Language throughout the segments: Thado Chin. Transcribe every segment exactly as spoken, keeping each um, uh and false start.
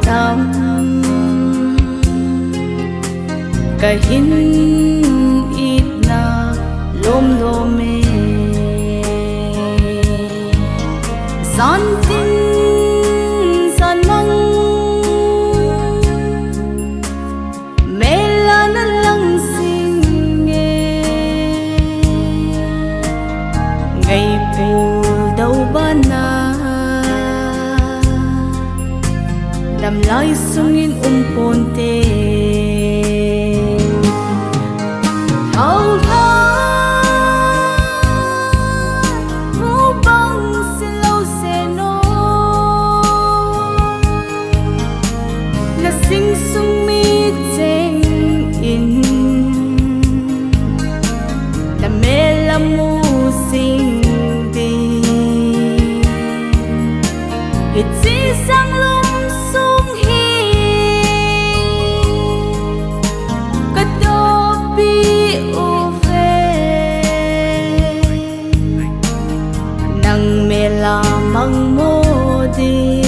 tam kahin itna lom lom e. Zan tin zan mang mel a na lang sing e. Ngai pul dau bana damlai sungin um ponte. Thau thau mu bang si lo se no. Na sing sung mi cheng in na mel a mu sing ding. Hiche sang lum sung hi ka topi uve. Nang mel a mang mo ding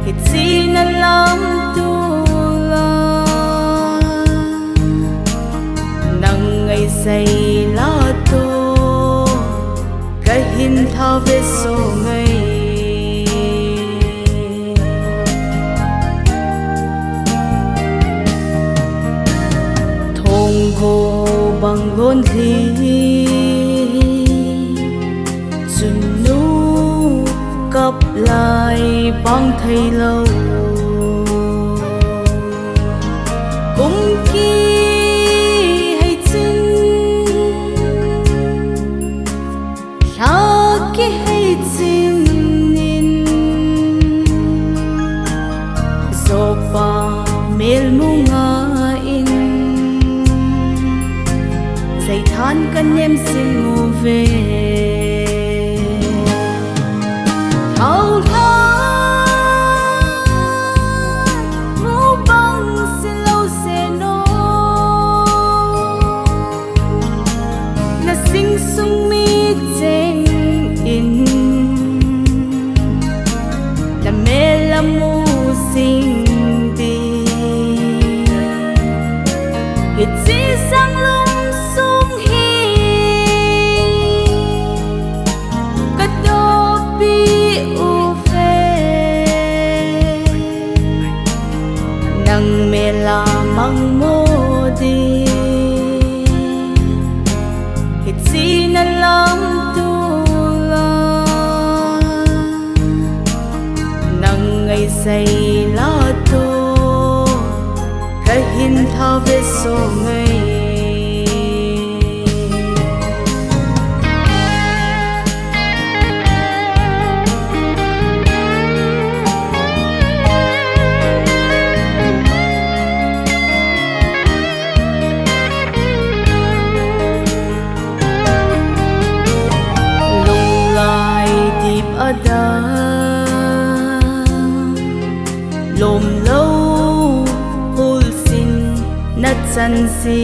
hiche na lam tula. Nang ngai sai la to kahin tha ve so ngai. Thong go bang lon li chun nu kap lai bang thei lo. Kum ki hei chin lha ki hei chin in zopa mel mu nga in zai than ka nem sing uve. Thau thau mu bang si lo se no. Na sing sung mi cheng in na mel a mu sing ding. Hiche sang lum sung hi ka topi uve. Nang mel a mang mo ding hiche na lam tula. Nang ngai sai la to kahin tha ve so ngai. Lunglai dip a da lom lo hul sin na chan si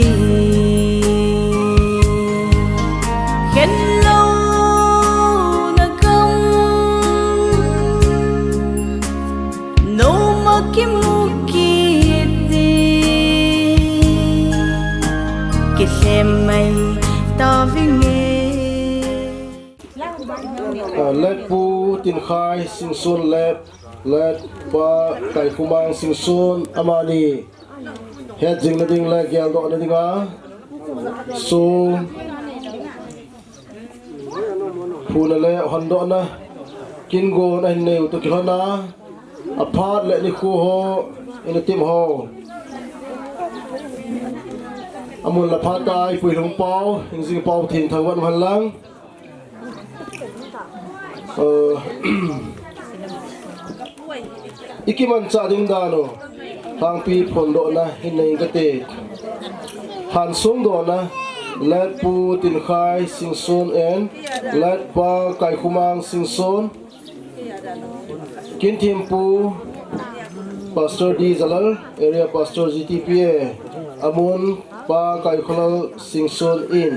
khen lo na gam no ma ki mu ki ti ki sem mai ta vi nge. Let Pu Tinkhai Singson Let Let Pa Kaikhumang Singson amani het jing na ding le geldoh na dinga song phuna le hondohna kin go na hin nei u to kilhona aphat le nikho ho in a tim ho amun la phat tai pui lung pau in jing pau thin thang wan han lang. Iki man cha ding dan u hangpi phondohna hin nei kate. Han sungdohna Let Pu Tinkhai Singson and Let Pa Kaikhumang Singson. Kin thempu Pastor D Zalal, Area Pastor G T P A. Amun Pa Kaikholal Singson in.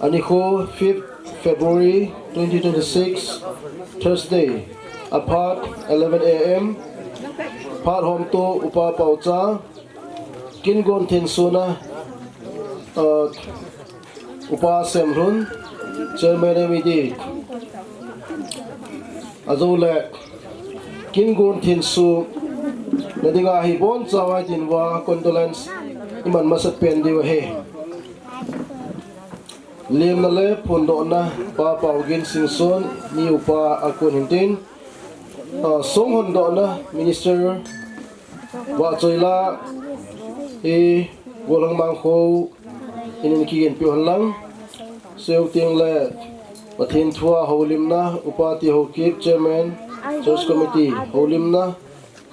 Anikho fifth February twenty twenty-six, Thursday. Aphat eleven A M, phat homto Upa Paocha, Kingon Thinsona, uh, Upa Semlhun, Chairman M E D. Ajole, Kingon Thinso, nadinga hi boncha vai dinga condolence iman masapen diu ahi. Lemna le phondohna, Pa Paogin Singson, mi upa a kon hintin, uh, songhondohna, Minister Vahchoila, i Golhang Mangkho, inin kigenpeh hen lang. Chuteng le, Pathen thua houlimna, Upa T. Haokip, Chairman, Church Committee, houlimna,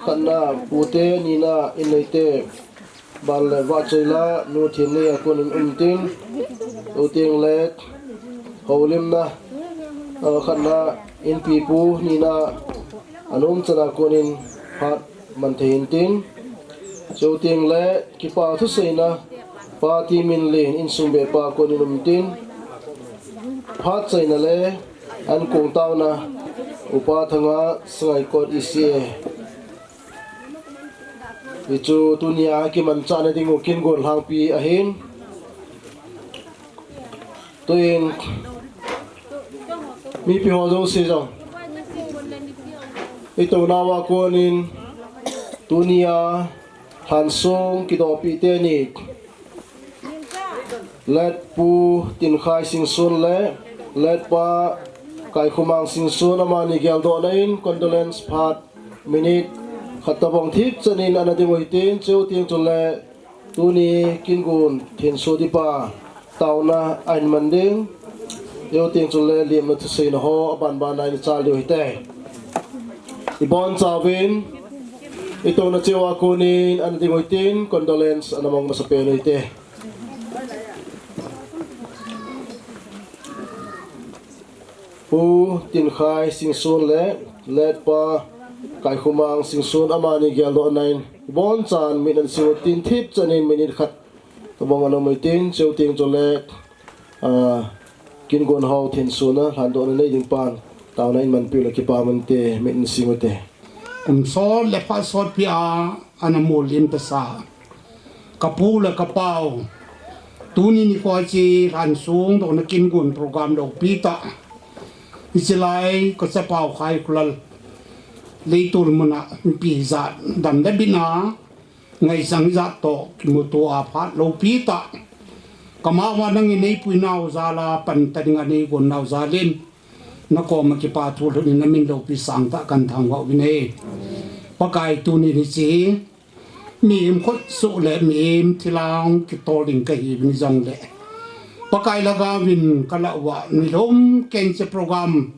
khatna, pute, nina, inneite, Ban le Vahchoila, nu Thinlei a konin umtin, chuteng le, houlimna, uh, khatna, inpipu, nina, anom chana konin phat man thei hintin, chuteng le, kipa thuseina, Pa T. Minlin, insung beh pa konin umtin, phat chaina le, ankong taona, Upa Thanga, Sangaikot E C A. Hichu tunia kimanchahna dingu Kingon lhangpi ahin. Tuin mipi ho jouse jong itounauva konin tunia lhansong kidopi teni Late Pu Tinkhai Singson le Late Pa Kaikhomang Singson amani geldohna in condolence phat minute khat tobang thipchan in ana ding u hitin, chuteng chule tuni Kingon Thinso dipa taona ahin man ding, chuteng chule lemna thuseina ho abanbana in chal diu hite. Ibonchauvin itouna cheh uva konin ana ding u hitin, condolence ana mang masapen u hite. Pu Tinkhai Singson le Late Pa Kaikhomang Singson amani geldohna in bonchan min ana sing u hitin, thipchan in minute khat tobang ana um u hitin, chuteng chule, ah, Kingon ho Thinso na lhandohna nei ding pan taona in manpiu le kipa mante, min ana sing u hite. Kum sot le phat sotpi a ana molin tasa, kapu le kapau, tuni nikho a hiche lhansong dohna Kingon program loupi tah, hiche lai kachapau Khaikholal leitol muna mipi hijat dam le bitna ngaisang hijat toh kimuto a phat loupi tah, kama uva nangin neipuinau jal a panta dinga neigonnau jal in, nakoma kipa thu lhut in namin loupi sangtah kahin thangvah uvin ahi. Pakai, tuni hiche mihem khutsoh le mihem thilang kitol ding kahiuvin jongle, Pakai lhagaovin kalah uva nilhum keiyin hiche program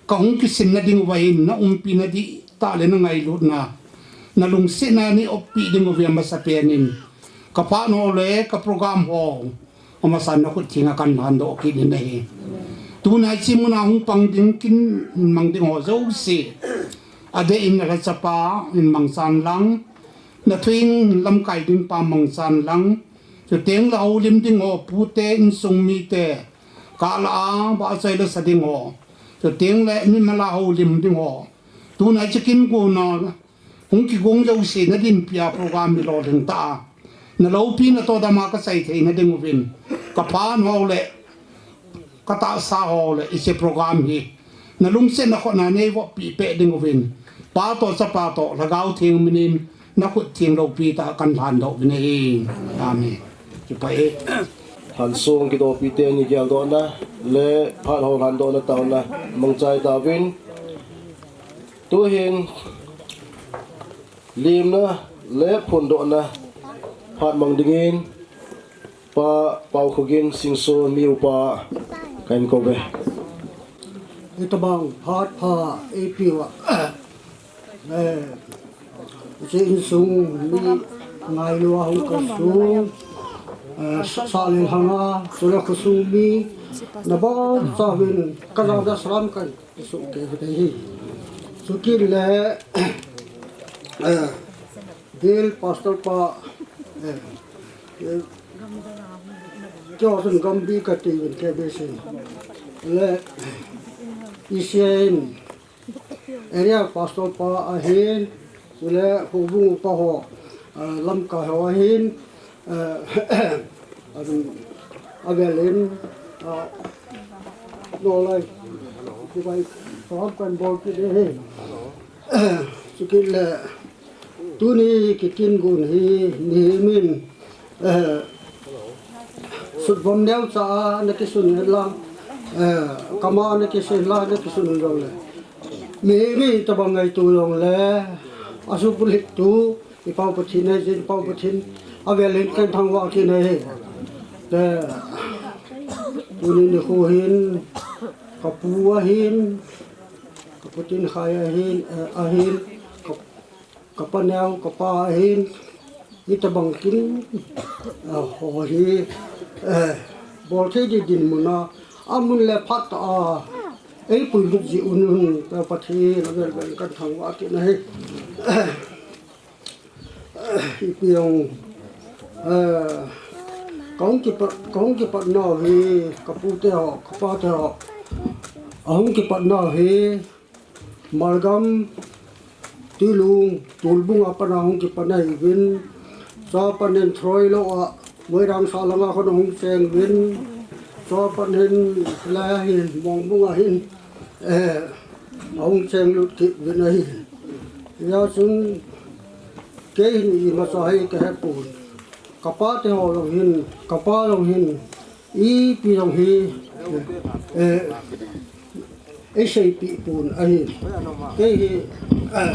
kahung kisinna ding uva hin naumpina dihtah le nangailutna, nalungsetna neioppi ding uva amasapen in kaphat ho le kaprogram ho amasan nakhut thenga kahin lhandoh kit in ahi. Tuna hiche muna hung pang ding, kin mang ding ho jouse, adeh in nalhachapa in mangchan lang, nathuhing lamkai ding pa mangchan lang, chuteng le houlim ding ho, pute, insung mite, kalah a bahchoi le sa ding ho, chuteng le mimal a houlim ding ho, tuna hiche Kingon a hung kigong jouse nadinpi a program hi lolhing tah a, naloupi natoh dam a kachai theina ding uvin, kaphat ho le katahsa ho le hiche program hi nalungset nakhutna neivohpi peh ding uvin, Pa toh Chapa toh Lhagao Theng minin nakhut theng loupi tah a kahin lhandoh uvin ahi. Amen. Kipah e. Lhansong kidopi teni geldohna le phat ho lhandohna taona mangchai tauvin. Tuhin lemna le phondohna phat mang dingin Pa Paokhogin Singson, mi upa, kahin kouve. Itobang phat pha eipe uva, eh, hiche insung mi ngailu a hung kal sung, eh, sa le lhanga, chule khosung mi, nabonchauvin kajana salam kahin sohkei u ahi. Chukit le, eh, Bill Pastor pa, eh, eh, keiho chun Gambi kati uvin, K B C. Le, E C A in, Area Pastor pa ahin, chule houbung upa ho, eh, lamkai ho ahin, eh, avel in, ah, nolai, kivai, sahab kan bol kit e. Chukit le, tuni kikin gun hi, mihem in, eh, sutvom neocha a na kisun la, eh, kama na kisun la, na kisun jongle. Mihem in tabang ngaito jongle, asupulit tu, i Pau Pathen nei jin, Pau Pathen, avel in kan thangvah kit nei. Te, tuni nikho hin, kapu ahin, kapu Tinkhai ahin, eh, ahin, ka, kapa neo, kapa ahin, hitabang kin, eh, ho hi, eh, bol thei di dinmun a, amun le phat a, eipui lut ji un un, Pau Pathen, avel vel kan thangvah kit nei. Ipi jong, eh, kahung kipat, kahung kipat nau hi, kapu te ho, kapa te ho, ahung kipat nau hi, Malgam, Tuilung, Tulbung a pat a hung kipat nahiuvin, chua pat in Troilo a, Moirang sah langa khun ahung cheng uvin, chua pat in, lai a hin, Mongbung a hin, eh, ahung cheng lut kit uvin ahi. Hijeh chun, kei hin imacha hi kahepon. Kapa te ho jong hin, kapa jong hin, ipi jong hi, eh, eiseipeh pon ahi. Kei hi, eh,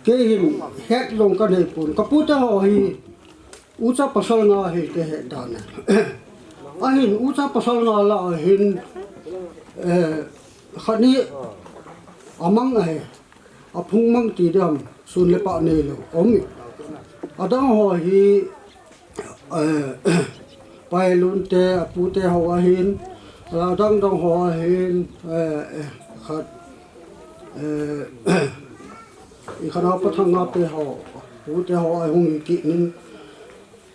kei hin het jong kanei pon. Kapu te ho hi, ucha pasal nga hi kahet dan e. Ahin, ucha pasal nga lah a hin, eh, khat hi amang ahi. Aphung mang ti dam, sun le pah neilou, um e. Adang ho hi, eh, Pailun te, apu te ho ahin, adang dang ho ahin, eh, eh, khat, eh, i khat a Pathanga te ho, pu te ho ahung hi kit in,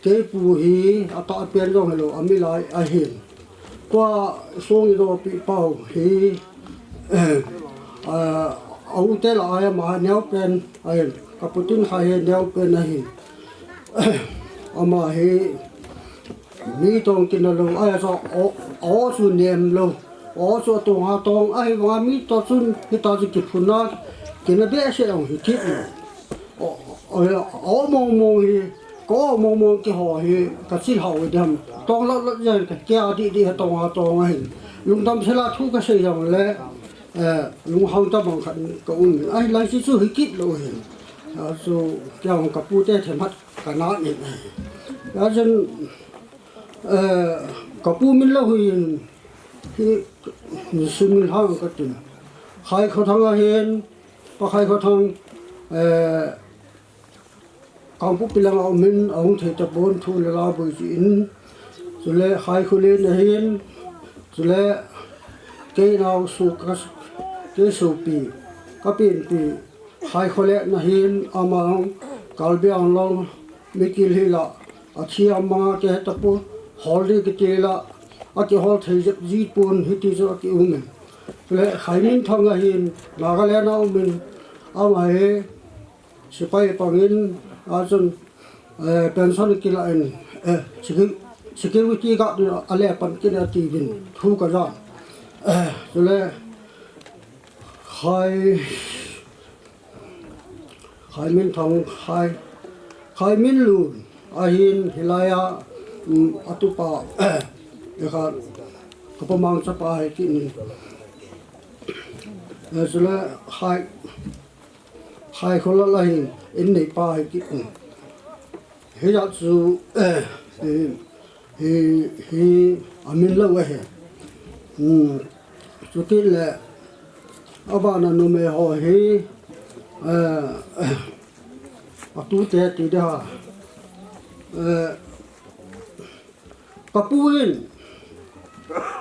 kei pu hi atahpen jong hilou, amilai ahin. Tua Songidopipau hi, eh, a, a u te lah a ama neopen ahin. Kapu Tinkhai hi neopen ahin. Ama hi mi toh kina lou, ahi chu o, o chu nem lou. O chu atong a tong, ahivanga mi toh chun hita chu kiphun a, kina behseh jong hi kit lou. O, o, o mong mong hi, ka o mong mong kiho hi, ka chilhau hi dam. Tong lot lot jeng ka kia di di ha tong ha tong ahin. Lungdam sela thu ka sei jongle, eh, lunghang tabang khat ka um. Ahi lai chu chu hi kit lou hin. A chu kia hung kapu te themkhat ka na in ahi. A chun, eh, kapu min lou hin, hi, min sin min hang ka tin. Khai Khothang ahin, Pa Khai Khothang, eh, Kangpokpi langa um in, ahung thei tapon thu le la boi ji in. Chule Khai Kholen ahin, chule kei nao su ka, kei sopi, ka penpi, Khai Kholen ahin, ama Karbi Anglong, Mikil hila, athi ama ke tapo, hol di kiti la, akihol thei jep ji pon hiti chu aki um in. Chule Khai Minthang ahin, Nagaland a um in, ama hi, Sepai pangin, a chun, eh, pension kila in, eh, secu-, security guard in ale pan kit in ati uvin, thu ka jan. Eh, chule, Khai, Khai Minthang, Khai, Khai Minlun, ahin hilai a, um, atupa, eh, khat, kapa mang chapa hi kit in. Eh, chule, Khai, Khai Kholal ahin, in neipa hi kit in. Hijeh chu, eh, hi, hi, hi, amin lou ahi. Hmm, chukit le, abana numei ho hi, eh, atute ti ding ham. Eh, Kapu hin,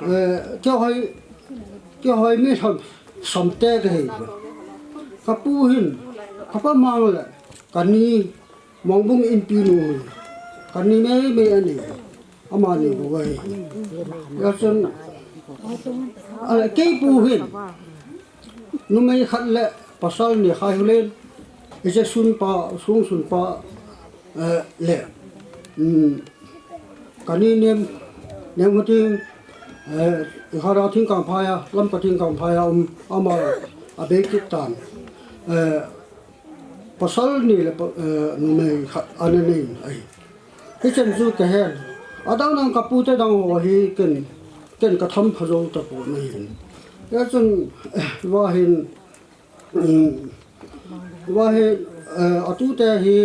eh, keiho hi, keiho hi mi sam, samte kahi. Kapu hin, kapa mang le, kani, Mongbung Inpi nu hin, kani mei mei ani, amani bou ahi. Hijeh chun, Keipu hin numei khat le pasal ni khai hulen, hiche sunpa, sung sunpa, eh, le, um, kani nem, nem huting, eh, Ikhara Thingkangphai a, Lamka Thingkangphai a um, ama abei kit tan. Eh, Pasal ni le pa, eh, numei khat ana nei ahi. Hichan chu kahen. Adang dang kapute dang ho hi ken, ken katham pha jou tapon ahi. Hijeh chun, eh, vahin, um, vahin, eh, atute hi,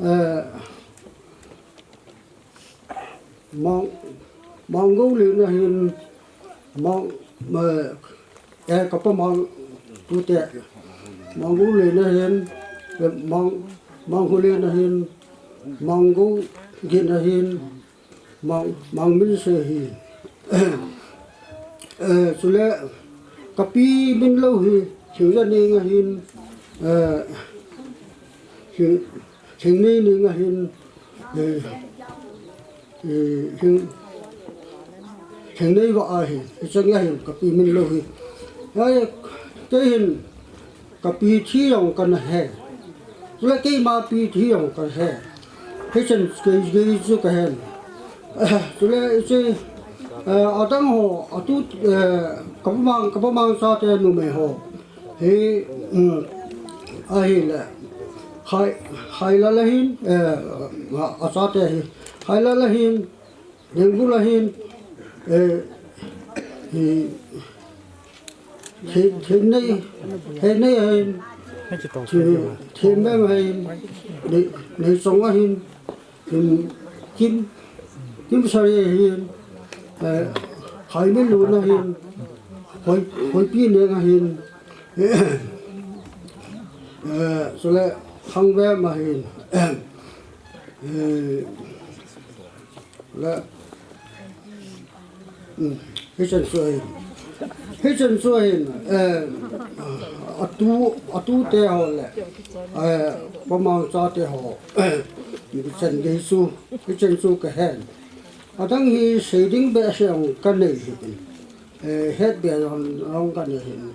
eh, Mang, Manggou len ahin, Mang, eh, eh, kapa Mang, tute, Manggou len ahin, eh, Mang, Manghu len ahin, Manggou gin ahin, Mang, Mangminse ahin. Eh, chule, kapi min lou hi, Thingjaning ahin, eh, Thing, Thingneining ahin, eh, eh, Thing, Thingneivah ahin, hicheng ahin, kapi min lou hi. Ai, kei hin, kapi thi jong kana he. Chule keima pi thi jong kana he. Hichan kei, kei chu kahen. Chule hiche, eh, adang ho, atu, eh, kapa Mang, kapa Mang chate numei ho. Hi, um, ahile, Khai, Khailal ahin, eh, a, achate hi, Khailal ahin, Lenggul ahin, eh, hi, hi, Theinei, Theinei ahin, Thi, Theinei ahin, Nei, Neichong ahin, Kim, Kim, Kimsari ahin, eh, Khaiminlun ahin, Hoi, Hoipineng ahin, eh, chule Thangvem ahin, eh, le, um, hichan chu ahin, hichan chu ahin, eh, atu, atute ho le, eh, kapa Mang chate ho, eh, hichan gei chu, hichan chu kahen. Adang hi seiding behseh jong kanei hih in. Eh, hetbeh jong, jong kanei hih in.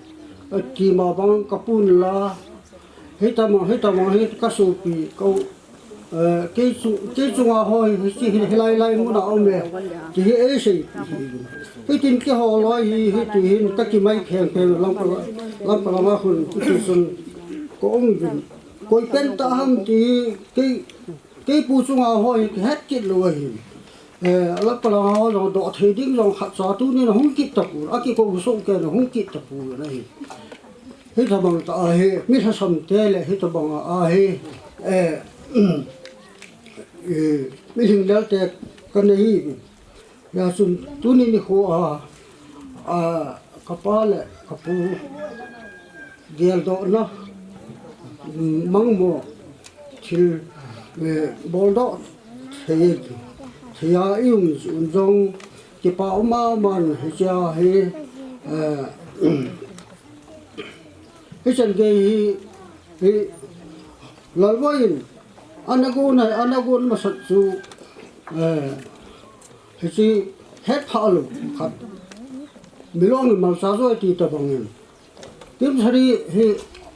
Eh, kima bang kapun la, hitabang, hitabang hi kasopi, ka, eh, kei chung, kei chunga ho hi, hi, hi, hilai lai muna um e, ti hi eisei hih in. Hitin keiho loi hi, hiti hin kakimai kheng kheng Lamka, Lamka langa khun, hiti chun kaum uvin. Koi pen tah ham ti hi, kei, keipu chunga ho hi kihet kit lou ahi. Eh, Lamka langa ho jong doh thei ding jong khatcha tunin ahung kit tapon, akikou soh ken ahung kit tapon ahi. Hitabang tah ahi, mi lhasam te le hitabang ahi, eh, eh, mi lhinglel te kanei hi. Hijeh chun tuni nikho a, a, kapa le kapu geldohna, mm, mangmo thil, eh, boldoh thei, thei a i um jong kipa um aman hichea hi, eh, hichan gei hi, hi Lalboi in ana gon, ana gon masat chu, eh, hiche hetphah lou khat. Milong in malcha joi ti tabang in. Kimsari hi,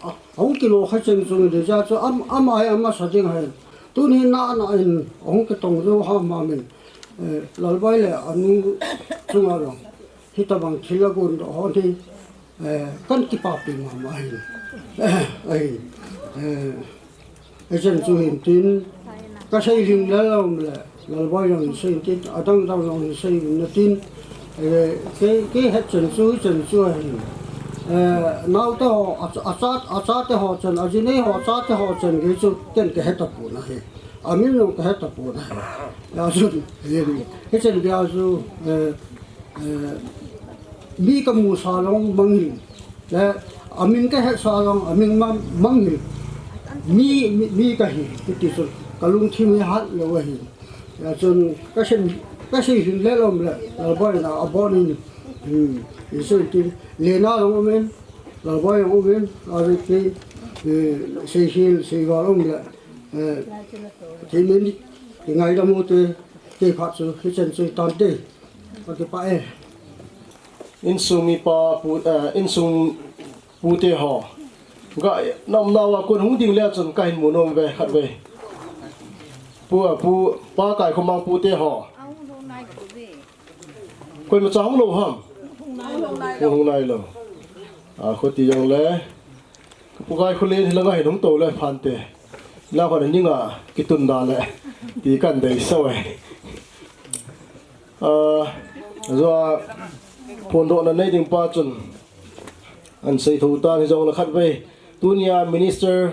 a, ahung kilo kha cheng chung in hijeh chun am, ama hi amasa ding ahin. Tuni na, na in ahung kitong jou ham ham in. Eh, Lalboi le anu chunga jong hitabang thil agondoh ho hi, eh, kan kipapi mama ahin. Eh, ahin. Eh, Hichan chu hin tin, kasei lhinglel um le, Lalboi jong hin sei tin, adang dang jong hin sei un natin, eh, kei, kei hetchan chu, hichan chu ahin. Eh, naote ho, a, a cha, achate ho chan, ajinei ho, achate ho chan gei chu, ken kahe tapon ahi. Amin jong kahe tapon ahi. Hijeh chun, hin, hichan gei a chu, eh, Eh, mi kamusa jong manghil. Le, amin kahetsa jong, amin ma-, manghil. Mi, mi, mi kahi, hiti chun. Kalungthim hi hat lou ahi. Hijeh chun, kasei, kasei lhinglel um le, Lalboi in abon in, hmm, isei tin. Lena jong um in, Lalboi jong um in, ajeh chu, eh, sei hil, sei val um le, eh, thei min, kingaidam u te, kei phat chu, hichan chu tante. Kakipah e. Insung mipa pu, eh, insung pute ho. Ga nam nawa kun hung ding le chun ka hin mu nom ve khat ve. Pu, pu, pa kai khomang pute ho. Koima cha hung lou ham? Hung, hung nai lou. A, khuti jong le. Pu kai khulin hilanga hin hung to le phante. La khona ninga kitun da le. Ti kan dei so e. A, jua phondohna nei ding pa chun. An sei tho tan hi jong le khat ve. Tunia minister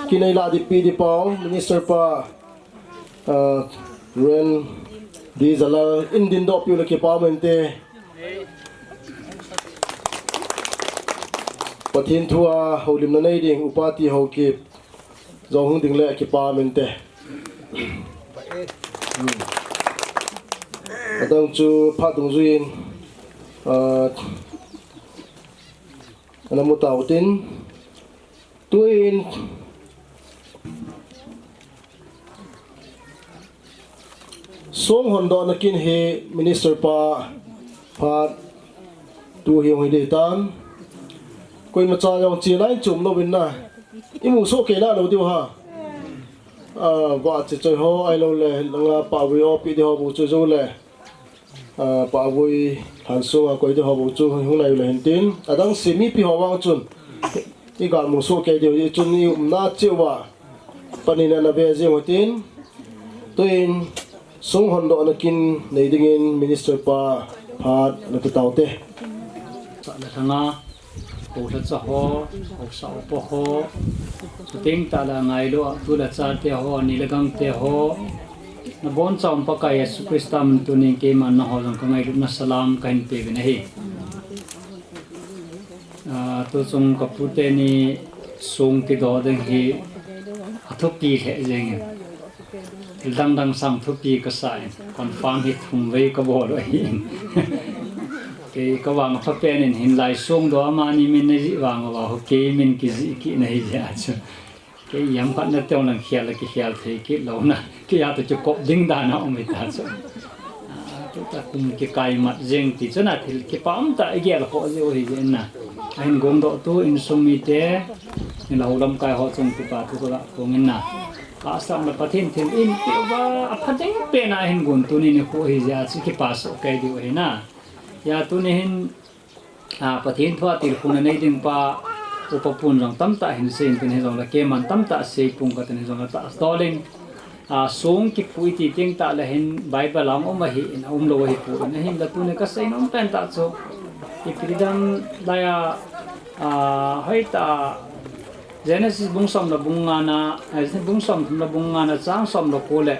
kinei la di pi di pau, minister pa, ah, Ren di Jalal in din doh piu le kipa mente. Pathen thu a holimna nei ding upa ti ho ki jong hung ding le kipa mente. Adang chu phat dungjuiin, ah, ana mu tau tin, tuin song hondohna kin hi minister pa phat tu hi hung hi dei tan. Koima cha jong chi lai chum lo vin na. I mu so ke la lo diu ha. Ah, va chi choi ho ai lo le, langa pa vui o pi di ho bu chu zo le. Ah, pa vui han so a koi di ho bu chu hung lai le hin tin. Adang si mipi ho vang chun. I ga mu so ke diu i chun i umna cheu va. Panin ana ve jing u tin. Tuin song hondohna kin nei dingin minister pa phat na tu tau te. Sa la thanga. Ko la cha ho, ko sa o po ho. Ting ta la ngai lo, tu la cha te ho, ni la gang te ho. Na bon cha um Pakai Jesu Christa min tunin keiman na ho jong ka ngailutna salam ka hin pe vin ahi. Ah, tu chung ka pute ni song kidoh ding hi a thupi lheh jeng e. Thil dang dang sang thupi ka sa in, confirm hi thum vei ka bol u ahi in. Kei ka vang a pha pen in hin lai song doh amani min na jih vang a va ho kei min kijih kit na hi jeh a chu. Kei iam khat na teu lang khial la kikhel thei kit lo na. Kei a tu chu kop ding dan a um hi ta chu. Ah, tu ta kum kikai mat jeng ti chu na thil kipa um ta i gel kho jeh u hi jeh in na. A hin gong doh tu insung mite, ni la ho lamkai ho chung kipa thu ka ga kong in na. Ka sang la Pathen thil in pe uva, a pha ding pen a hin gun tuni ni khu hi jeh a chu kipa soh kei diu ahi na. Hia tuni hin, a, Pathen thu a tilkhouna nei ding pa, upa pun jong tamtah hin sei in tin hi jong le keiman tamtah sei pung ka tin hi jong le tah dol in, a, song kipu i ti teng tah le hin Bible a um ahi in, a um lou ahi poi in, ahin la tuni ka sei nom pen tah chu. Ipi ti dan lai a, a, hoi ta, Genesis bung som le bung nga na, eh, bung som thum le bung nga na chang som le ko le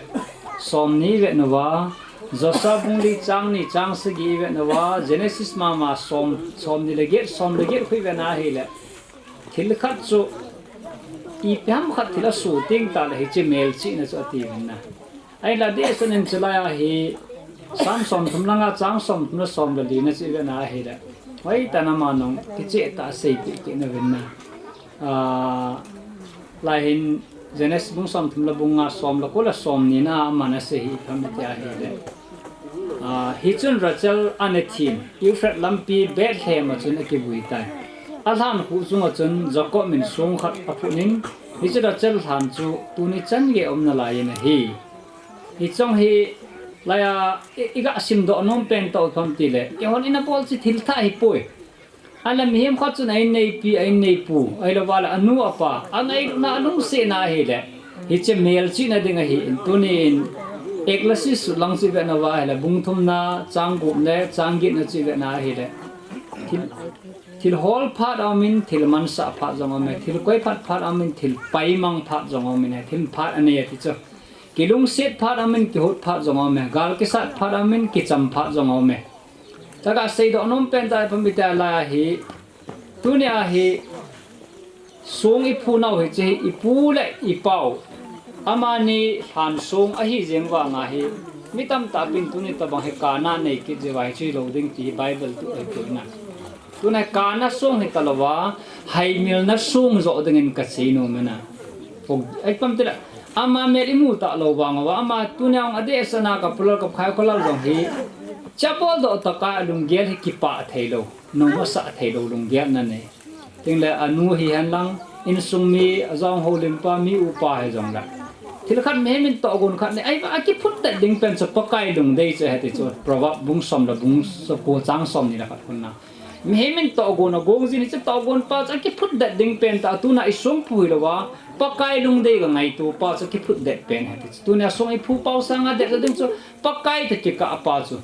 som ni i vet uva, Joshua bung li chang ni chang sagi i vet uva, Genesis mama som, som ni le get, som le get khu i vet na ahile. Thil khat chu ipi ham khat thil a su teng tah le hiche melchihna chu ati vin na. Ahinla dehset in chulai a hi Psalm som thum le nga chang som thum le som le li na chu i vet na ahile. Hoi ta na ma nung kicheh tah a seipeh kit na vin na. Ah, lai hin Genesis bung som thum le bung nga som le ko le som ni na a man a sei hi tham ti ahile. Ah, hichun Rachel ana thim, Ephrath lampi Bethlehem a chun akivui tai. Alhan khu chunga chun Jacob in song khat aphut in, hichu Rachel lhan chu tuni chan gei a um nalai in ahi. Hichung hi lai a i, i ga simdoh nom pen tah u tham tile, eihon ina bol chu thil thah hi poi. Ahinla mihem khat chun a in neipi, a in neipu, ahilou vale anu apa, a ngailutna a lungsetna ahile, hiche melchihna ding ahi in, tuni in Ecclesiastes sut lang chu i vet na uva ahile, bung thum na, chang gup le, chang get na chu i vet na ahile. Thil, thil hol phat a um in, thil mansah phat jong a um e, thil koi phat phat a um in, thil paimang phat jong a um in, thil phat anei ati chu. Kilungset phat a um in, kihot phat jong a um e, gal kisat phat a um in, kicham phat jong a um e. Taka seidoh nom pen tah i pha mite lai a hi, tuni a hi, song i phu nau hiche hi, i pu le i pau. Amani lhan song ahi jeng vang a hi, mi tamtah pin tuni tabang hi kana nei kit jeh uva hiche hi lou ding ti hi Bible tu ahi poi na. Tuna kana song hi ta louva, haimilna song joh dingin ka sei nom e na. Ei pam tile, ama mel i mu ta lou vang uva, ama tunia hung adeh sana ka pulal ka phai ka lal jong hi. Chabol doh taka alunggel hi kipah theilou, nung hosah theilou lunggel na nei. Tingle anu hihen lang, insung mi, ajong houlimpa, mi upa hijongle. Thil khat mihem in tohgon khat nei, ahivang akiphutdet ding pen chu Pakai lungdei chu ahi ti chu, Proverb bung som le bung sopi chang somni le khat khun na. Mihem in tohgon agong jin hichu tohgon pa chu akiphutdet ding pen tah tuna isung phu hilouva, Pakai lungdei kangaito pa chu akiphutdet pen ahi ti chu. Tunia sung iphu pau sanga det ding chu, Pakai toh kikah pa chu.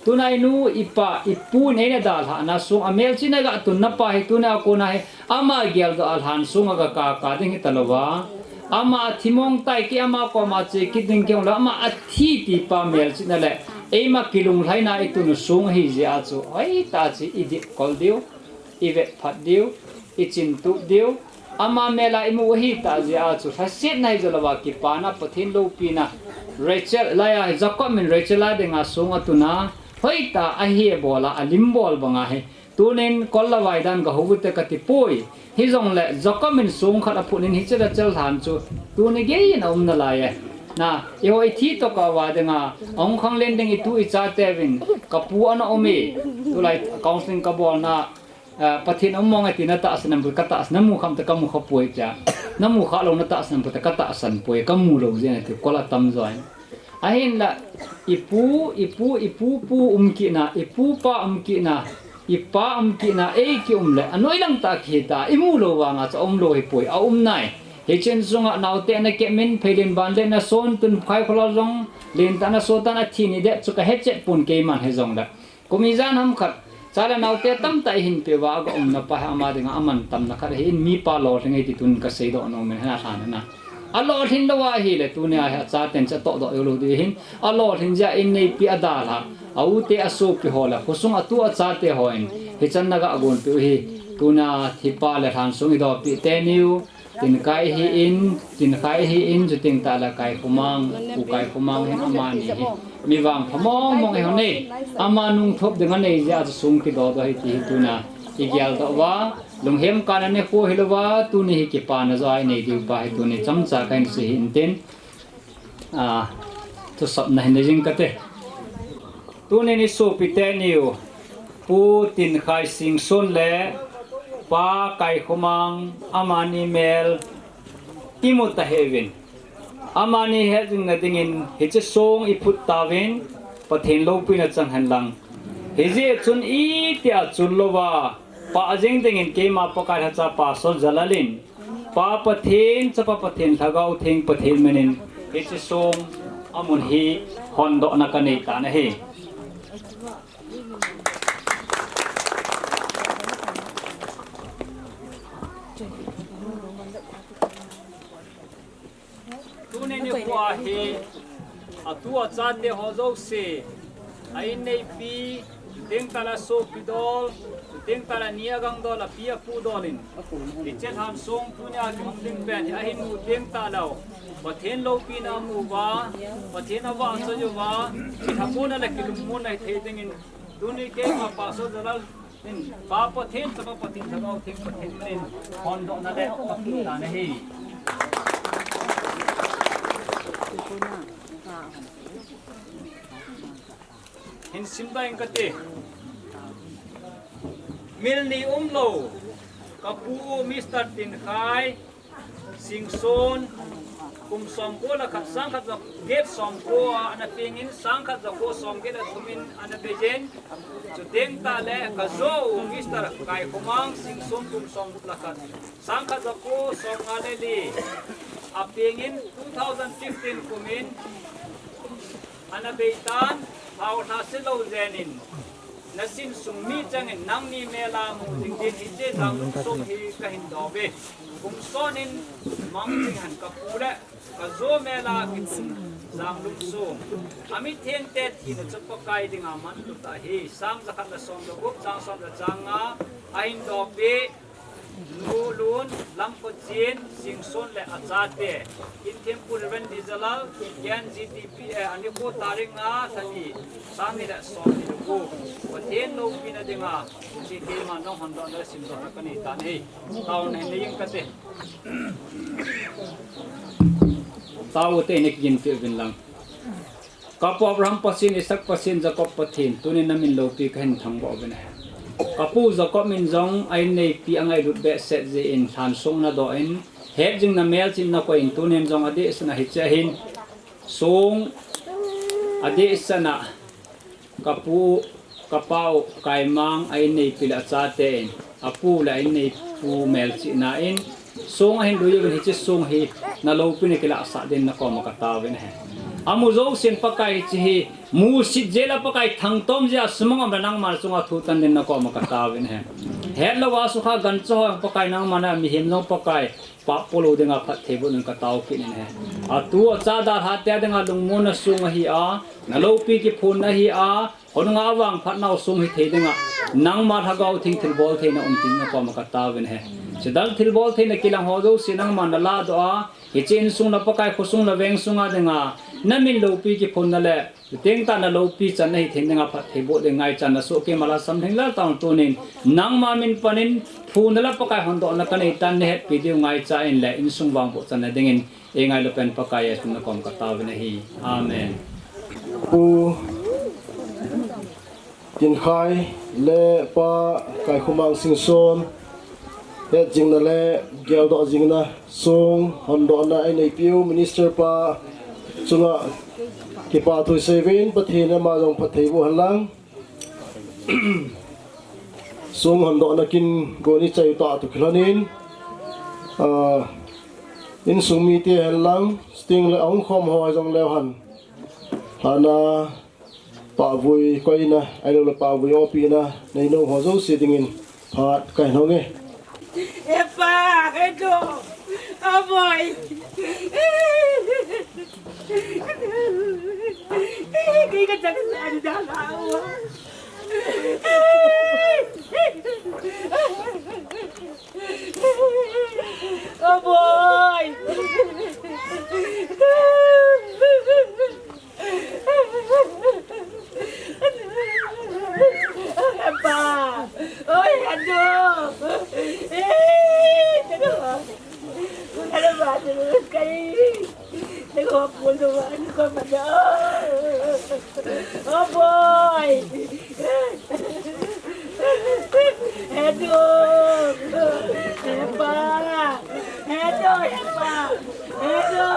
Tuna inu, ipa, ipu in eina dalhahna sung, amelchihna gatunna pa hi, tuna kona hi, ama geldoh a lhan sunga gakaka ding hitalouva. Ama thimong tai kit, ama koma che kit ding kihong lou, ama athi tipa melchihna le, eima kilunglhaina itunu sung ahijeh a chu, hoitah chu idip kol diu, ivet phat diu, ichin tup diu, ama mela imu ahitah jeh a chu, lhasetna hijolouva kipana, Pathen loupina, Rachel, laiya hi Jacob in Rachel a dinga sung atuna, hoitah ahi bola, alimbol banga hi, tunin kol le vai dan gahou ute katipoi. Hijongle Jacob in sung khat aphut in hiche Rachel lhan chu, tuni geiyin aum nalai e. Na, eiho ithi toh kah uva dinga, ahung khanglen ding itu ichateuvin, kapu ana um e, tulai counseling kabolna, ah, Pathen um mong e tina tahsan am, katahsan, namu kham ta kamu khapoi tia. Namu khalou natahsan am, katahsan poi, kamu lou jeh in ati, kol atam join. Ahinla, ipu, ipu, ipu pu um kitna, ipu pa um kitna, ipa um kitna, ei kium le, anoi lang tah kihita, imu lou vanga chu aum lou hipoi, aum nai. Hichun sunga naote ana kep in, pheilen banlen nason, tun khai kholal jong, lentah naso tan, athi ni det chu kahe chet pon keiman hijongle. Kum ijat ham khat, cha le naote tamtah ihin peuva, aga umna pa hi ama dinga amantamna khat ahin, mipa lolhing ahi ti tun kaseidoh nom in, hena lhan hena. Alolhin louva ahile, tunia hi achaten chu atohdoh joulou diu ahin, alolhin jeh a in neipi adalha, a u te asopi ho le, khosung atu achate hon, hichan naga gonpeh u hi, tuna thipa le lhan sung idopeh teniu, Tinkhai hi in, Tinkhai hi in, chuteng tahle Kaikhomang, Pu Kaikhomang hin amani hi mi vangpha mong mong ahi hon e, ama nungthop ding anei jeh a chu sung kidodoh ahi ti hi tuna igeldoh uva, lunghem kana nikho hilouva, tuni hi kipana joh a inei diu pa hi tuni chomcha kahin sei hi intin, ah, thusapna hin nei jing kate. Tunin isopi teniu, Pu Tinkhai Singson le Pa Kaikhomang amani mel imu tahih uvin. Amani hetjingna dingin hiche song iphut tauvin, Pathen loupina chang hen lang. Hijeh chun itia chul louva, pah jing dingin keima Pakai lhacha Pastor Jalal in, Pa Pathen, Chapa Pathen, Lhagao Theng Pathen min in, hiche song amun hi hondohna kanei tan ahi. Tuni nikho hi, atu achate ho jouse, a inneipi, chuteng tahle asopi dol, chuteng tahle ani agang dol, api apu dol in, hiche lhan song tunia kihung ding pen hi ahin mu teng tahleu, Pathen loupina amu uva, Pathen avahchoi uva, kilhamonna le kilungmonna hithei dingin, tuni keima Pastor Jalal in, Pa Pathen, Chapa Pathen, Lhagao Theng Pathen min in, hondohna le, aphut tan ahi. Hin simdoh ing kate. Mil ni umlou, kapu u Mister Tinkhai Singson, kum somko le khat, sangkhat jaget somko a ana pengin, sangkhat jako somget le thum in ana beijin, chuteng tahle kajo u Mister Kaikhomang Singson, kum som le khat, sangkhat jako somnga le li a pengin, two thousand fifteen kumin, ana beitan, hao lhase lou jenin, nasin sung mi changin nangni mela mu jing din hiche Janglum song hi kahin dou ve. Kum sonin mang jing hen kapu le kajo mela kitum Janglum song. Amithengte thina chu Pakai dinga manlu tah ahi. Sam jakhat le som jagup, chang som le chang nga, ahin dopi, Nu Lun, Lamkhochen, Singson le achate, Inthempu Reverend D. Jalal, K N G T P A, anikho tarik nga, lhani, sangni le somni le gup, Pathen loupina dinga, hiche keima nahon dohna le simdohna kanei tan ahi. Taona hin nei ing kate. Taote, nei kigin peh uvin lang. Kapu Abraham Pathen, Isaac Pathen, Jacob Pathen, tunin namin loupi kahin thangvah uvin ahi. Kapu Jacob in jong a inneipi angailut behseh jeh in lhansong nadoh in, hetjingna melchihna nakoi in, tunin jong adehsetna hiche ahin, song adehsetna kapu, kapau Kaimang a inneipi le achate in, apu le a inneipu melchihna in, song ahin lui uvin, hiche song hi naloupi nakilahsah din nakoma kataovin ahi. Amu jousen Pakai hiche hi musit jeh le Pakai thangtom jeh a sumang um le nangma chunga thutan din nakoma kataovin ahi. Hetlouva sukha gancha ho Pakai nangma na mihem jong Pakai pap polou dinga phattheiboh in katao kit in ahi. Atu acha dalhate dinga lungmonna song ahi a, naloupi kiphonna ahi a, hon nga vangphat nau song hithei dinga, nangma lhagao theng thilbol theina um tin nakoma kataovin ahi. Chidal thilbol theina kilang ho jouse nangma naladoh a, hiche insung na Pakai khosung na veng sunga dinga, namin loupi kiphonna le, tengtah naloupi channa hithei dinga phattheiboh ding ngaichan nasoh keima lhasam lhinglel tauvin tunin, nangma min panin, phunna le Pakai hondohna kaneitan nahetpi diu ngaicha in le, insung vangboh channa dingin, eingailu pen Pakai Jesu nakoma kataovin ahi. Amen. Pu Tinkhai le Pa Kaikhomang Singson, hetjingna le geldoh jingna song hondohna eineipiu Minister pa chunga kipathu iseiuvin, Pathen in ama jong phattheiboh henlang. Song hondohna kin goni chai tah tu kilhonin, ah, insung mite henlang, sting le ahung khom ho jong leu hen, hana pahvui koina, ahilouleh pahvui opina neinom ho jouse dingin phat kahin hong e. Epa, Edo, Aboi. Kei kachang sani dalha. Aboi. Epa. Oi, Edo. Eh, Edo. Edo, Edo, Edo. Oh boy! Edo! Epa! Edo, Epa! Edo!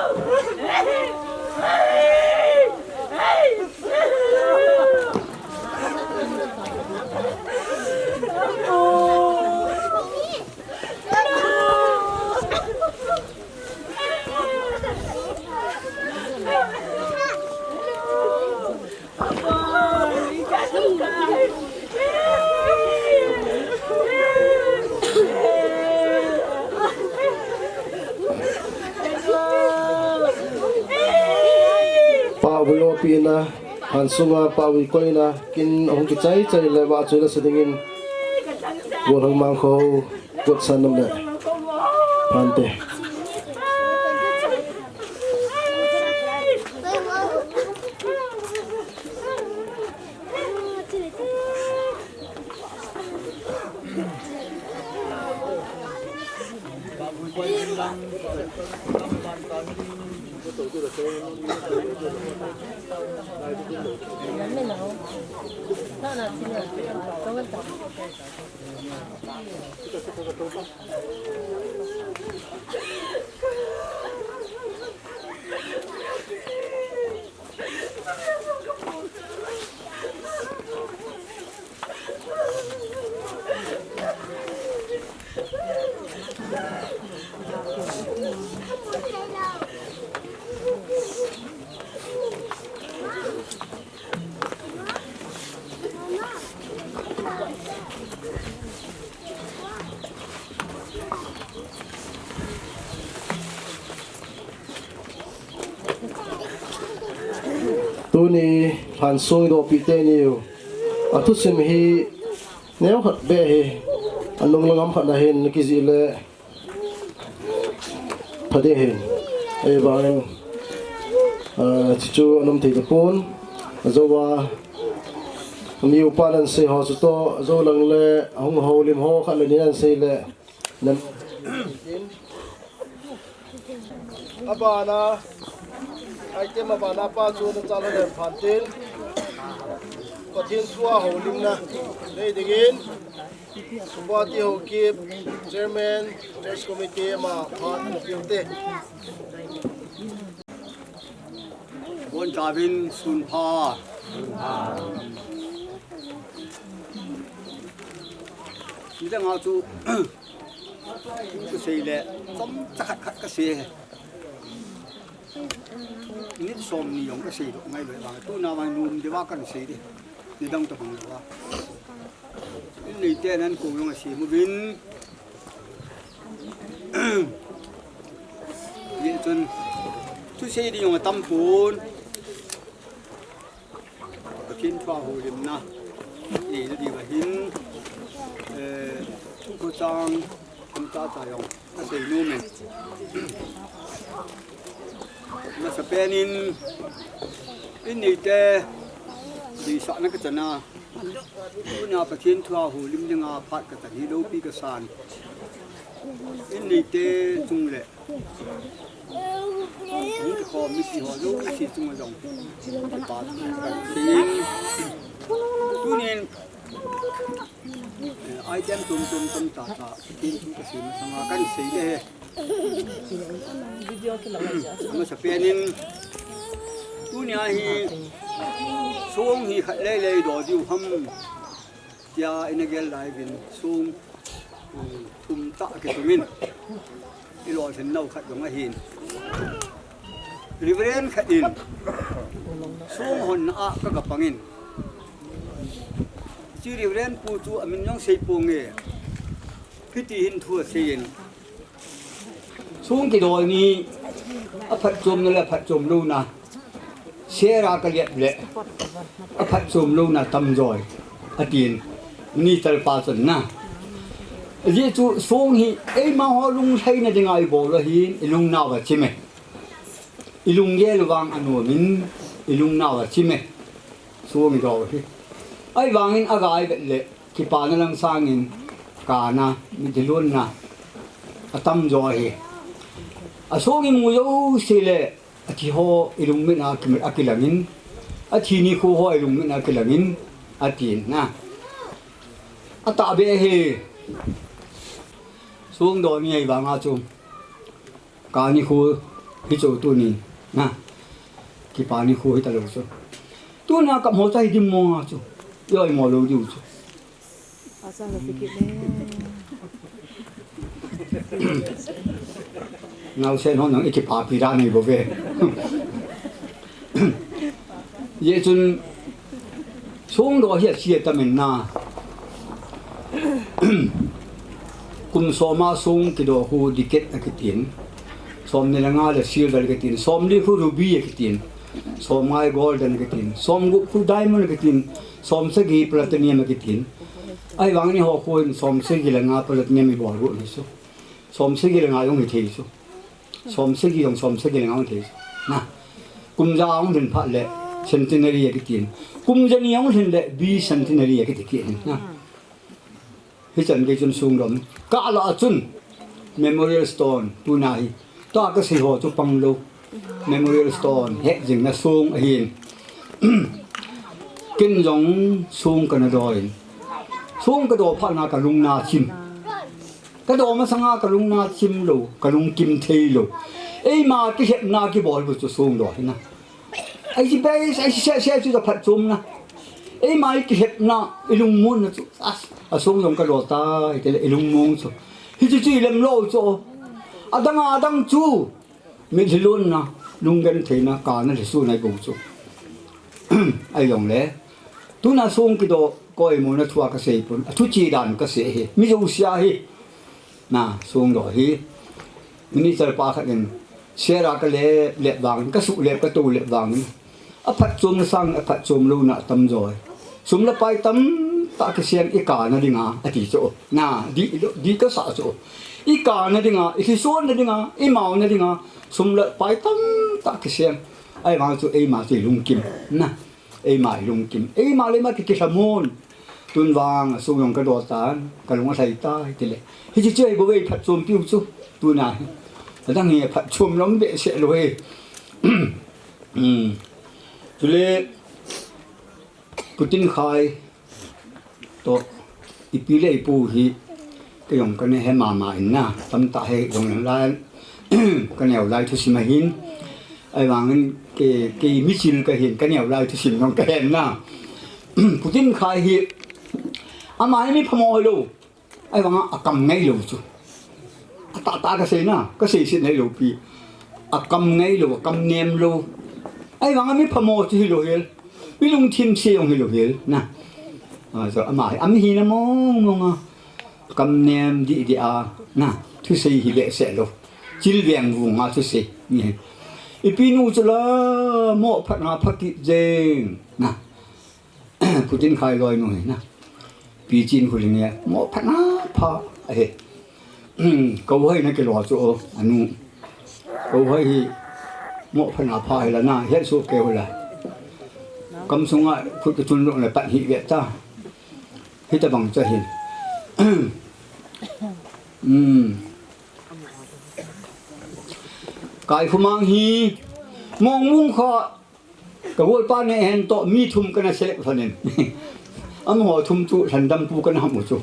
Pahvui opina, hansunga pahvui koina, kin ahung kichai chai le vahchoina sa dingin, Golhang Mangkho. Kutsan nom le phante. Tuni lhansong idohpi teni u athusim hi neokhat beh hi anung lang ham khat na hin kijih le Phading hin. Ahivangin, ah, chuchu anum thei tapon. Ajouva, mi upa nan sei ho chutoh, ajou lang le, ahung houlim ho khat le ni nan sei le. Nan. Abana. Item a bana pa chu na chala den phan tin. Pathen thua houlimna nei dingin. Subati Haokip, Chairman, Church Committee ama phat na piu te. Bon chavin sun pha. Nidang a chu, ka sei le, chom cha khat khat ka sei. Nit som ni jong ka sei doh ngai loi vang. Tuna vang num deuva kan sei di. Nidang ta bang leuva. In nei te nan ko jong a sei mu vin. Ye chun. Thusei di jong a tam pon. Pathen thua houlimna neina diuva hin, eh, thuchang, thuchang cha jong ka sei nom e. Masapen in, in nei te, deisahna ka chan a, tuna Pathen thua houlim dinga phat ka chan hi loupi ka san. In nei te chung le, hung kikhom mipi ho jouse chunga jong kipa thu kan sei in. Tunin, eh, item tum tum tam ta ta, tin thu ka sei masanga kan sei le he. Video kilang a. Masapen in, tunia hi, song hi khat lei lei doh diu ham. Tia ina gel lai vin song, um, thum ta kitumin. I lolhin nau khat jong ahin. Reverend khat in song honna a ka ga pangin. Chi Reverend pu chu amin jong sei ponge. Hiti hin thu asei in. Song kidoh ni, aphatchomna le aphatchom louna. Sera ka lep le, aphatchom louna tamjoi, atin. Minister pa chun na. Ajeh chu song hi, eima ho lunglhaina dinga i bol u ahin, i lungnau achim e. I lunggel vang anom in, i lungnau achim e. Song i doh hi. Ahivangin agai vet le, kipana lang sangin, kana, mitlhi lonna, atamjo ahi. Asong i mu jouse le, athi ho i lungmit a ki-, akilangin, athi nikho ho i lungmit a kilangin, atin na. Atahbeh hi, song doh ni ahivanga chu. Ka nikho hi chu tuni, na. Kipa nikho hi talou chu. Tuna ka mo cha hi dim mo nga chu. Yoi mo lou diu chu. Asa ka tikit ne. Naosen ho nang i kipapi da nei bou ve. Hijeh chun, song doh hi achi atam in na. Kum som a song kidoh khu decade akitin. Som ni le nga le silver akitin. Som li khu ruby akitin. Som nga golden akitin. Som gup khu diamond akitin. Som sagi platinum akitin. Ahivangin eiho khu in som sagi le nga platinum i bol got u ahi chu. Som sagi le nga jong hithei chu. Som sagi jong som sagi le nga hithei chu. Na. Kum ja hung lhin phat le centenary akitin. Kum ja ni hung lhin le bicentenary akiti kit in. Na. Hichan gei chun song doh. Ka lah a chun memorial stone tuna hi. Tua ka sei ho chu pang lou. Memorial stone, hetjingna song ahin. Ken jong song kana doh in. Song kadoh phat na kalung nachim. Kadoh masanga kalung nachim lou, kalung kim thei lou. Eima kilhepna kibol bou chu song doh hi na. Ahi beh, ahi sese chu phatchomna. Eima i kilhepna, i lungmonna chu. As, asong jong kadoh tai, tile i lungmong chu. Hichu chu i lem lou chu. Adang adang chu. Mitlhi lonna, lunggentheina, kana lhisun ahi bou chu. Ahijongle. Tuna song kidoh, koimona thua kasei pon. Athu chi dan kasei hi. Mi jouse a hi. Na, song doh hi. Minister pa khat in. Sera ka lep, lep vangin, ka suh lep, ka tou lep vangin. Aphatchomna sang, aphatchom louna atamjo. Sum le pai tamtah kiseng i kana dinga, ati chu. Na, di, di kasa chu. I kana dinga, i lhisonna dinga, i maona dinga, sum le pai tamtah kiseng. Ahivang chu eima chu i lungkim. Na, eima i lungkim. Eima le eima ki, kilhamon. Tun vang, asong jong kadoh tan, kalung alhai tai, tile. Hichu chu ahi bou ve phatchompiu chu, tuna hi. Adang hi phatchom lou behseh lou hi. Hmm. Chule Putin Khai to ipi le ipu hi kei jong kana he mama in na, tamtah he jong lai, kaneo lai thusim ahin. Ahivangin kei, kei michil kahin, kaneo lai thusim jong kahen na. Putin Khai hi, ama hi mi phamo hilou. Ahivanga akam ngailou chu. Atahtah kasei na, kasei sit nailou pi. Akam ngailou, akam nemlou. Ahivanga mi phamo chu hilou hel. Mi lungthim se jong hilou hel na. A, so ama hi, ama hina mong mong a. Kam nem didi a, na, thusei hi behseh lou. Chil veng vung a thusei. Ni. Ipi nu chu la, mo phat na phat kit jeng. Na. Putin Khai loinu hi na. Pi Chin Khu Ling e, mo phat na pha ahi. Ko hai na kilo chu o, anu. Ko hai hi, mo phat na pha hi la na, het su ke ho la. Kam sunga, khut ki chun lo la pat hi ve ta. Hitabang cha hin. Hmm. Kai Khumang hi, mong mong kha, ka golpa ne hen to mi thum kana select lhonin. Amaho thum chu lhandam pu kana ham u chu.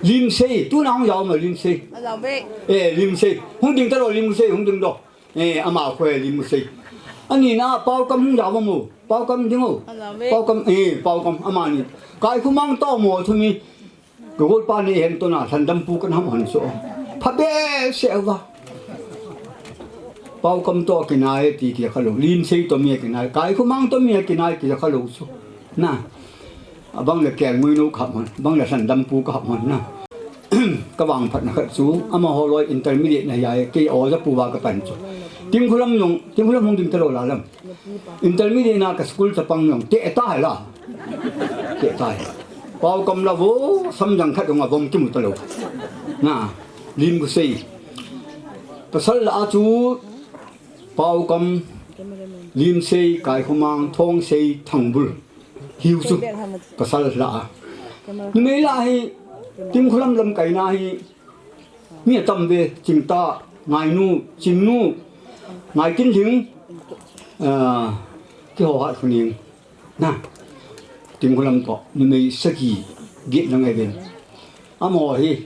Limsei, tuna hung jao ma Limsei. A jao ve. Eh, Limsei. Hung ding ta lo Limsei, hung ding lo. Eh, ama khu he Limsei. Ani na Paokam hung jao ma mu. Paokam ding o. A jao ve. Paokam, eh, Paokam, ama ni. Kai Khumang to mo thum mi. Ka golpa ne hen to na, lhandam pu kana ham hon so. Pha behseh va. Paokam to kinai ti kikha lou. Limsei to mi kinai. Kai Khumang to mi kinai kikha lou chu. Na. Abang le Kelngui nu ka ham hon. Abang le lhandam pu ka ham hon na. Ka vangphat na khat chu. Amaho loi intermediate na jai. Kei o ja pu va ka pan chu. Tingkhulam jong. Tingkhulam hung ding ta lo la lam. Intermediate na ka school chapang jong te ta la. Te ta. Paokam la vo, samjang khat jong avom kimu ta lo. Na, Limsei. Pasal la a chu, Paokam, Limsei, Kai Khumang, Thongsei, Thangbul. Hiu chu, pasal la a. Numei la hi, Tingkhulam lamkai na hi, mi atam ve, Chingta, Ngainu, Chingnu, Ngaikinling, ah, Kihohat Khuning. Na, Tingkhulam to, numei sagi, get lang ai ven. Amaho hi,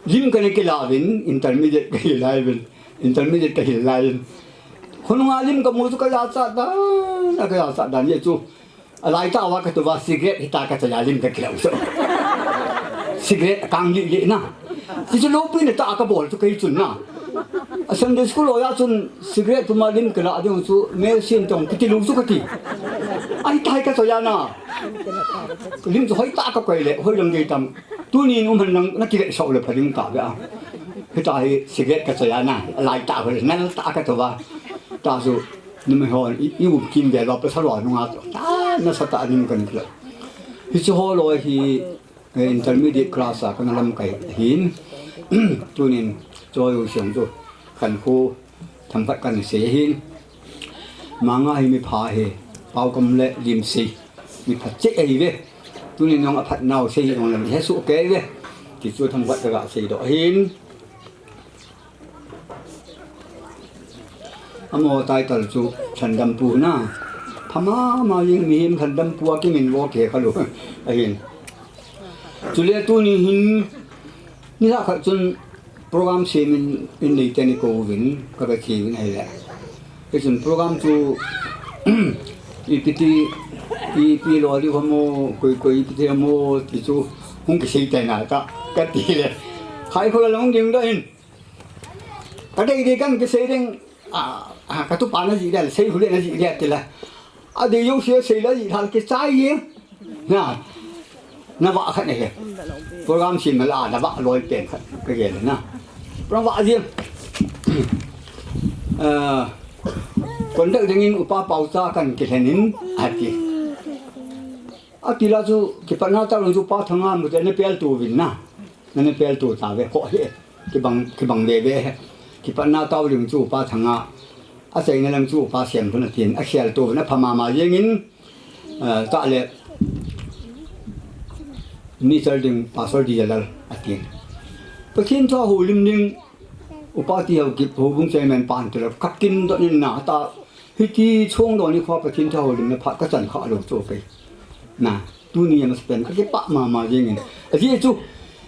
lim kana kila ven, intermediate ka hi lai ven, intermediate ka hi lai ven. Khonunga lim ka mu chu ka ja cha dan, ka ja cha dan ye chu. Alai ta va ka tu va cigarette hita ka chaya lim ka kila u so. Cigarette kang li li na. Ti chu lopi na ta ka bol chu kei chun na. A Sunday school lo ya chun cigarette tu ma lim kila ding chu mel sin tong kiti lu chu kati. Ai tai ka chaya na. Lim chu hoi ta ka koi le, hoi lang dei tam. Tuni nu man lang na kile sau le pha ding ta ve a. Hita hi cigarette ka chaya na. Alai ta hoi nal ta ka tu va. Ta chu numei ho i, i um kim ve lo pa sa lo nunga to. Ta na sa ta lim kan kila. Hi chu ho lo hi, eh, intermediate class a kana lamkai hin. Tunin choi u siang chu. Khankho themkhat kana sei hin. Manga hi mi pha hi, Paokam le Limsei. Mi pha cheh ahi ve. Tunin jong aphat nau sei jong lam he su ke ve. Ti chu themkhat ka ga sei doh hin. Amaho title chu lhandam pu na. Pha mama jing mihem lhandam pu a kimin vo ke kha lu. Ahin. Chule tuni hin, ni la khat chun program sem in, in nei teni ko uvin, ka ka che uvin ahile. Hichun program chu, ipi ti, ipi lo di ho mo, koi koi ipi ti mo, ti chu, hung kisei tai na ka, ka ti le. Khai kho la long ding da in. Ka dei dei kan kisei ding, a, a, ka tupa na ji le, sei hu le na ji le ti la. A dei jong sei, sei la ji thal kichai jeng. Na, na va khat na he. Program sem na la, na va loi pen khat ka gel na. Program va jeng. Eh, conduct dingin Upa Paocha kan kilhen in, ati. Ati la chu, kipatna tao lang chu Pa Thanga mu te na pel tu vin na. Na, na pel tu ta ve, ko he. Kibang, kibang ve ve he. Kipatna tao lang chu Pa Thanga. Achaina lang chu Pa Siamthon atin. Akhel tu vin, apha mama jeng in. Eh, ta le. Ni chal ding, Pastor Dijalal atin. Pathen thu houlim ding. Upa Tihaokip, houbung chairman pan tu le. Kap kin dot in na ta. Hiti song don nikho Pathen thu houlimna phat kachan kha lou chu kei. Na, tuni amasapen kakipah mama jingin. Ajeh chu,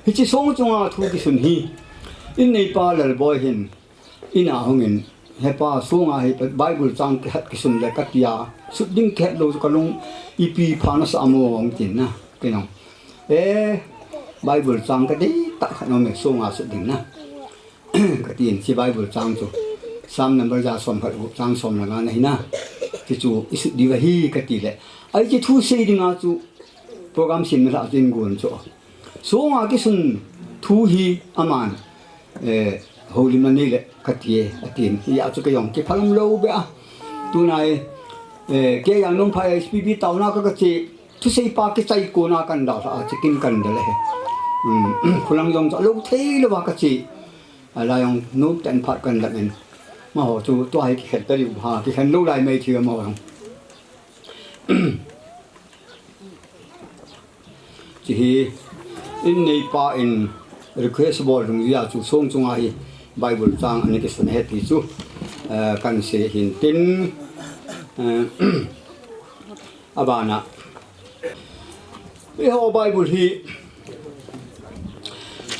hiche song chunga thu kisun hi, in neipa Lalboi hin, in a hungin, "He pa, songa hi Bible chang kihet kisun le," kati a, "sut ding kihet lou chu kalung ipi pha nasah mo?" hung tin na, kei jong. "Eh, Bible chang kadei tah khat aume, songa sut ding na," katin, hiche Bible chang chu Psalm number ja som khat le gup, chang som le nga na hi na. Hichu isut diu ahi kati le, "Hiche thu sei dinga chu program simna lhah chu in gon chu. Songa kisun thu hi aman, eh, houlimna nei le kati e," atin. Hijeh a chu kei jong kiphalam lou beh a. Tunai, eh, kei jong nom pha S P B taona ka, kache, thuseipa kichai kona kan dalha a, chekin kan dal e. Um, khulang jong chu alou thei lou a kache. Alai jong nom ten phat kan dal in. Amaho chu tua hi kikhen ta diu ha, kikhen lou lai mai thei amaho jong. Hiche hi, in neipa in request bol dungjui a chu song chunga hi Bible chang ana kisun ahi ti chu, eh, kan sei hin tin, eh, abana. Eiho Bible hi,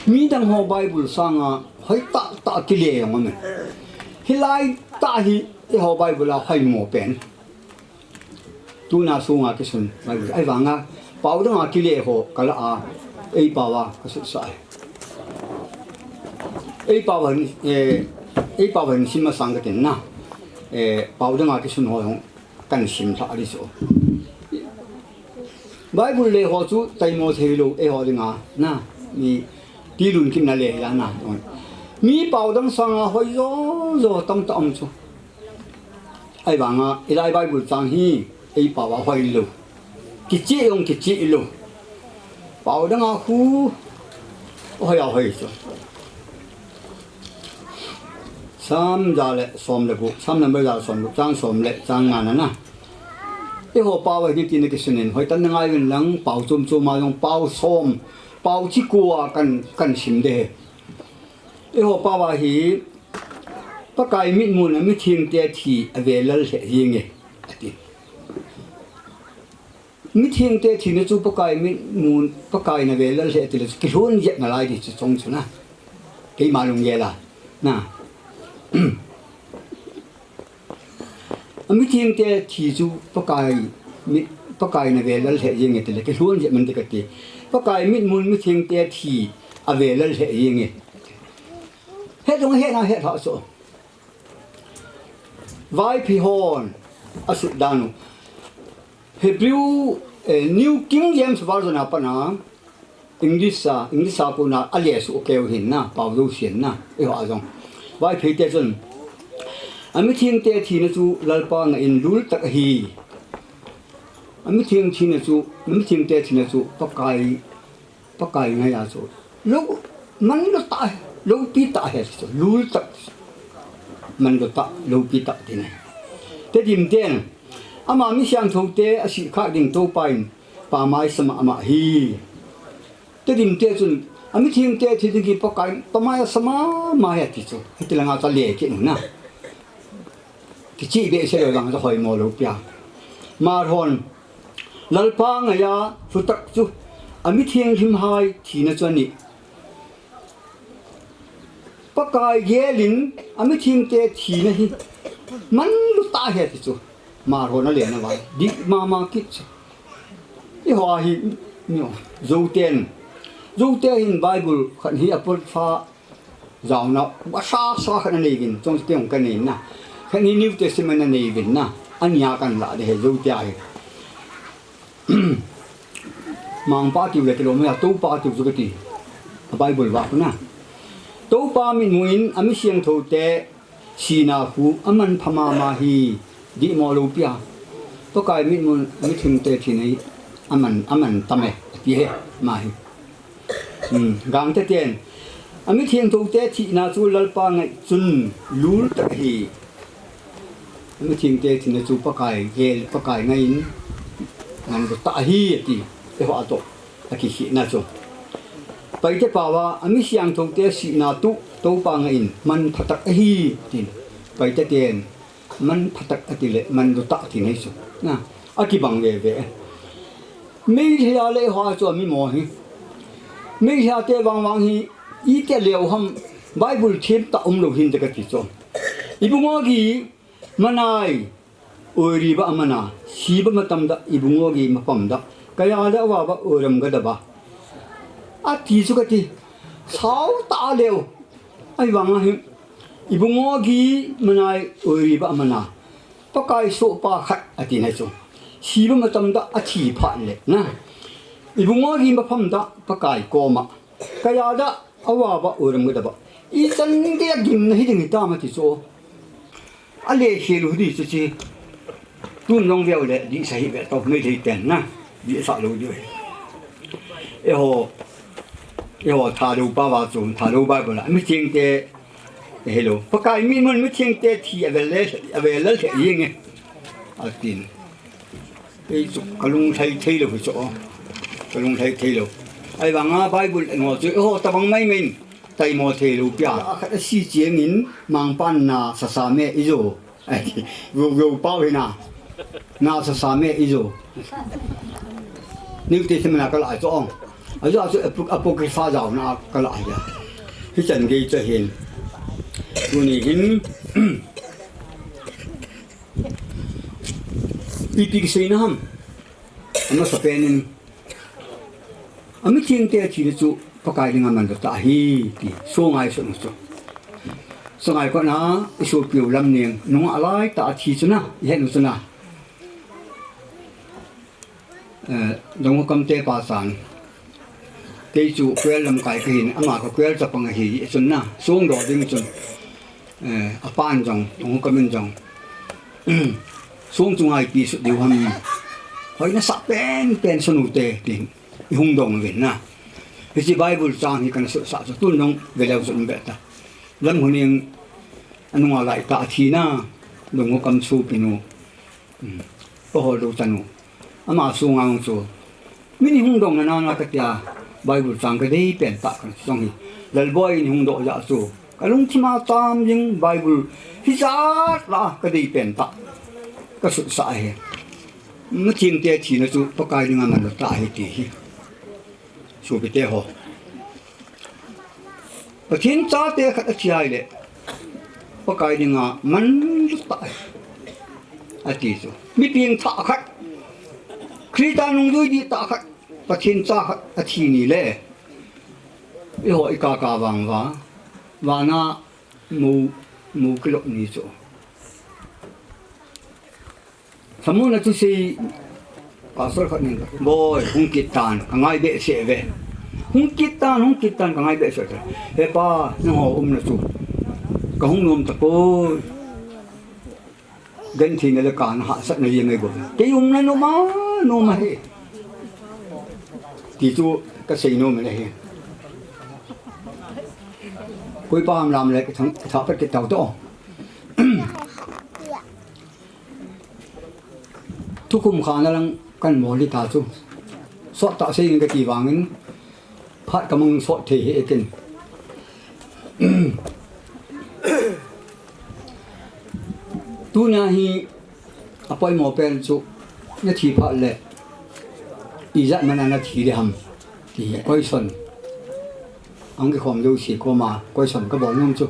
midang ho Bible sanga hoi tah tah kile jong aume. Hilai tah hi eiho Bible a hoimo pen. Tuna songa kisun Bible. Ahivanga, pao danga kile ho kala a, eipao a kasutsah e. Eipao a hin, eh, eipao a hin sim masang katin na. Eh, pao danga kisun ho jong kan sim lhah ding chu. Bible le ho chu taimo thei lou, eiho dinga, na, mi tilun kimna le ja na. Mi pao dang sanga hoi jo jo tamtah um chu. Ahivanga, hilai Bible chang hi, eipao a hoi lou. Kicheh jong kicheh lou. Pao danga khu, hoi a hoi chu. Psalm ja le som le gup, Psalm number ja le som le gup, chang som le chang nga na na. Eiho pao a hiti na kisun in, hoitah in na ngai uvin lang, pao chom chom a jong pao som, pao chi ko a kan, kan sim ding ahi. Eiho pao a hi, Pakai mitmun a mithengte thi ave lal lheh jenge, ati. Mithengte thina chu Pakai mitmun, Pakai in ave lal lheh tile chu kilhon jep nalai ding chu chong chu na. Keima lunggel a. Na. A mithengte thi chu Pakai, mi, Pakai in ave lal lheh jenge tile kilhon jep man ding kati. Pakai mitmun mithengte thi ave lal lheh jenge. He jong he na he tha so. Vaiphei hon asut dan u. Hebrew, eh, New King James Version a pat a, English a, English a kona alesuh keu hin na, pao jousen na, eiho a jong. Vaiphei te chun, a mithengte thina chu Lalpa ngah in lul tah ahi. A mitheng thina chu, a mithengte thina chu Pakai Pakai ngai a chu. Lou, manlou tah, loupi tah ahi chu, lul tah. Manlou tah, loupi tah tina. Tedim ten, ama misiangthou te asih khah ding Toupa in, pamai asa mama hi. Tedim te chun, a mithengte thi ding hi Pakai, pamai asa mama hi ati chu. Hiti langa chu ale kit u na. Kichih behseh lou vang chu hoimo lou pia. Mar hon, Lalpa ngaiya lhutah chu, a mithianghlim hai thina chu ahi. Pakai gelin, a mithengte thina hi, manlou tah ahi ti chu. Mar hon ale na vai, dih mama kit chu. Eiho hi, nio, Zoten. Zote hin Bible khat hi Apocrypha jaona, asasa khat anei uvin, chong te ong kanei na. Khat hi New Testament anei uvin na. Ania kan la de he Zote ahi. Mangpa tiu le kilom ya, Toupa tiu chu kati. A Bible va khu na. Toupa mitmun a misiangthou te sihna khu aman pha mama hi, dihmo lou pia. Pakai mitmun a mithengte thina hi aman, aman tam e, ati he, ama hi. Hmm, Gangte ten. A mithengthou te thina chu Lalpa ngai chun lul tah ahi. A mithengte thina chu Pakai gel, Pakai ngai in ngan tah ahi, ati. Eiho a toh. A kikhehna chu. Paite pao a, a misiangthou te sihna chu, Toupa ngah in, manpha tah ahi, tin. Paite ten, Man phatah ati le, man lutah ati nei chu. Na, akibang veve. Meitei a le hoa chu ami mo hi. Meitei te vangvang hi, ite leu ham Bible thim ta um lou hin te kati chu. Ibungogi manai, oiriba amana, siba matam da, ibungogi mapam da, kaya da wa ba oiram ga da ba. Ati chu kati, sao ta leu. Ai vang ahi, ibungogi manai, oiriba amana. Pakai sohpa khat ati na chu. Siba matam da athi phat le na. Ibungogi mapam da Pakai koma. Kaya da awa ba oiram ga da ba. Ichan gei a gimna hi ding hi tam ati chu. Ale khel u hi di chu chi. Tun nong veu le di sa hi ve to Meitei ten na. Di sa lou di. Eiho, eiho Thadou pa va chu, Thadou Bible a. Mitheng te, hello. Pakai mi mun mitheng te thi a ve le, a ve le le yeng e. Atin. Ei chu kalung lhai thei lou hi chu. Kalung lhai thei lou. Ai vang a Bible ngo chu, eiho tabang mai mai. Taimo thei lou pia. Akhat asi chiang in, mangpan na sasa me ijo. Ai, ro, ro pau hi na. Na sasa me ijo. New Testament a kala chu ong. Ajo chu apo-, Apocrypha jao na kala ya. Hichan gei chu hin. Tuni hin. Ipi kisei na ham. Amasa pen in. Amitheng te thina chu Pakai dinga man lutah ahi ti. Sungai sunu chu. Sungai kona, isopiu Lamneng, nunga lai ta athi chu na, ihet nu chu na. Eh, Donghu Kam te pa san. Kei chu Kuel lamkai kahin, ama ka Kuel chapang ahi, chun na, sung do ding chun. Eh, apan jong, Donghu Kam in jong. Sung chunga ipi sut diu ham. Hoi nasa pen, pen sunu te, tin. I hung dong uvin na. Hiche Bible chang hi kana sutsah chu tun nong ve leu chu um ve ta. Lamneng anunga lai ta athi na, Donghu Kam sopinu. Hmm. Pahol lou chanu. Ama sunga hung chu. Min i hung dong na na na katia Bible chang kadei pen ta kana song hi. Lalboi in hung doh ja chu. Kalungthim a tam jing Bible hi jat la kadei pen ta. Ka sutsah ahi. Mitheng te thina chu Pakai dinga man lutah ahi ti hi. Sopite ho. Pathen chate khat athi ahile. Pakai dinga man lutah ahi. Ati chu. Mi pengthah khat. Christa nungjui dihtah khat. Pathen cha khat athi ni le. Eiho i kaka vang va. Vana mu, mu kilop ni chu. Samuna chu sei, pastor khat nin, "Boi, hung kit tan, ka ngai behseh ve. Hung kit tan, hung kit tan, ka ngai behseh ve. He pa, nangho umna chu. Ka hung nom tapoi. Gentheina le kana hahsatna jeng ahi bou. Kei umna nom a, nom ahi." Ti chu ka sei nom ahi. Koi pa ham lam le, ka thang, ka thah pat kit tau to. Thukhum khana lang kan mol hi ta chu. Sot ta sei in kati vangin, phat ka mang sot thei hi ekin. Tuna hi apoimo pen chu, na thi phat le, ijat mana na thi le ham. Ti hi question. Ang kikhom jouse koma question kabol nom chu.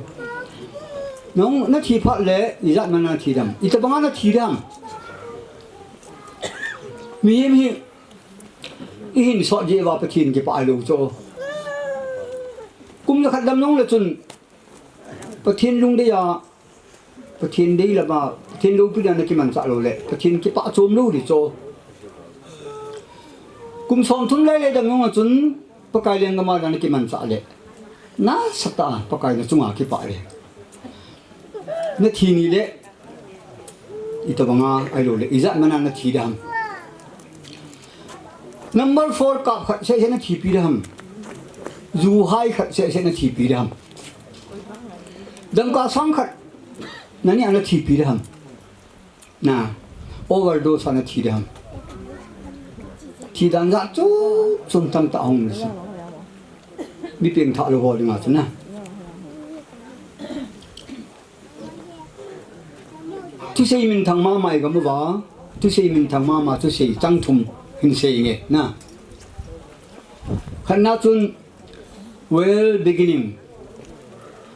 Nang na thi phat le, ijat mana na thi dam. Itobanga na thi dam. Mihem hi, ihin sot jeh uva Pathen kipah lou chu. Kum jakhat dam nung le chun, Pathen lungdei a, Pathen dei lama, Pathen loupina na kimanchah lou le, Pathen kipah chom lou di chu. Kum somthum lai lai dam nunga chun, Pakai lenggam a na kimanchah le, nasatah a Pakai na chunga kipah le. Na thi ni le, itobanga ahilou le, ijat mana na thi dam. Number four kap khat seh seh na thipi dam. Ju hai khat seh seh na thipi dam. Dangka sang khat, nani a na thipi dam. Na, overdose a na thi dam. Thi dan jat chu, chom tamtah hung le si. Mi pengthah lou ho dinga chu na. Thi Thusei minthang mama i gam uva, thusei minthang mama thusei chang thum hin sei nge na. Khatna chun well beginning.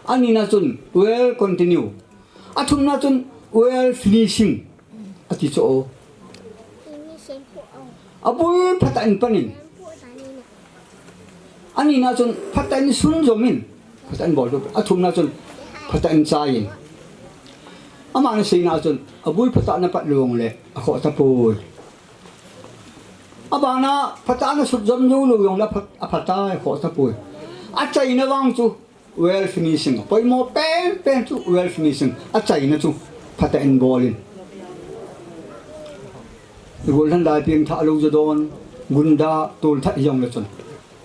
Anina chun well continue. Athumna chun well finishing. Ati chu o. Abul phatah in panin. Anina chun phatah in sunjom in. Phatah in bol chu. Athumna chun phatah in chai in. Ama na seina chun abul phatah na pat lou le akhoh tapoi. Abana phatah na sutjom jou lou jongle aphat, aphatah akhoh tapoi. Achaina vang chu well finishing. Poimo penpen chu well finishing. Achaina chu phatah in bol in. Igol lhan lai pengthah lou jadon, gunda, tolthat jongle chun.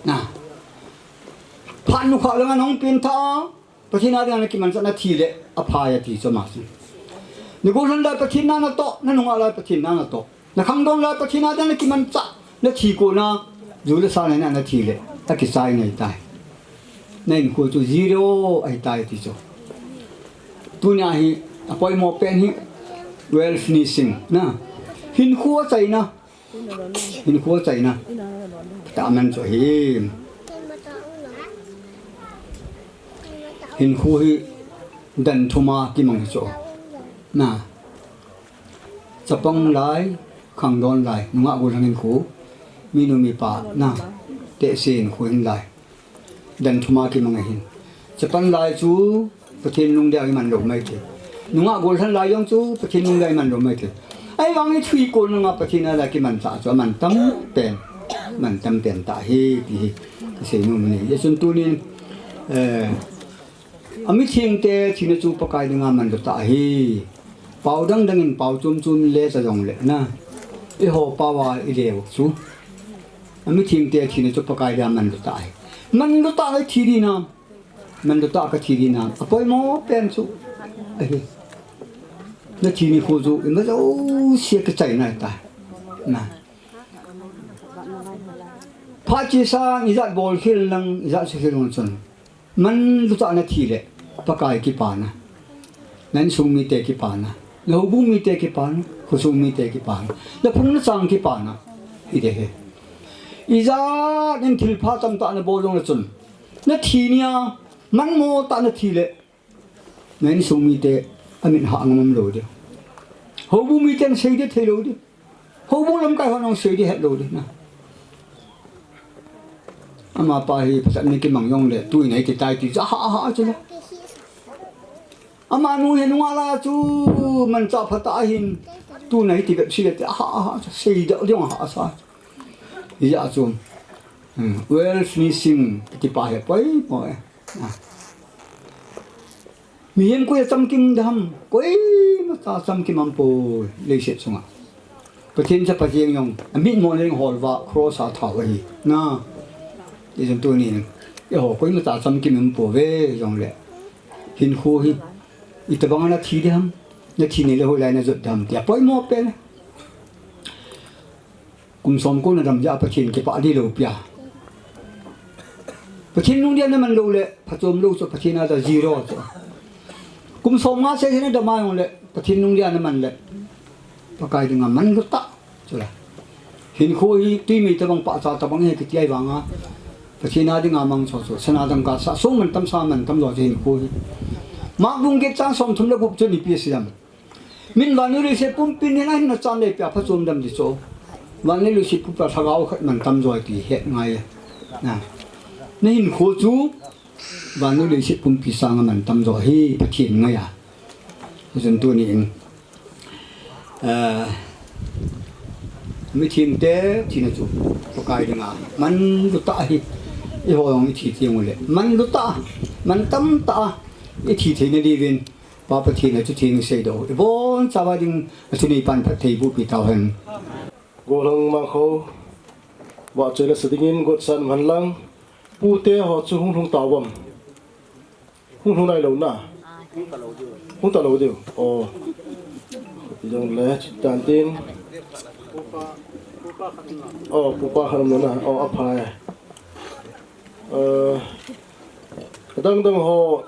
Na. Phat nukha langa nahung pengthah a, Pathen a dinga nakimanchah nathi le aphai ati chu ama chu. Nagol lhan lai Pathen na natoh, nanungah lai Pathen na natoh. Nakhangdong lai Pathen a dinga nakimanchah, nathi kona, ju le sa nei na nathi le, akichai ngai tai. Nahinkho chu zero ahitai ti chu. Tunia hi, apoimo pen hi, well finishing, na. Hinkho achaina, hinkho achaina. Taman chu hi. Hinkho hi dan thuma kimang hi chu. Na. Chapang lai, khangdon lai, nungah gollhang hinkho, minu mipa, na, tehse hinkho hin lai. Dan thuma kimang ahin. Chapang lai chu Pathen lungdei a iman lou maithei. Nungah gollhang lai jong chu Pathen lungdei a iman lou maithei. Ahivangin thil kona Pathen a lai kimanchah chu aman tam pen. Man tam pen tah hi, ti hi. Kasei nom ahi. Hijeh chun tunin, eh, Amithengte thina chu Pakai dinga manlutah ahi. Pao dangdang in pao chom chom le ta jongle na. Eiho pao a ile u chu. Amithengte thina chu Pakai dinga manlutah ahi. Manlutah a ithi dinam. Manlutah a kathi dinam. Apoimo pen chu. Ahi. Nathi nikho chu ima jouse kichaina ahitai. Na. Phat chesa ijat bol khel lang, ijat sukhel lang chun. Manlutah a nathi le, Pakai kipana. Na insung mite kipana. Na houbung mite kipana. Khosung mite kipana. Na phung na chang kipana. Hiding ahi. Ijat in thilpha tamtah nabol jongle chun. Nathi nia, manmo tah a nathi le. Na insung mite, amit hah ngam lou ding. Houbung miten sei ding thei lou ding. Houbung lamkai hon jong sei ding het lou ding na. Amapa hi phatah in kimang jongle, tuin ahi kitai ti, ja ha ha chu le. Amanu hi nungah la chu, manchah phatah ahin, tuna hiti bep sile ti, ha ha chu, sei ding ding ha sa. Hijeh chun. Hmm, well finishing, kiti pa hi poimo e. Ah. Mihem koi a chamkim dem, koimacha chamkim aumpoi, leiset chunga. Pathen chapa jeng jong, amit mo leng holva, cross a thao ahi. Na, hijeh chun tunin, eiho koimacha chamkim aumpouve, jongle. Hinkho hi, itobang a nathi dem, nathi nai le hoilai najot dem, tia poimo pen. Kum som ko nadam jeh a Pathen kipah ding lou pia. Pathen lungdei a naman lou le, phachom lou chu Pathen a dia zero chu. Kum som nga sese nadam a jongle, Pathen lungdei a naman le, Pakai dinga manlutah chu le. Hinkho hi twi mei tobang pahcha tobang ahi kiti ahivanga. Pathen a dinga mang chu chu. Sana dangka sa, song mantam sa mantam jo chu hinkho hi. Mark bung get chang som thum le gup chun ipi asei em. Min vannoi leiset pumpin hin ahin nachan le pia phachom dem ding chu. Vannoi leiset pumpi a lhagao khat mantam jo ti het ngai. Na. Na hinkho chu vannoi leiset pumpi sanga mantam jo hi Pathen ngai a. Hijeh chun tunin, eh, mithengte thina chu Pakai dinga manlutah ahi. Eiho jong ithi teng ule manlutah, mantam tah a ithi theina diuvin Pa Pathen a chu theng seidoh. Ibon chauva ding a thunei pan phatthei bohpi tauhen. Gollhang Mangkho, vahchoi le sa dingin gotsan man lang. Pute ho chu hung lhung tauvam. Hung lhung nailou na. Hung talou diu. Oh. Jongle, chutan tin. Oh, pupa khat um na. Oh, aphai. Eh, dang dang ho.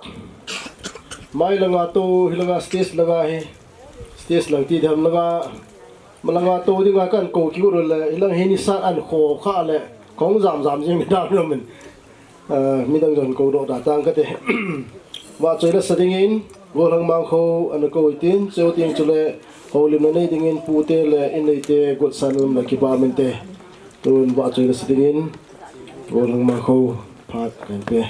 Mai langa tu, hilanga stage langa hi. Tis lang ti dem langa, malanga to dinga kan ko ki ro le, ilang hini sa an kho kha le, kong jam jam jing dam lo min. Ah, midang jong ko do da tang kate. Vahchoi la sa dingin, Golhang Mangkho ana ko itin, cheu ting chule, holimna nei dingin pute le inneite gotsan un la kipa mente. Tun vahchoi la sa dingin, Golhang Mangkho phat kan pe.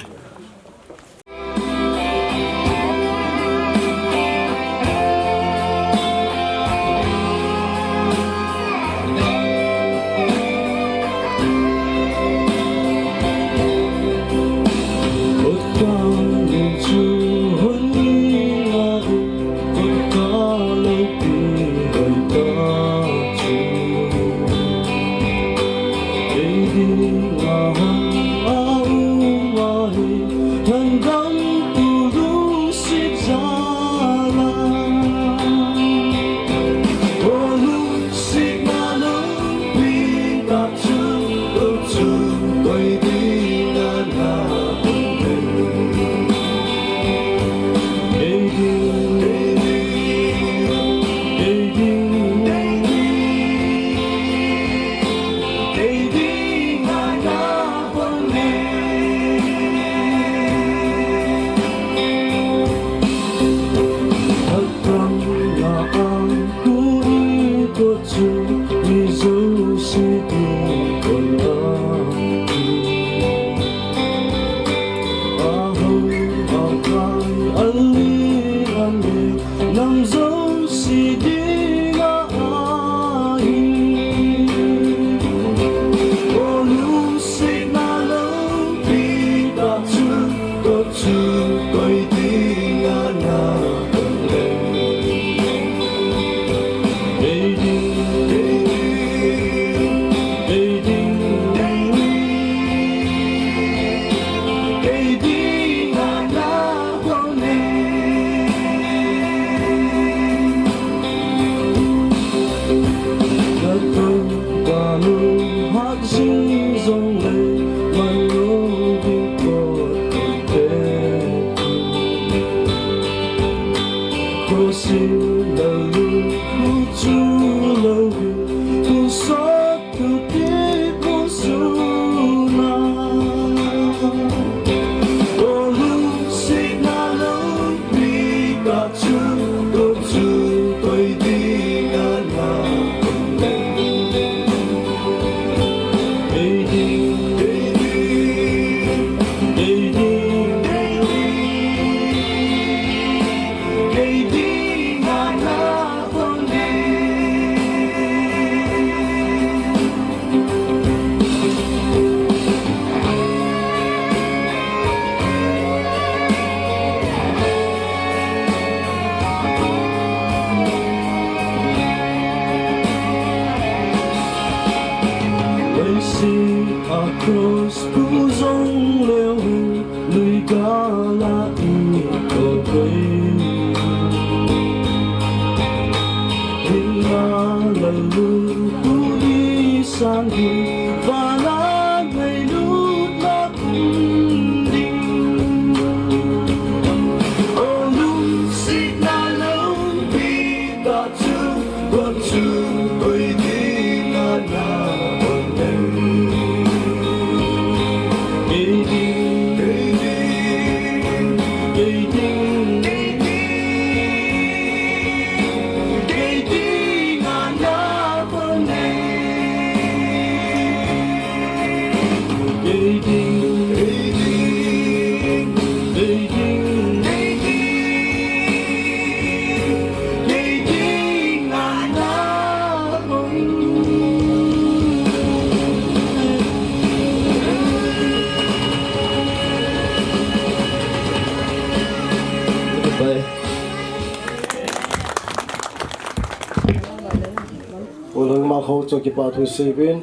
Golhang Mangkho chu kipa thu seipeh in,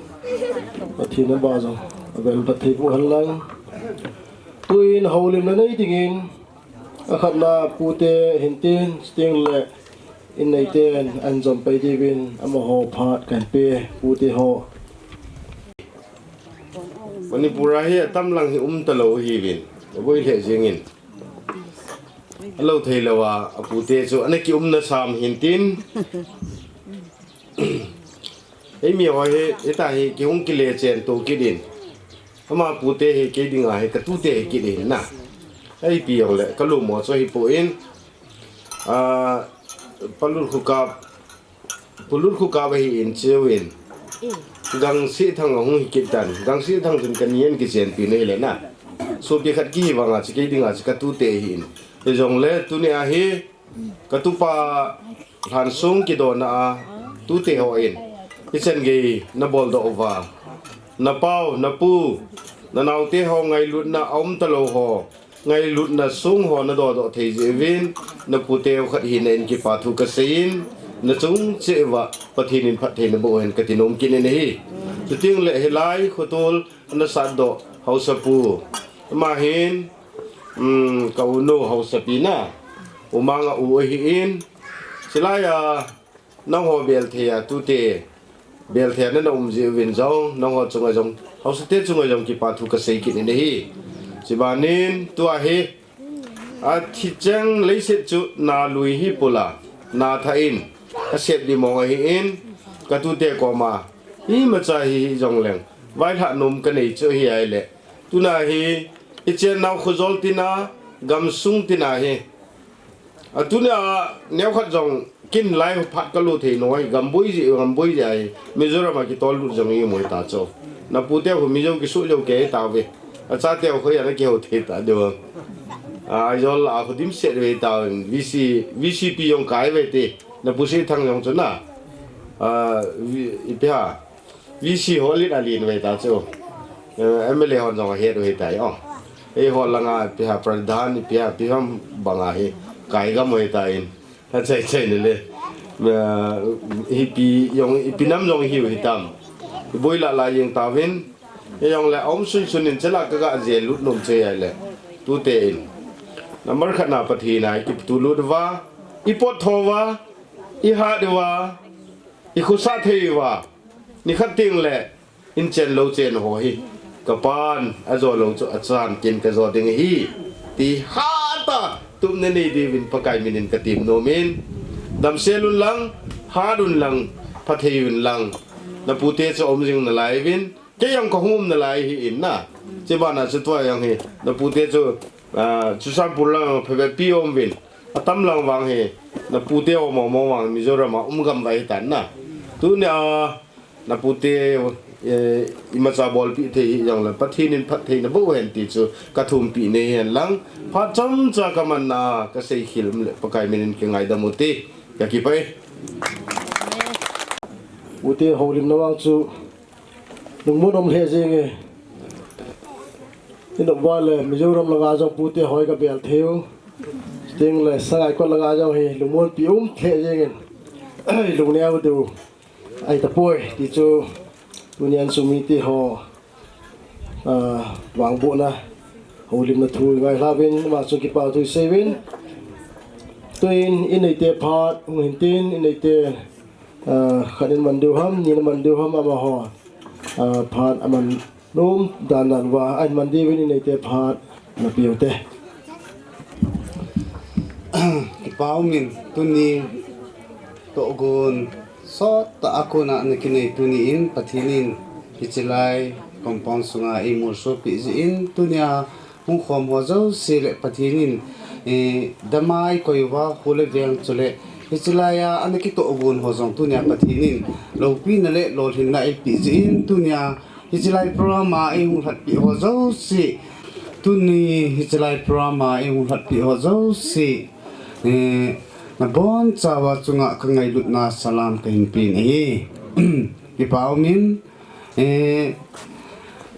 Pathen in ba jong avel pat thei boh hen lang. Tuin houlimna nei dingin, akhatna pute hintin, chuteng le inneiten an jom pai diuvin, amaho phat kan pe, pute ho. Manipur a hi atam lang hi um talou ahiuvin, aboi lheh jengin. Alo thei lou a, apute chu ana kiumna sam hin tin. Ei mi ho hi, hita hi kihung kile chen to kit in. Ama pute hi kei dinga hi ka tute hi kit in na. Ei pi jong le, ka lum mo chu hi pu in. A, palut khu ka Pulut khu ka ba hi in cheu in. Gangsi thang a hung hi kit tan. Gangsi thang chun ka nien kichen pi nei le na. Sopi khat kihi vanga chu kei dinga chu ka tute hi in. Hi jong le tuni a hi ka tupa hlan sung kidona a tute ho in. Hi chen gei na bol do va. Na pau, na pu, na naute ho ngailutna a um ta lo ho. Ngailutna sung ho na dodoh thei jeh uvin, na pute u khat hina in kipa thu ka sei in, na chung cheh uva Pathen in phattheina boh hen ka ti nom kit in ahi. Chuting le hilai khotol na sat doh Haosapu. Ama hin, um, ka u nu Haosapi na, u Manga u ahi in, chilai a, nangho bel thei a tute, bel thei a na na um jeh uvin jong, nangho chunga jong, Haosate chunga jong kipa thu ka sei kit in ahi. Chubanin, tua hi, a thi cheng leiset chu na lui hi pula, na tha in, a set di mong ahi in, ka tute koma, hi macha hi hi jong leng, vailhah nom ka nei chu hi ai le. Tuna hi, i chen nau khojol tina, gamsung tina hi, A tunia neo khat jong kin lai phat ka lut thei noi, gamboi ji, gamboi ji ai, Mizoram a kitol lut jong i moi ta chu. Na pute khu Mizo kisu jo ke ta ve. A chate khu ya na kihou thei ta deu. A, Aizawl a khu dimset ve ta, V C, V C P jong kai ve te. Na pu si thang jong chu na. A, vi, ipi ha. V C ho lit a lin ve ta chu. Eh, M L A hon jong a het ve ta o. Ei ho langa ipi ha pradhan ipi ha ipi ham banga hi kai gam ve ta in. Ha chai chai ne le. Eh, ipi jong ipi nam jong hi ve tam. Boi la la jeng ta vin. Ei jong le om sun sun in chela ka ga je lut nom che ai le. Tute in. Number khat na Pathen a i kip tu lut va. I pot tho va. I hat va. I khusa thei va. Nikhat teng le, in chen lo chen ho hi. Ka pan, a jo lo chu a chan kin ka jo ding hi. Ti hata, tum ne nei di vin Pakai minin ka tim nom in. Damsel un lang, hat un lang, phathei un lang. Na pute chu om jing na lai vin. Kei jong ka hum na lai hi in na. Chibana chu tua jong hi. Na pute chu, ah, chu sampur lang phe phe pi om vin. A tam lang vang hi. Na pute om om vang Mizoram a um gam vai tan na. Tunia, Na pute, eh, imacha bolpi thei hi jong le, Pathen in phattheina boh hen ti chu ka thumpi nei hen lang. Phat chomcha ka man na, ka sei khel le, Pakai minin ka ngaidam u te, ka kipah e. Pute houlimna vang chu, lungmon um lheh jeng e. Inop val le, Mizoram langa jong pute hoi ka bel thei u. Teng le, Sangaikot langa jong hi, lungmonpi um lheh jeng in. Lungneo diu. Ai tapoi, ti chu tunian chu mite ho, ah, vangbohna, houlimna thu i ngai lha uvin, ama chu kipa thu i sei uvin. Tuin, i neite phat, hung hin tin, i neite, ah, khat in man diu ham, ni na man diu ham, amaho, ah, phat, aman Nom dan dan uva, ahin man diuvin i neite phat na pe u te. Kipa um in tuni tohgon sot tah a kona na kinei tuni in Pathen in hiche lai compound sunga eimolso peh jeh in tunia hung khom ho jouse le Pathen in, eh, dama eikoi uva kho le veng chule hiche lai a ana kitohgon ho jong tunia Pathen in loupina le lolhinna eipeh jeh in tunia Hiche lai program a eihung lhatpeh ho jouse, tuni hiche lai program a eihung lhatpeh ho jouse, eh, nabonchauva chunga ka ngailutna salam kahin pen ahi. Kipa um in, eh,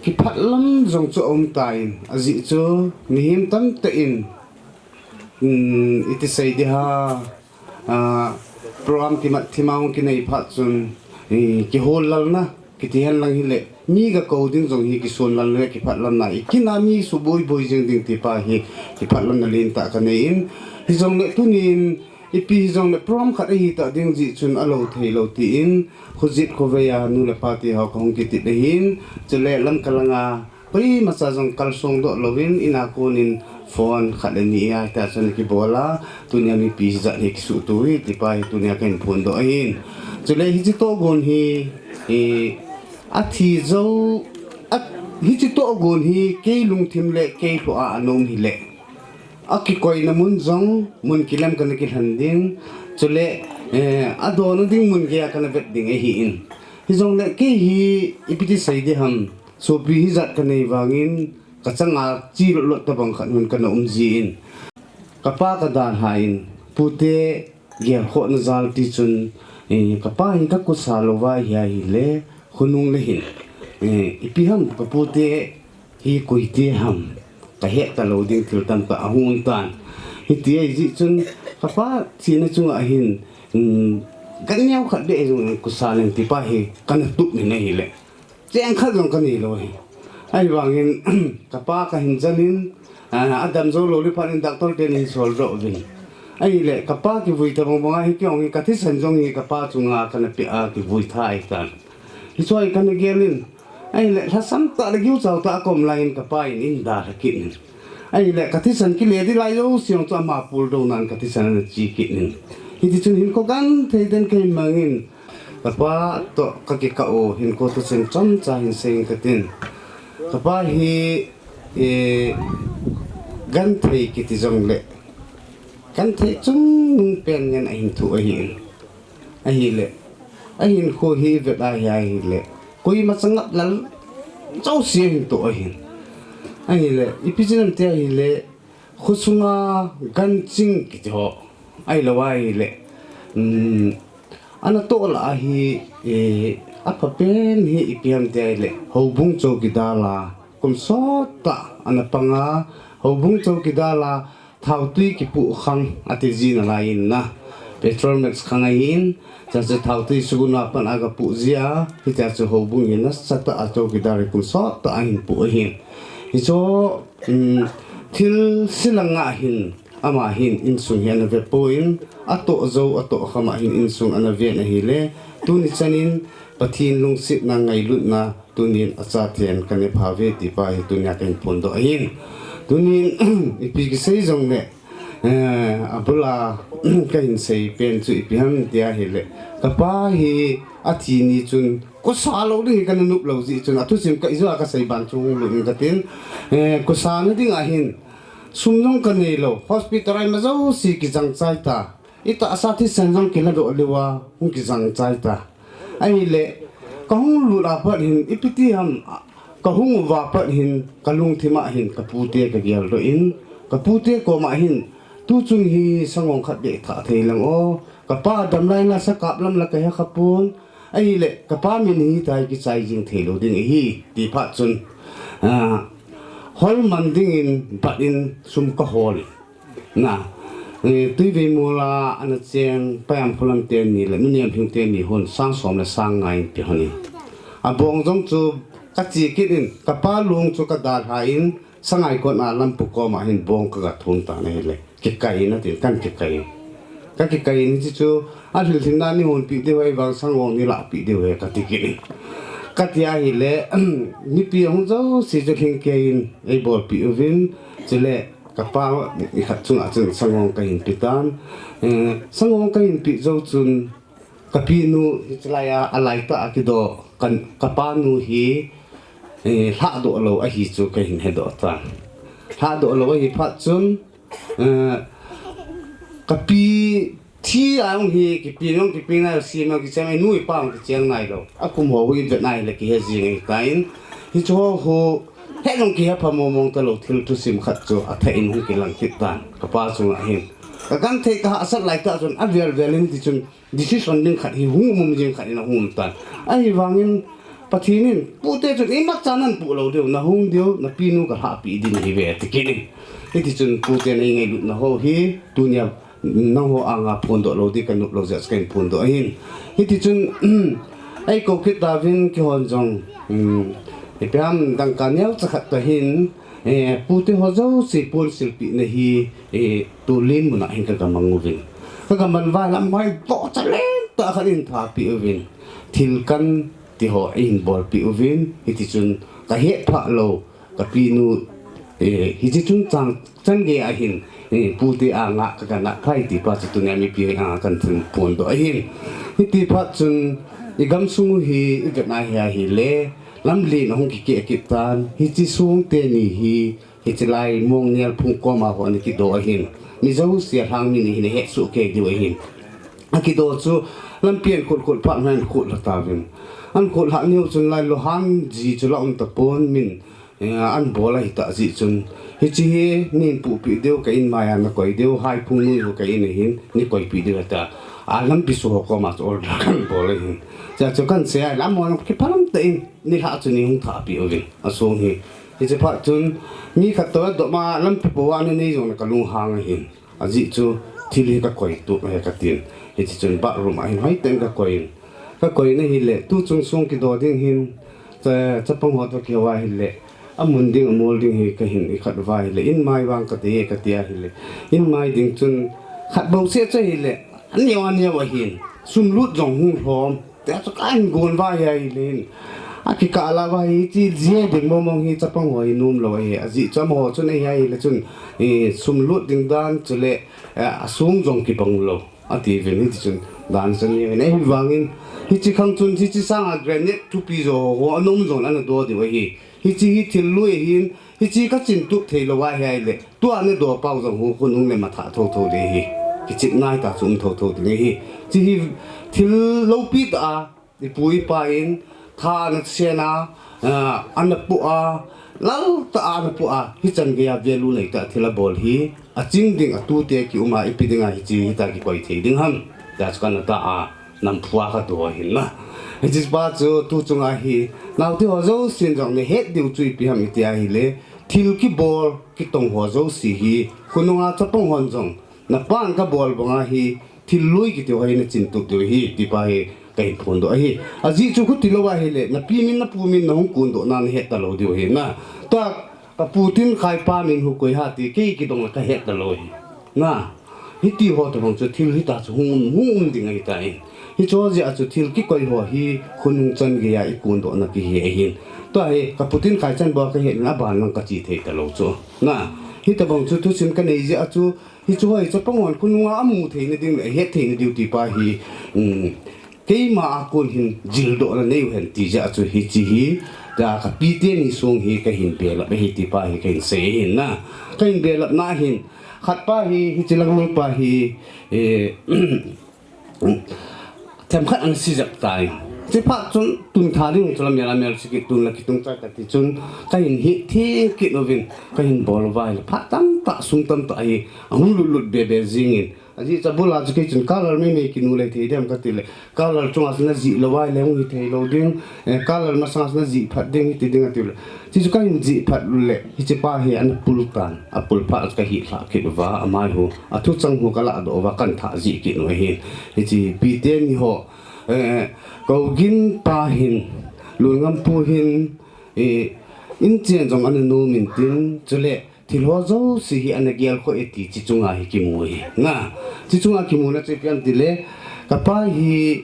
kiphatlam jong chu aum tan, ajeh chu mihem tamtah in, um, iti sei ding ham, Ah, program kimat thima hung kinei phat chun, eh, kihol lalna, kiti hen lang hile, mi ga kou ding jong hi kisonlal le kiphatlamna, i kin a mi suboi boi jing ding ti pa hi kiphatlamna lentah ka nei in, hijongle tunin, ipi hijongle program khat ahi ta ding jeh chun alou thei lou tin, khojet khovei a nu le pa te ho ka hung kitep ahin, chule Lamka langa, Koimacha jong kalsong doh louvin, ina konin phone khat le ni a, tia chun kibol a, tunia mipi hijat hi kisuhto hi, tipa hi tunia kahin phondoh ahin. Chule hiche tohgon hi, eh, athi jou, a, hiche tohgon hi kei lungthim le kei lhoh a ana um hile, akikoina mun jong mun kilem kana kilhen ding, chule, eh, adonna ding mun geiya kana vet ding ahin. Hijongle kei hi ipi ti sei ding ham, sopi hijat kanei vangin, kachanga chi lotlot tobang khat hung kana um jin. Kapa kadalhan, pute gelkhohna jal tichun, eh, kapa hi kakusa louva hi ahile, khonung le hin, eh, ipi ham kapute hi koite ham, kahet talou ding thil tamtah ahung um tan. Hiti ahi jeh chun, kapa thina chunga hin, um, gan neo khat beh jong kusa leng tipa hi kana tup in ahile, cheng khat jong kanei lou hi. Ahivangin, kapa kahin jan in, ah, adam jou lou le phat in doctor ten ahin soldoh uvin. Ahile, kapa kivui tobang banga hi kei jong hi kathisan jong hi kapa chunga kana pe a kivui tha ahitan. Hichu hi kana gel in. Ahile, lhasam tah le giuchau tah a kaum laiyin kapa in eidalha kit in. Ahile, kathisan kile ding lai jouse jong chu ama puldoh nan kathisan ana che kit in. Hiti chun hinkho genthei den kahin mangin. Kapa toh kakikah u hinkho thusim chomcha hin seiyin katin. Kapa hi, eh, genthei kiti jongle, genthei chungnung pen ngen ahin thoh ahin. Ahile, ahinkho hi vet a hi ahile, koimacha ngaplel jouse ahin toh ahin. Ahile, ipi jeh ham ti ahile, khosunga ganching kiti ho, ahilou ahile, um, ana toh lah a hi, eh, aphapen hi ipi ham ti ahile, houbung chowkidar a kum sottah ana panga, houbung chowkidar a thaotui kipoh khang ati ji nalaiyin na, petrol max khang ahin, chuche thaotui sugun a pat a gapoh jia, hitia chu houbung hi nasatah a chowkidar hi kum sottah ahin poh ahin. Hichu, um, thil silanga hin, ama hin insung hi ana vepoi, atoh jou, atoh kham a hin insung ana ven ahile, tuni chanin Pathen lungsetna ngailutna tunin achatah in kaneh phauve tipa hi tunia kahin phondoh ahin. Tunin ipi kisei jongle, eh, abula kahin seipen chu ipi ham ti ahile, kapa hi athi ni chun kusa lou ding hi kana nop lou jeh chun athusim kei joh a kasei ban chu hung lut in katin, eh, kusa na dinga hin sum jong kanei lou, hospital a ima jouse kijang chai ta. Itahsa thisan jong kiladoh leuva hung kijang chai ta. Ahile, kahung lut a pat hin, ipi ti ham, kahung uva pat hin, kalungthim a hin, kapute kageldoh in, kapute koma hin, tuchung hi sangoh khat beh thah thei lang o, kapa damlai nasa kap lam la kahe khapon, ahile, kapa min hitia kichai jing thei lou ding ahi, ti phat chun, ah, holman dingin, bat in, sum kahol. Na, eh, Tuivei mol a ana cheng, Paiamkholam teni le, Nunhemhing teni hon, sang som le sang nga in pe hon in. Abong jong chu kache kit in, kapa long chu kadalhan, Sangaikot a lampu koma hin bong kagathum tan ahile, kikai in atin, kan kikai in. Kakikai in hiche chu, alhilhilna neihonpeh diu ahi vang sangoh neilahpeh diu ahi kati kit in. Kati ahile, mipi ahung jouse chu lhingkei in eibolpeh uvin, chule, kapa nikhat chunga chun sangoh kahin pe tan. Eh, sangoh kahin peh jou chun, kapinu, hiche laiya, alaitah a kidoh, kan, kapanu hi, eh, lhahdoh lou ahi chu kahin hedoh tan. Lhahdoh lou ahi phat chun, eh, kapi thi a jong hi, kipi jong kipi nai, sim jong kisem, inu ipa jong kicheng nailou. Akum ho hi vet nai le kihe jing ahitan. Hiche ho hi, he jong kihe pha mongmong talou thil thusim khat chu athah in hung kilang kit tan. Kapa chunga hin. Kagenthei kahahsat laitah chun avel vel in tichun decision ding khat hi hung um jing khat in ahung um tan. Ahivangin Pathen in pute chun imacha napoh lou diu, nahung diu, napinu kalhahpeh ding ahiuve ati kit in. Hitichun pute neingailutna ho hi tunia nangho anga phondoh lou ding kanop lou jeh a kahin phondoh ahin. Hitichun eikou kit tauvin keihon jong, um, ipi ham dangka neocha khat toh hin, eh, pute ho jouse ponsilpehna hi, eh, Tulen mun a hin kagamang uvin. Kagamang uva lamhoi bohcha lentah khat in thapeh uvin. Thilkan tiho eihin bolpeh uvin. Hitichun kahet phah lou. kapinu, eh, hiche chungchang chan gei ahin, eh, pute anga ka, ka nahkhai tipa chu tunia mipi anga kan thum phondoh ahin. Hiti phat chun i gamsung u hi i vet a hi ahile, lamlen ahung kikeh kit tan, hiche song teni hi, hiche lai Mongnel phung koma ho ana kido ahin. Mi jouse a lhang mi ni hin ahet soh kei diu ahin. Akido chu lampi an khut khut phat ma an khut lha tauvin. An khut lha niu chun lai Lohan ji chu la um tapon min, eh, an bol ahi tah jeh chun. Hiche hi nei puhpeh diu ka in mai a na koi diu, Haiphung nu ho ka in ahin, nei koipeh diu ati a. A lampi su ho koma chu order kan bol ahin. Chua chu kan sei a lam mo kiphalam tah in, nilhah chu nei hung thahpeh uvin. Asong hi. Hiche phat chun, mi khat toh a dom a lampi po a na nei jong na ka lunghang ahin. Ajeh chu thil hi ka koi tup ahi katin. Hiche chun bathroom a hin hoiten ka koi in. Ka koi in ahile, tuchung song kido ding hin, cha, chapang ho toh kihou ahile, amun ding, amol ding hi ka hin i khat uva ahile, in mai vang ka dei e kati ahile, in mai ding chun khat bou seh chu ahile, aneo, aneo ahin, sum lut jong hung lhom. Tia chu ka hin gon uva ahile hin. Akikah la uva hi, hiche jia ding mong mong hi chapang ho hi nom lou ahi. Ajeh chu amaho chun ahi ahile chun, eh, sum lut ding dan chule, eh, asong jong kibang lou. Atiuvin hiti chun dan chan ni ahi vangin. Hiche khang chun hiche sanga granite thupi jo ho ana um jong ana do diu ahi. Hiche hi thil lui ahin, hiche ka chin tup thei lou ahi ahile. Tua na do pau jong hu khonung le matha tho tho ding ahi. Kichep nai tah chu um tho tho ding ahi. Hiche hi thil loupi tah a, ipu ipa in, tha ana sen a, ah, ana pu a, lal tah a ana pu a, hichan gei a value nei tah thil abol hi, aching ding a tute kium a, ipi ding a hiche hi tah kikoi thei ding ham. Tia chu kana tah a, nam phu a ka do ahin na. Hiche pa chu tuchung a hi, naote ho jousen jong na het diu chu ipi ham iti ahile, thil kibol, kitong ho jouse hi, khonung a chapang hon jong, na pan ka bol bang a hi, thil lui kiti ho hi na chin tup diu ahi, tipa hi ka hin phondoh ahi. Ajeh chu khuti lou ahile, na pi min, na pu min, na hung kondoh na, na het talou diu ahi na. Tua, ka pu Tinkhai pa min hu koi ham ti, kei kidong le ka het talou ahi. Na, hiti ho tobang chu thil hita chu hung, hung um ding ahi tan. Hiche jeh a chu thil kikoi ho hi, khonung chan gei a i kondoh na kihi ahin. Tua hi, ka pu Tinkhai chan bou ka het in aban lang ka che thei talou chu. Na, hitobang chu thusim ka nei jeh a chu, hiche ho hi chapang hon khonung a amu thei na ding le, ahet thei na diu tipa hi, um, keima a kon hin jildoh na nei u hen ti jeh a chu hiche hi, tia ka pi teni song hi ka hin belap ahi tipa hi ka hin sei ahin na. Ka hin belap na hin, khat pa hi, hiche lang nu pa hi, eh, themkhat ana si jep tai. Hiche phat chun tun tha ding chu la mel a mel si kit tun la kitung chai kati chun ka hin hi thing kit uvin ka hin bol uva ahile phat tamtah sum tamtah hi ahung lut lut be be jingin. Ajeh chu abul a chu kei chun color mei mei kinu lei thei dem kati le. Color chunga chu na jih lou ahile hung hi thei lou ding. Eh, color masanga chu na jih phat ding hiti ding ati le. Hiche chu ka hin jih phat le, hiche pa hi ana pul tan. Apul phat chu ka hi lhah kit uva, amai hu. Athu chang hu ka ladoh uva, kan thah jih kit u ahin. Hiche pi teni ho, eh, Kougin pa hin, Lulngam pu hin, eh, in chen jong ana nom in tin, chule, thil ho jouse hi ana gel kho e ti, hiche chunga hi kimu ahi. Na, hiche chunga kimu na chu ipi ham ti le, ka pa hi,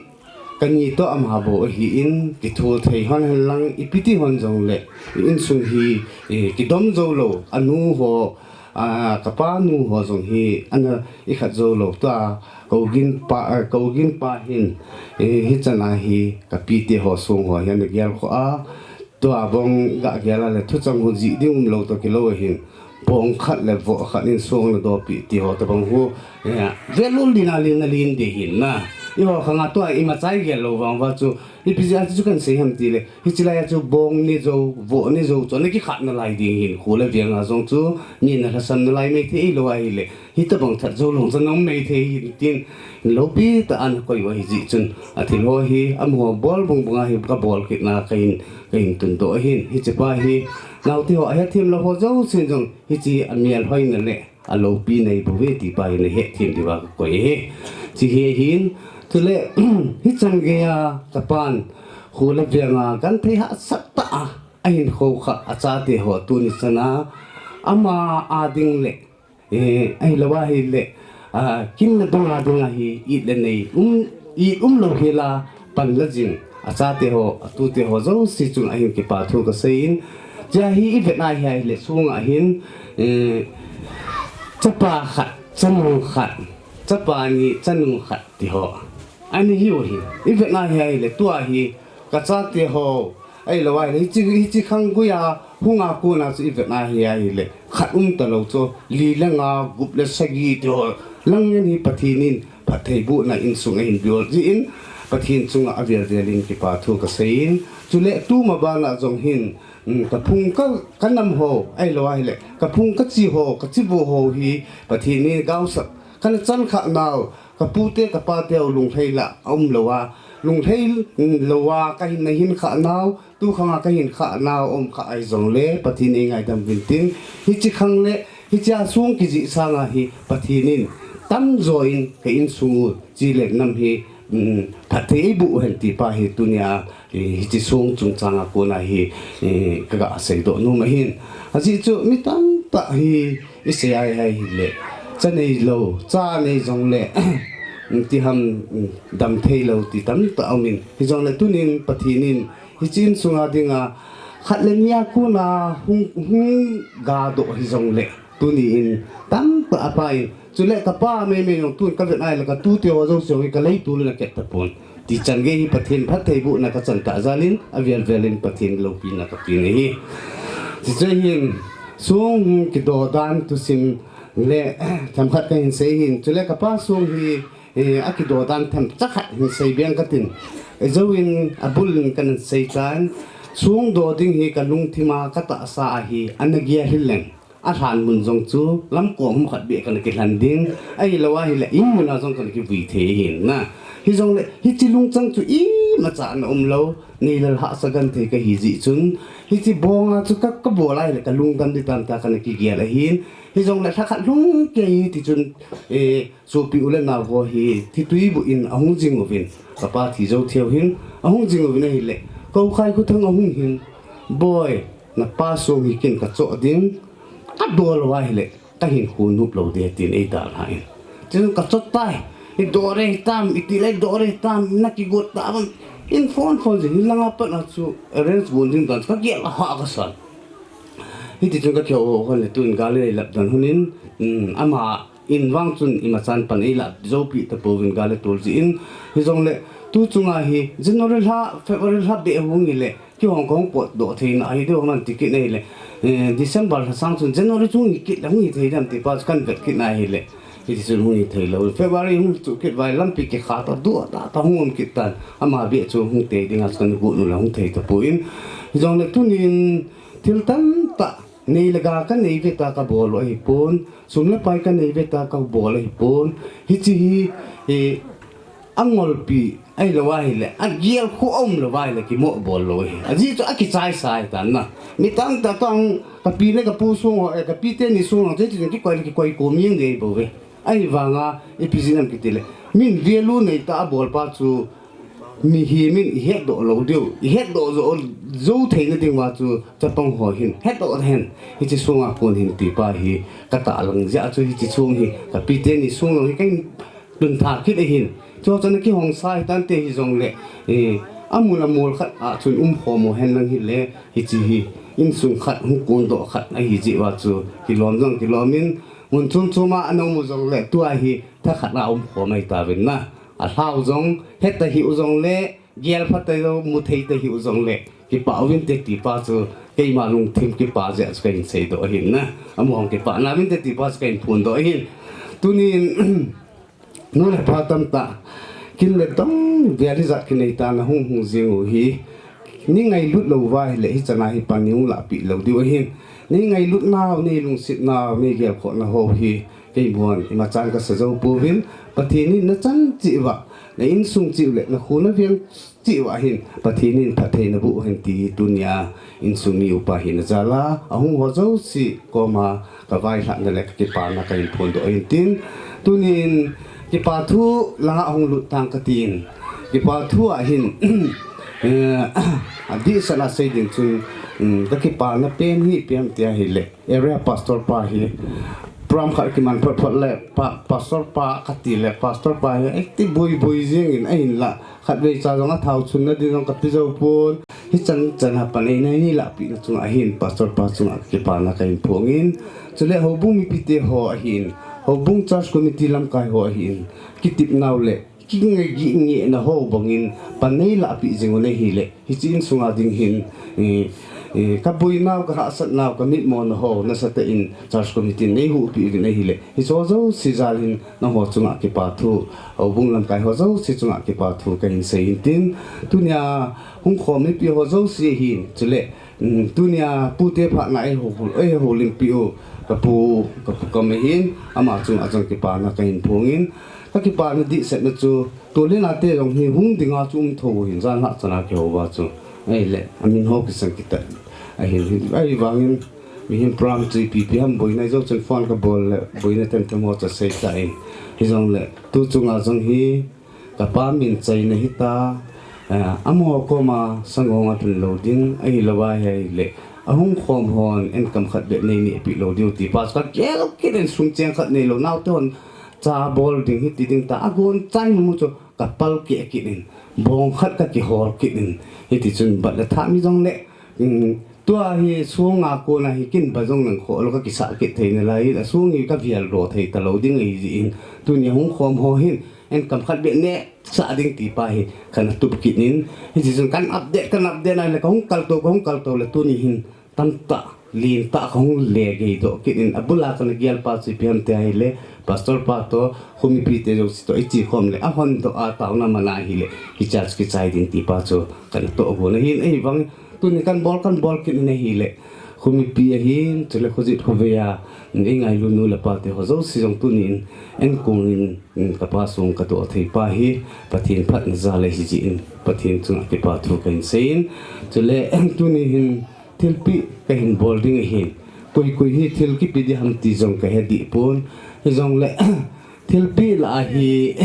ka ni toh ama bou ahin, kithul thei hon hen lang, ipi ti hon jong le, i insung hi, eh, kidom jou lou, anu ho, ah, ka pa nu ho jong hi, ana i khat jou lou, tua, Kougin pa, ah, Kougin pa hin, eh, hichan a hi, ka pi te ho song ho hi, ana gel kho a, tua bong ga gel a le, thu chang hu jih ding um lou toh kilou ahin. Bong khat le voh khat in song na dopi ti ho tobang hu. Eh, value lin a lin na lin ding ahin na. I ho khang a tua ima chai gel lou vang uva chu. Ipi jeh a chu kan sei ham ti le. Hiche lai a chu bong ni jou, voh ni jou chu. Na kikhat na lai ding ahin. Khu le veng a jong chu. Ni na lhasam na lai mei thei lou ahile. Hitobang that jou lou chan um mei thei ahin tin. Loupi tah a ana koi u ahi jeh chun. Athil ho hi. Amaho bol bang bang a hi ka bol kit na ka hin. Ka hin tundoh ahin, hiche pa hi, naote ho, ahethem lou ho jousen jong, hiche a melhoina le, a loupi nei bou ve ti pa hi na hethem diuva ka koi ahi. Hiche hi ahin, chule, hichan gei a, ka pan, khu le veng a, genthei hahsat tah a, ahin khoukhah, achate ho, tuni chan a, ama a ding le, Eh, ahilou ahile, ah, kin le dong a ding ahi, it le nei, um, it um lou hel a, pan la jing, achate ho, atute ho, jouse chunga hin kipa thu ka sei in, Chia hi i vet a hi ahile, sunga hin, eh, chapa khat, chanu khat, chapa ni, chanu khat ti ho. Ani hiu hi. I vet a hi ahile, tua hi, ka chate ho. Ahilou ahile, hichi, hichi khang guia, hunga kuna chu i vet a hi ahile, khat um talou chu, li le nga, gup le sagi ti ho. Lang ngen hi Pathen in, phattheibohna insung a hin biol jin, Pathen chunga avel vel in kipa thu ka sei in, chule tuma bana jong hin, um, ka phung ka, ka nam ho, ahilou ahile, ka phung ka chi ho, ka chi vo ho hi, Pathen in gaosap, ka na chan kha nau, ka pute, ka pate ho lunglhai la, a um lou a, lunglhai lou a, ka hin na hin kha nau, tu khang a ka hin kha nau, um kha ahi jongle, Pathen in ngaidam uvin tin, hichi khang le, hichia sung kijih sanga hi, Pathen in, tamjo in, ka insung u, chi le nam hi, um, phatthei eiboh hen ti pa hi tunia, eh, hichi sung chungchanga kona hi, eh, ka ga seidoh nom ahin. Ajeh chu mi tamtah hi i sei a hi ahile, cha neilou, cha nei jongle, ti ham, um, dam theilou ti tamtah um in. Hijongle tunin Pathen in hichi insunga dinga khat le ni a kona hung, hung gadoh hijongle, tuni in tamtah a pa in, chule ka pa meimei jong tun ka vet a ahile ka tute ho jouse jong hi ka leitol in a ket tapon. Ti chan gei hi Pathen phattheibohna ka chan tah jal in, avel vel in Pathen loupina ka pe in ahi. Ti chu hin, sung kido dan thusim le themkhat ka hin sei hin, chule ka pa sung hi, eh, a kido dan themcha khat hin sei beng ka tin. Ijou in abul in ka na sei tan, sung do ding hi ka lungthim a ka tahsa a hi, ana gel hileng. A lhan mun jong chu, lam kong hum khat beh ka na kilhen ding, ahilou ahile, in mun a jong ka na kivui thei ahin na. Hijongle, hichi lungchang chu imacha na um lou, nei le lhahsa genthei ka hi jeh chun, hichi bong a chu ka, ka bol a ahile, ka lungdam ding tam ta ka na kigel ahin. Hijongle, lhakhat lhung kei ti chun, eh, sopi u le nao ho hi, thi tui buh in ahung jing uvin, ka pa thi jou thei u hin, ahung jing uvin ahile, Kou Khai Khuthang ahung hin, Boi, na pa sung hi ken ka choh ding, ka do lou ahile, ka hin khun nop lou ding tin ei dalha in. Tin ka choh tai, i do re tam, i ti le do re tam, na kigot ta bang. In phone phone jin, hin langa pat na chu arrange bon ding dan, ka gel a ha ka san. Hiti chun ka kihou hou hon le tun gal le lap dan hon in, um, ama in vang chun imachan pan ei la jou pi tapouvin gal le tol jin. Hijongle, tu chunga hi, January lha, February lha beh hung hile, Kihong kong potdoh theina ahi deu man ti kit ahile, eh, December lha sang chun January chung hi kit le hung hi thei dem ti pa chu kan vet kit na ahile. Hiti chun hung hi thei lou. February hung chu kit vai lampi kikha ta dua ta ta hung um kit tan. Ama beh chu hung tei ding a chu kan got u le hung thei tapon. Hijongle tunin thil tamtah nei le ga ka nei ve ta ka bol u ahipon. Sum le pai ka nei ve ta ka bol ahipon. Hichi hi, eh, angolpi ahilou ahile, agel khu aum lou ahile, kimoh bol lou ahi. Ajeh chu akichai sai tan na. Mi tamtah tong, ka pi le ka pu sung ho, eh, ka pi teni sung ho, chuti chun kikoi le kikoi kom jeng ding bou ve. Ahivanga, ipi jeh ham kiti le. Min value nei ta a bol pa chu, mihem in i hetdoh lou diu. I hetdoh jou, jou theina ding uva chu, chapang ho hin. Hetdoh hen. Hichi sunga kon hin ti pa hi, ka tahlang jeh a chu hichi sung hi, ka pi teni sung ho hi, ka hin Tun tha kit ahin. Chu chu ana kihong sa hitante hijongle, eh, amun amol khat a chun umkhom u hen lang hile, hichi hi insung khat hung kondoh khat ahi jeh uva chu kilom jong kilom in, mun chom chom a ana um u jongle, tua hi thakhat a umkhom ahi tauvin na. Alhau jong, heta hih u jongle, Gel pha tei lou, mu thei tei hih u jongle, kipah uvinte ti pa chu, keima lungthim kipah jeh a chu kahin seidoh ahin na. Amaho kipah nauvinte ti pa chu kahin phondoh ahin. Tunin, nu le pa tamtah, kin le dong, bial ijat kinei tan ahung hung jing u hi. Nei ngailut lou uva ahile, hichan a hi pan nei hung lahpeh lou diu ahin. Nei ngailut nau, nei lungset nau, nei gelkhoh nau hi. Keimahon, imachan kasa jou pouvin, Pathen in nachan cheh uva, na insung cheh u le, nakho naveng cheh uva hin, Pathen in phatthei naboh hen ti hi tunia insung mi upa hina jal a, ahung ho jouse koma kavailhahna le kakipana kahin phondoh ahin tin, tunin kipa thu langa ahung lut tang katin, kipa thu a hin, eh, adehset a sei ding chun, um, kakipana pen hi ipi ham tia ahile, Area Pastor pa hi Program khat kiman phot phot le pa, pastor pa kati le, pastor pa hi active boi boi jing in ahin la. Khatvei cha jong a thau chunna ding jong kati jou pon. Hichan chan ha pan ei nei ni la pi na chunga ahin, pastor pa chunga kipana kahin phong in. Chule houbung mipite ho ahin, houbung church committee lamkai ho ahin, kitip nau le kingai gi nge na ho bangin pan nei la pi jing u nei hile. Hiche insunga ding hin, eh, eh, ka boinau, ka hahsatnau, ka mitmona ho, nasatah in church committee nei huhpi uvin ahile. Hiche ho jouse jal hin nangho chunga kipa thu, houbung lamkai ho jouse chunga kipa thu kahin sei in tin. Tunia hung khom mipi ho jouse hin, chule, um, tunia pute phatna ei ho, ei houlimpi u, ka pu, ka pu kam ahin, ama chunga jong kipana kahin phong in, ka kipana dihsetna chu, Tolin ate jong hi hung dinga chu um tho hin jan hah chana kihou va chu. Ahile, amin ho kisang kitat. Ahin, ahivangin, mihem program chu ipi ipi ham boina jou chun phone ka bol le, boina tem tem ho chu sei ta e. Hijongle, tu chunga jong hi, ka pa min chaina hita, eh, amaho koma sangonga lhun lou ding, ahilou va ahile, ahung khom hon, en kam khat beh nei neh pi lou diu ti pa chu ka gel kit in sung cheng khat nei lou, naote hon, Cha bol ding hiti ding ta, agon chai mu chu ka pal keh kit in, bong khat ka kihol kit in, hiti chun bat le tha mi jong le, um, tua hi sunga kona hi kin ba jong nang kho lo ka kisah kit thei nalai, asung hi ka vial ro thei ta lou ding ahi jin, tunia hung khom ho hin, en kam khat beh neh sah ding ti pa hi, kana tup kit in, hiti chun kan update, kan update na le ka hung kal to, ka hung kal to le tuni hin, Tamtah, lentah kahung le gei doh kit in, abula kana gel pa chu ipi ham ti ahile, pastor pa toh, khomipite jouse toh, ichi khom le, ahon doh a taona mana ahile, kichai, kichai ding ti pa chu, kana toh gon ahin, ahivang, tuni kan bol, kan bol kit in ahile, khomipi ahin, chule khojet khovei a, eingailut nu le pa te ho jouse jong tuni in, en kong in, ka pa sung ka doh thei pa hi, Pathen phatna jal ahi jin, Pathen chunga kipa thu kahin sei in, chule, tuni hin, Thilpeh kahin bol ding ahin. Koi koi hi thil kipe ding ham ti jong kahe deh pon. Hijongle, thilpeh lah a hi,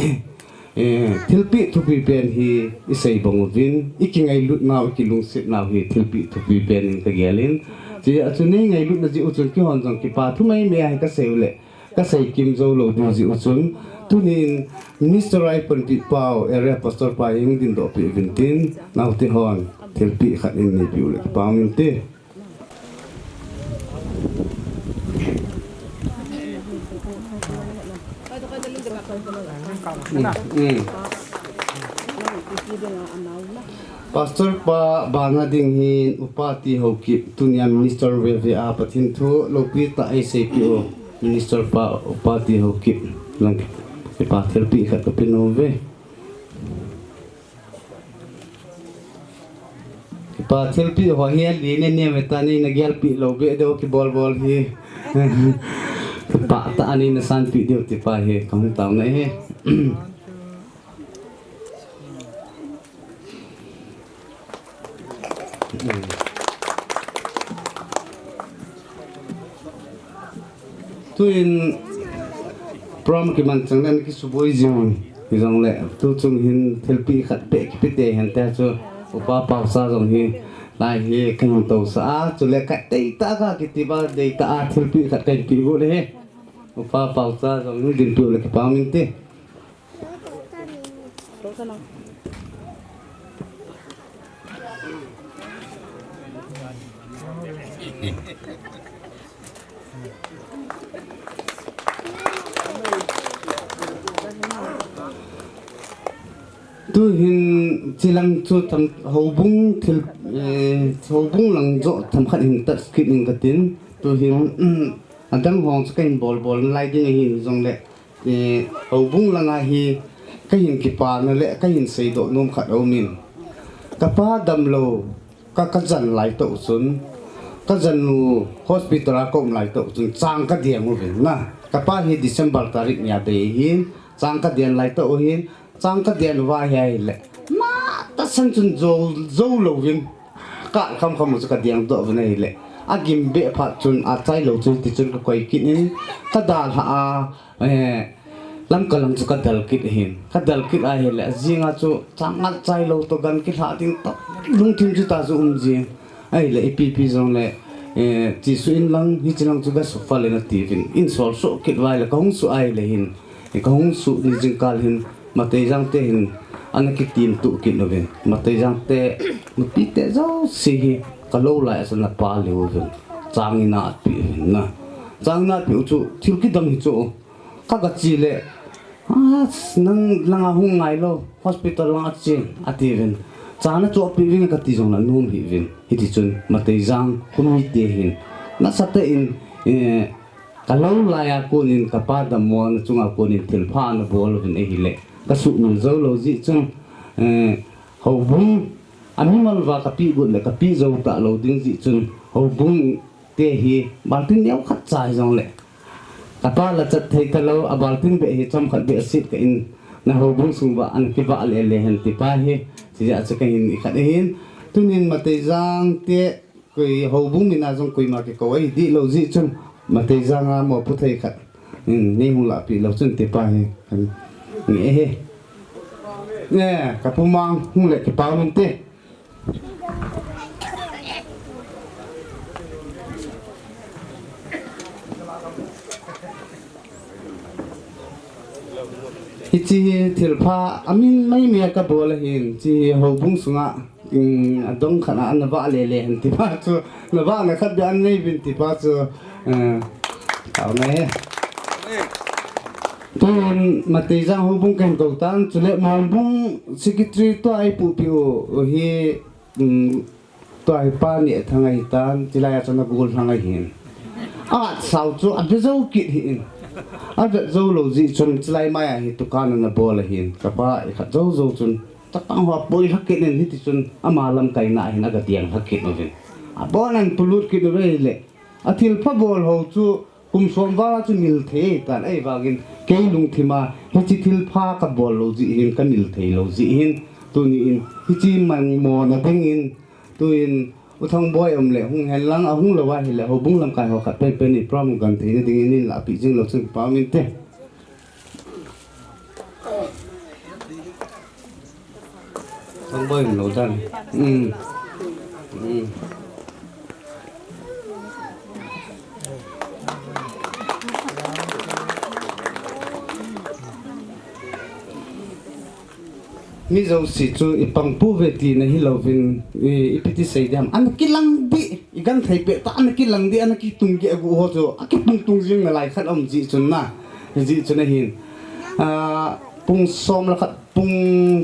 eh, thilpeh thupi pen hi isei bang uvin, ikingailut nau, ikilungset nau hi thilpeh thupi pen in kagel in. Chua chu nei ngailut na jeh u chun keihon jong kipa thu mai mai ahi kasei u le. Kasei kim jou lou ding jeh u chun, tunin Mister Aipanpi Pau, Area Pastor pa hung dingdoh peh uvin tin, naote hon, thilpeh khat in neipi u le kipa um inte. Mm, mm. Pastor pa bana ding hin Upa T. Haokip, tunia Minister veve a Pathen thu loupi tah a eiseipeh u. Minister pa, Upa T. Haokip, nang kipa thilpeh khat kape nom uve. Kipa thilpeh ho hi alen neo ve ta, neina gelpeh lou beh diu kibol bol hi. Kipa tah a neina sanpeh diu ti pa hi, kahung taona ahi. Tuin program kiman chang le kisuboi jing, hijongle, tuchung hin thilpeh khat beh kipe te hen te chu, Upa Paocha jong hi, lai hi kahin tousah a, chule ka deitah a kakiti ba, deitah a thilpeh khat kahin peh got le hi. Upa Paocha jong hi dinpeh le kipa um inte. Tuhin chilang chu tam houbung thil, eh, houbung lang joh themkhat hin touch kit ning katin. Tuhin, um, adang hong chu kahin bol bol nalai ding ahin jongle. Eh, houbung langa hi kahin kipana le kahin seidoh nom khat aumin. Kapa damlou, ka, kajan laitah chun, kajanu hospital a kaum laitah chun, chang kadeng uvin na. Kapa hi December tarik nia bei ahin, chang kaden laitah u ahin, chang kaden uva ahile. Matah san chun jou, jou louvin. Ka kham kham u chu kadeng doh uvin ahile. Agim beh phat chun, achailou chun, tichun kakoi kit in, kadalhah a, Eh, Lamka lang chu kadal kit ahin. Kadal kit ahile, ajinga chu, chang ngal chailou toh gan kilhah ding toh, lungthim chu ta chu um jing. Ahile, ipi pi jongle, Eh, chi suh in lang, hichi lang chu ga suh fal in ati uvin. In sol suh kit vai le, ka hung suh ai le hin. Eh, ka hung suh ni jingkal hin, Mateijang te hin, ana kitim tuh kit uvin. Mateijang te, nupi te jouse hi, ka lou lai a chun ana pa lih uvin. Chang in a pi uvin na. Chang in a pi u chu, thil kidang hi chu. Ka ga chi le, "Ah, nang langa hung ngai lou, hospital langa chen," ati uvin. Chana chu api uvin kati jong la nom hih uvin. Hiti chun, Mateijang khomite hin, nasatah in, eh, ka lou lai a kon in ka pa dammo na chunga kon in thilpha ana bol uvin ahile. Ka sumil jou lou jeh chun, eh, houbung, a mimal uva ka pe got le ka pe jou talou ding jeh chun, houbung te hi baltin neo khat cha hi jong le. Ka pa la chat thei talou, a baltin beh hi chomkhat beh a sit ka in na houbung sung uva ana kivah le le hen ti pa hi. Chijeh a chu ka hin i khat ahin. Tunin Mateijang te koi houbung min a jong koima kikou ahi dih lou jeh chun Mateijang a mopo thei khat. Hmm, nei hung lah pi lou chun ti pa hi. Kan nge he. Ne, ka pu Mang hung le kipa um te. Hichi hi thilpha, a min mai mai ka bol ahin, chi hi houbung sunga, um, a dong khat a na vah le le hen ti pa chu, na vah na khat beh an nei uvin ti pa chu, eh, tao na he. Tun Mateijang houbung ka hin kou tan, chule Mongbung secretary tua i pupi u, u hi, um, tua hi pa Nehthang ahi tan, chilai a chun a gollhang ahin. A ngat sao chu a ve jou kit hih in. A ve jou lou jeh chun chilai mai a hi tukan ana bol ahin. Ka pa i khat jou jou chun, chapang ho a poi lha kit in hiti chun ama lamkaina a hin a ga deng lha kit uvin. A bon an polut kit uve le. A thilpha bol ho chu kum som val a chu mil thei tan ahivangin kei lungthim a hichi thilpha ka bol lou jeh hin ka mil thei lou jeh hin tuni in hichi mangmo na ding in tuin U Thangboi um le hung hen lang a hung lou ahile houbung lamkai ho khat pen pen in program kan thei na ding in in lah pi jing lou chun pa min te. Thangboi um lou dan. Um. Um. Mi jouse chu i pang pouve tina hilou vin, i, ipi ti sei diham. Ana kilang dih, i genthei peh tah, ana kilang dih, ana kitung dih a gu ho chu, a kitung tung jing nalai khat um jeh chun na. Jeh chun ahin. Ah, pung som le khat, pung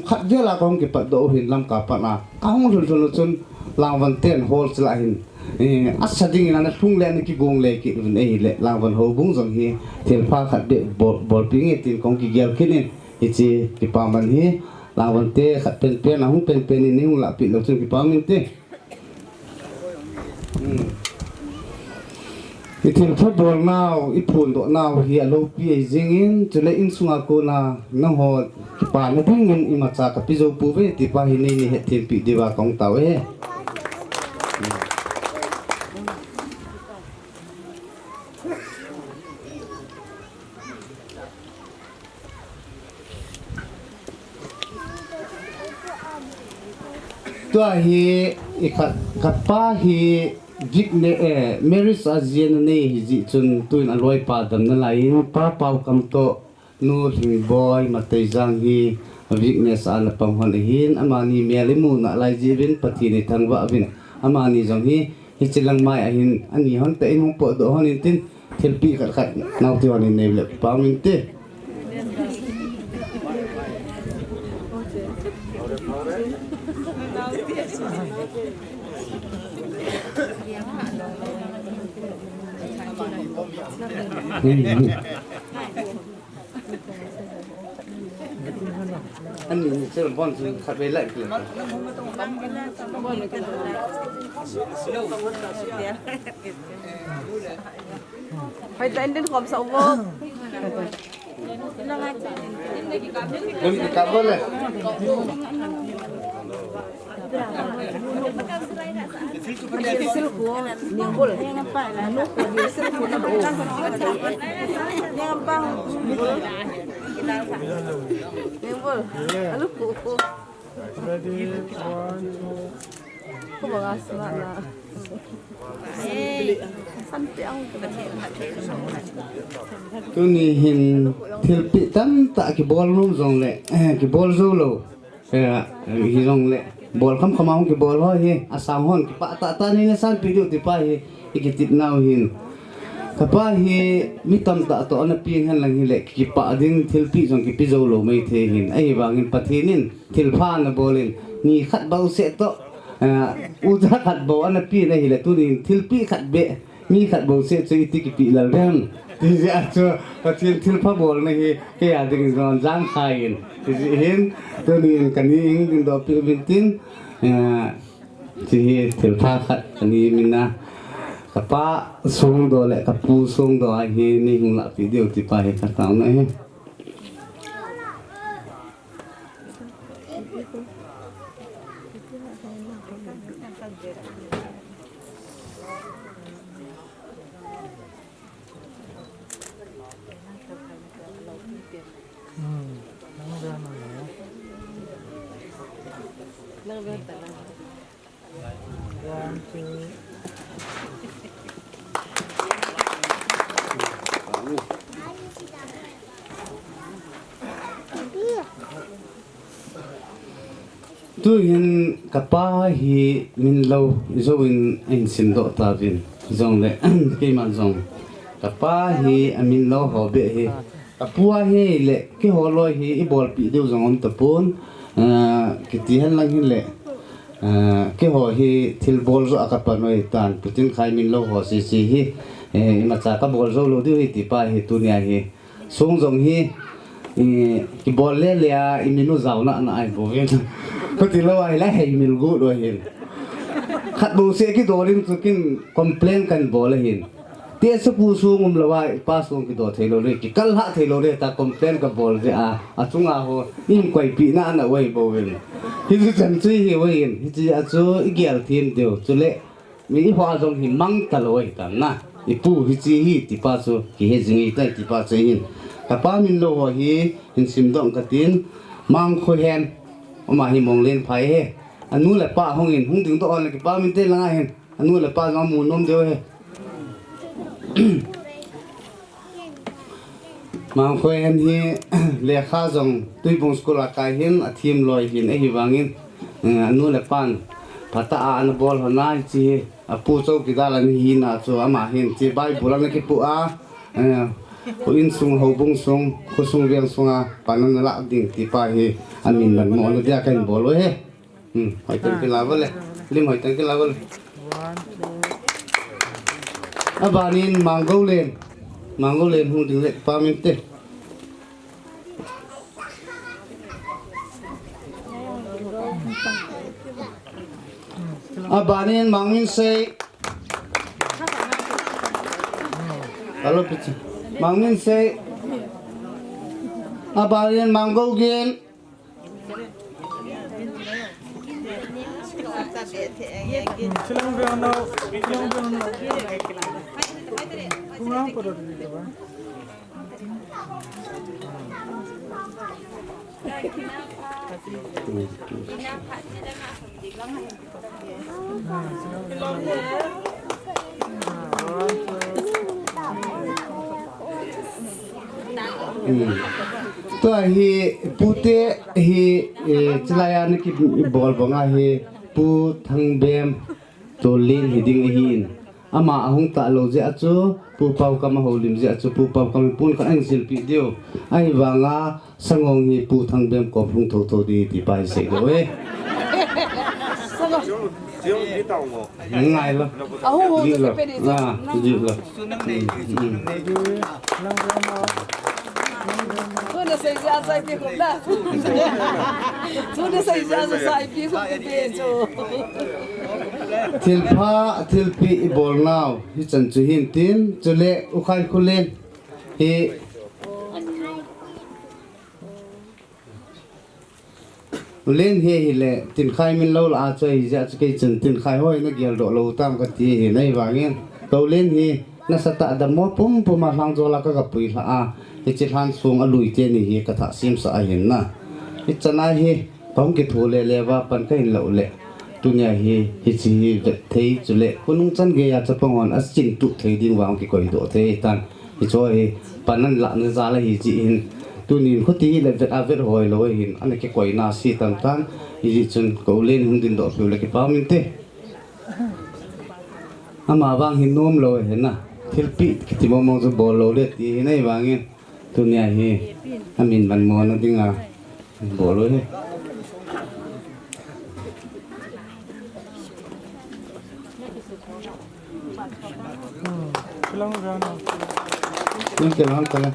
khat vel a ka hung kipat doh u hin Lamka pat a. Ka hung lhun lhun u chun Langvan ten hol chila hin. Eh, a sa ding in ana lhung le ana kigong le kit uvin ahile Langvan houbung jong hi thilpha khat beh bol, bolpi nge tin ka hung kigel kit in. Hichi kipaman hi, Langvan te khat pen pen, a hung pen pen in nei hung lah pi lou chun kipaman te. Hmm. I thilpha bol nau, i phondoh nau hi a loupi ahi jing in, chule insung a kona nangho kipa na ding in imacha ka pe jou pouve ti pa hi nei, nei hethem pi diu va ka hung tao e. Tua hi, i khat, ka pa hi, Vic ne, eh, Mary's a jia ana nei ahi jeh chun, tuin a loipa damna lai in, Pa Paukam toh, Nu Lhingboi, Mateijang hi, Vic ne sa ana pang hon ahin, amani mel i mu nalai jeh uvin, Pathen in thangvah uvin, amani jong hi, Hichi lang mai a hin, ani hon te in hung potdoh hon in tin, thilpeh khat khat, nau ti hon in nei le pa min te. Ani ni chel bon chu khat vei lai kile. Hoi ta in din khom sa uvo. Dum ti ka bol le. Ready, one, two. Tuni hin thilpeh tamtah kibol nom jongle, eh, kibol jou lou. Eh, hijongle bol khamkham a hung kibol ho hi, asang hon kipah tahtah nei nasanpeh diu ti pa hi, i kitit nau hin. Kapa hi mi tamtah toh ana peng henlang hile, kipah ding thilpeh jong kipe jou lou maithei hin. Ahivangin Pathen in thilpha ana bol in, ni khat bou seh toh, eh, ucha khat bou ana pe na hile, tunin thilpeh khat beh, mi khat bou seh chu iti kipeh lel dem. Ti jeh a chu, Pathen thilpha bolna hi, kei a dingin jong jangkhai in. Ti jeh hin, tunin kani hung dingdoh peh uvin tin, eh, Hiche hi thilpha khat ani mina, kapa songdoh le kapu songdoh ahi, nei hung lahpeh diu ti pa hi kataona ahi. Tuhin kapa hi min lou jouvin ahin simdoh tauvin, jongle keiman jong kapa hi amin lou ho beh hi, kapu ahi le keiho loi hi ibolpeh diu jong um tapon, ah, kiti henlang hile, ah, keiho hi thilbol joh a kapan u ahitan, Pu Tinkhai min lou ho sese hi, eh, imacha kabol jou lou diu ahi ti pa hi tunia hi. Song jong hi, i, kibol lele a, imin u jao nana ahi bouvin. Khuti lou ahile heimil got u ahin. Khat bou seh kidol in chu kin complain kahin bol ahin. Te sapu song um lou a, ipa song kidol thei lou le, kikal lhah thei lou le, ta complain kabol jeh a, achunga ho, ihin koipeh nana u ahi bouvin. Hichu chan chu hi u ahin, hiche a chu igel them diu, chule, Mi iho a jong hi mang talou ahitan na. Ipu hiche hi tipa chu kihe jing ahitai tipa chu ahin. Kapa min lou ho hi hin simdoh katin, Mangkhohen, ama hi Monglenphai ahi. Anu le apa hung in, hung dingdoh hon le kipa min te langa hin. Anu le apa jong amu nom diu ahi. Mangkhohen hi lekha jong Tuibong School a kai hin athem loi hin ahivangin, eh, anu le apan phatah a ana bol hon a hiche hi apu chowkidar ana hina chu ama hin hiche Bible ana kipoh a, eh, kho insung, houbung sung, khosung veng sunga pan ana lah ding tipa hi amin manmo na dia kahin bol u ahi. Hmm, hoitah in kila vo le. Lim hoitah in kila vo le. Abanin Mangkholen. Mangkholen hung ding le pa min te. Abanin Mangminsei. Hello, pichi. Mangminsei. Abanin Mangkhogen. Hmm. Tua hi, pute hi, eh, chilai a na kibol banga hi, Pu Thangbem, Tolin hi ding ahin. Ama ahung talou jeh a chu, Pu Paokam ahoulim jeh a chu, Pu Paokam hi pun khat ahin silpeh diu. Ahivanga, Sangong hi Pu Thangbem kop hung thotho di ti pa hi sei lou e. Ngai lou. Ahu hu. Di lou. Ah, di lou. Hmm, hmm. Tuna sei ja sai pi khum da. Tuna sei ja sai pi khum ti pe chu. Thilpha, thilpeh ibol nau. Hichan chu hin tin, chule U Khaikholen. Hi. Len hi hile, Tinkhai min lou lah a chu ahi jeh a chu kei chun Tinkhai hoi na geldoh lou tam kati hi, ahivangin. Tolin hi, nasatah dammo pumpum a lhang jol a ka gapui lhah a, hiche lhan sung a lui teni hi ka thah semsah ahin na. Hichan a hi, ka hung kitho lele uva pan kahin lah u le. Tunia hi, hiche hi vet thei, chule khonung chan geiya chapang hon achin tuh thei ding vang kikoi doh thei tan. Hiche hi pan ahin lahna jal ahi jeh hin. Tunin khuti hi le vet a vet hoi lou hin, ana kikoi na si tam tan. Hijeh chun ka u len hung ding doh piu le kipa um inte. Ama vang hin nom lou ahi na. Thilpeh kiti mong mong chu bol lou le ti hi nei vangin. Tunia hi amin man mona dinga bol u hi. Ning ke lang tala.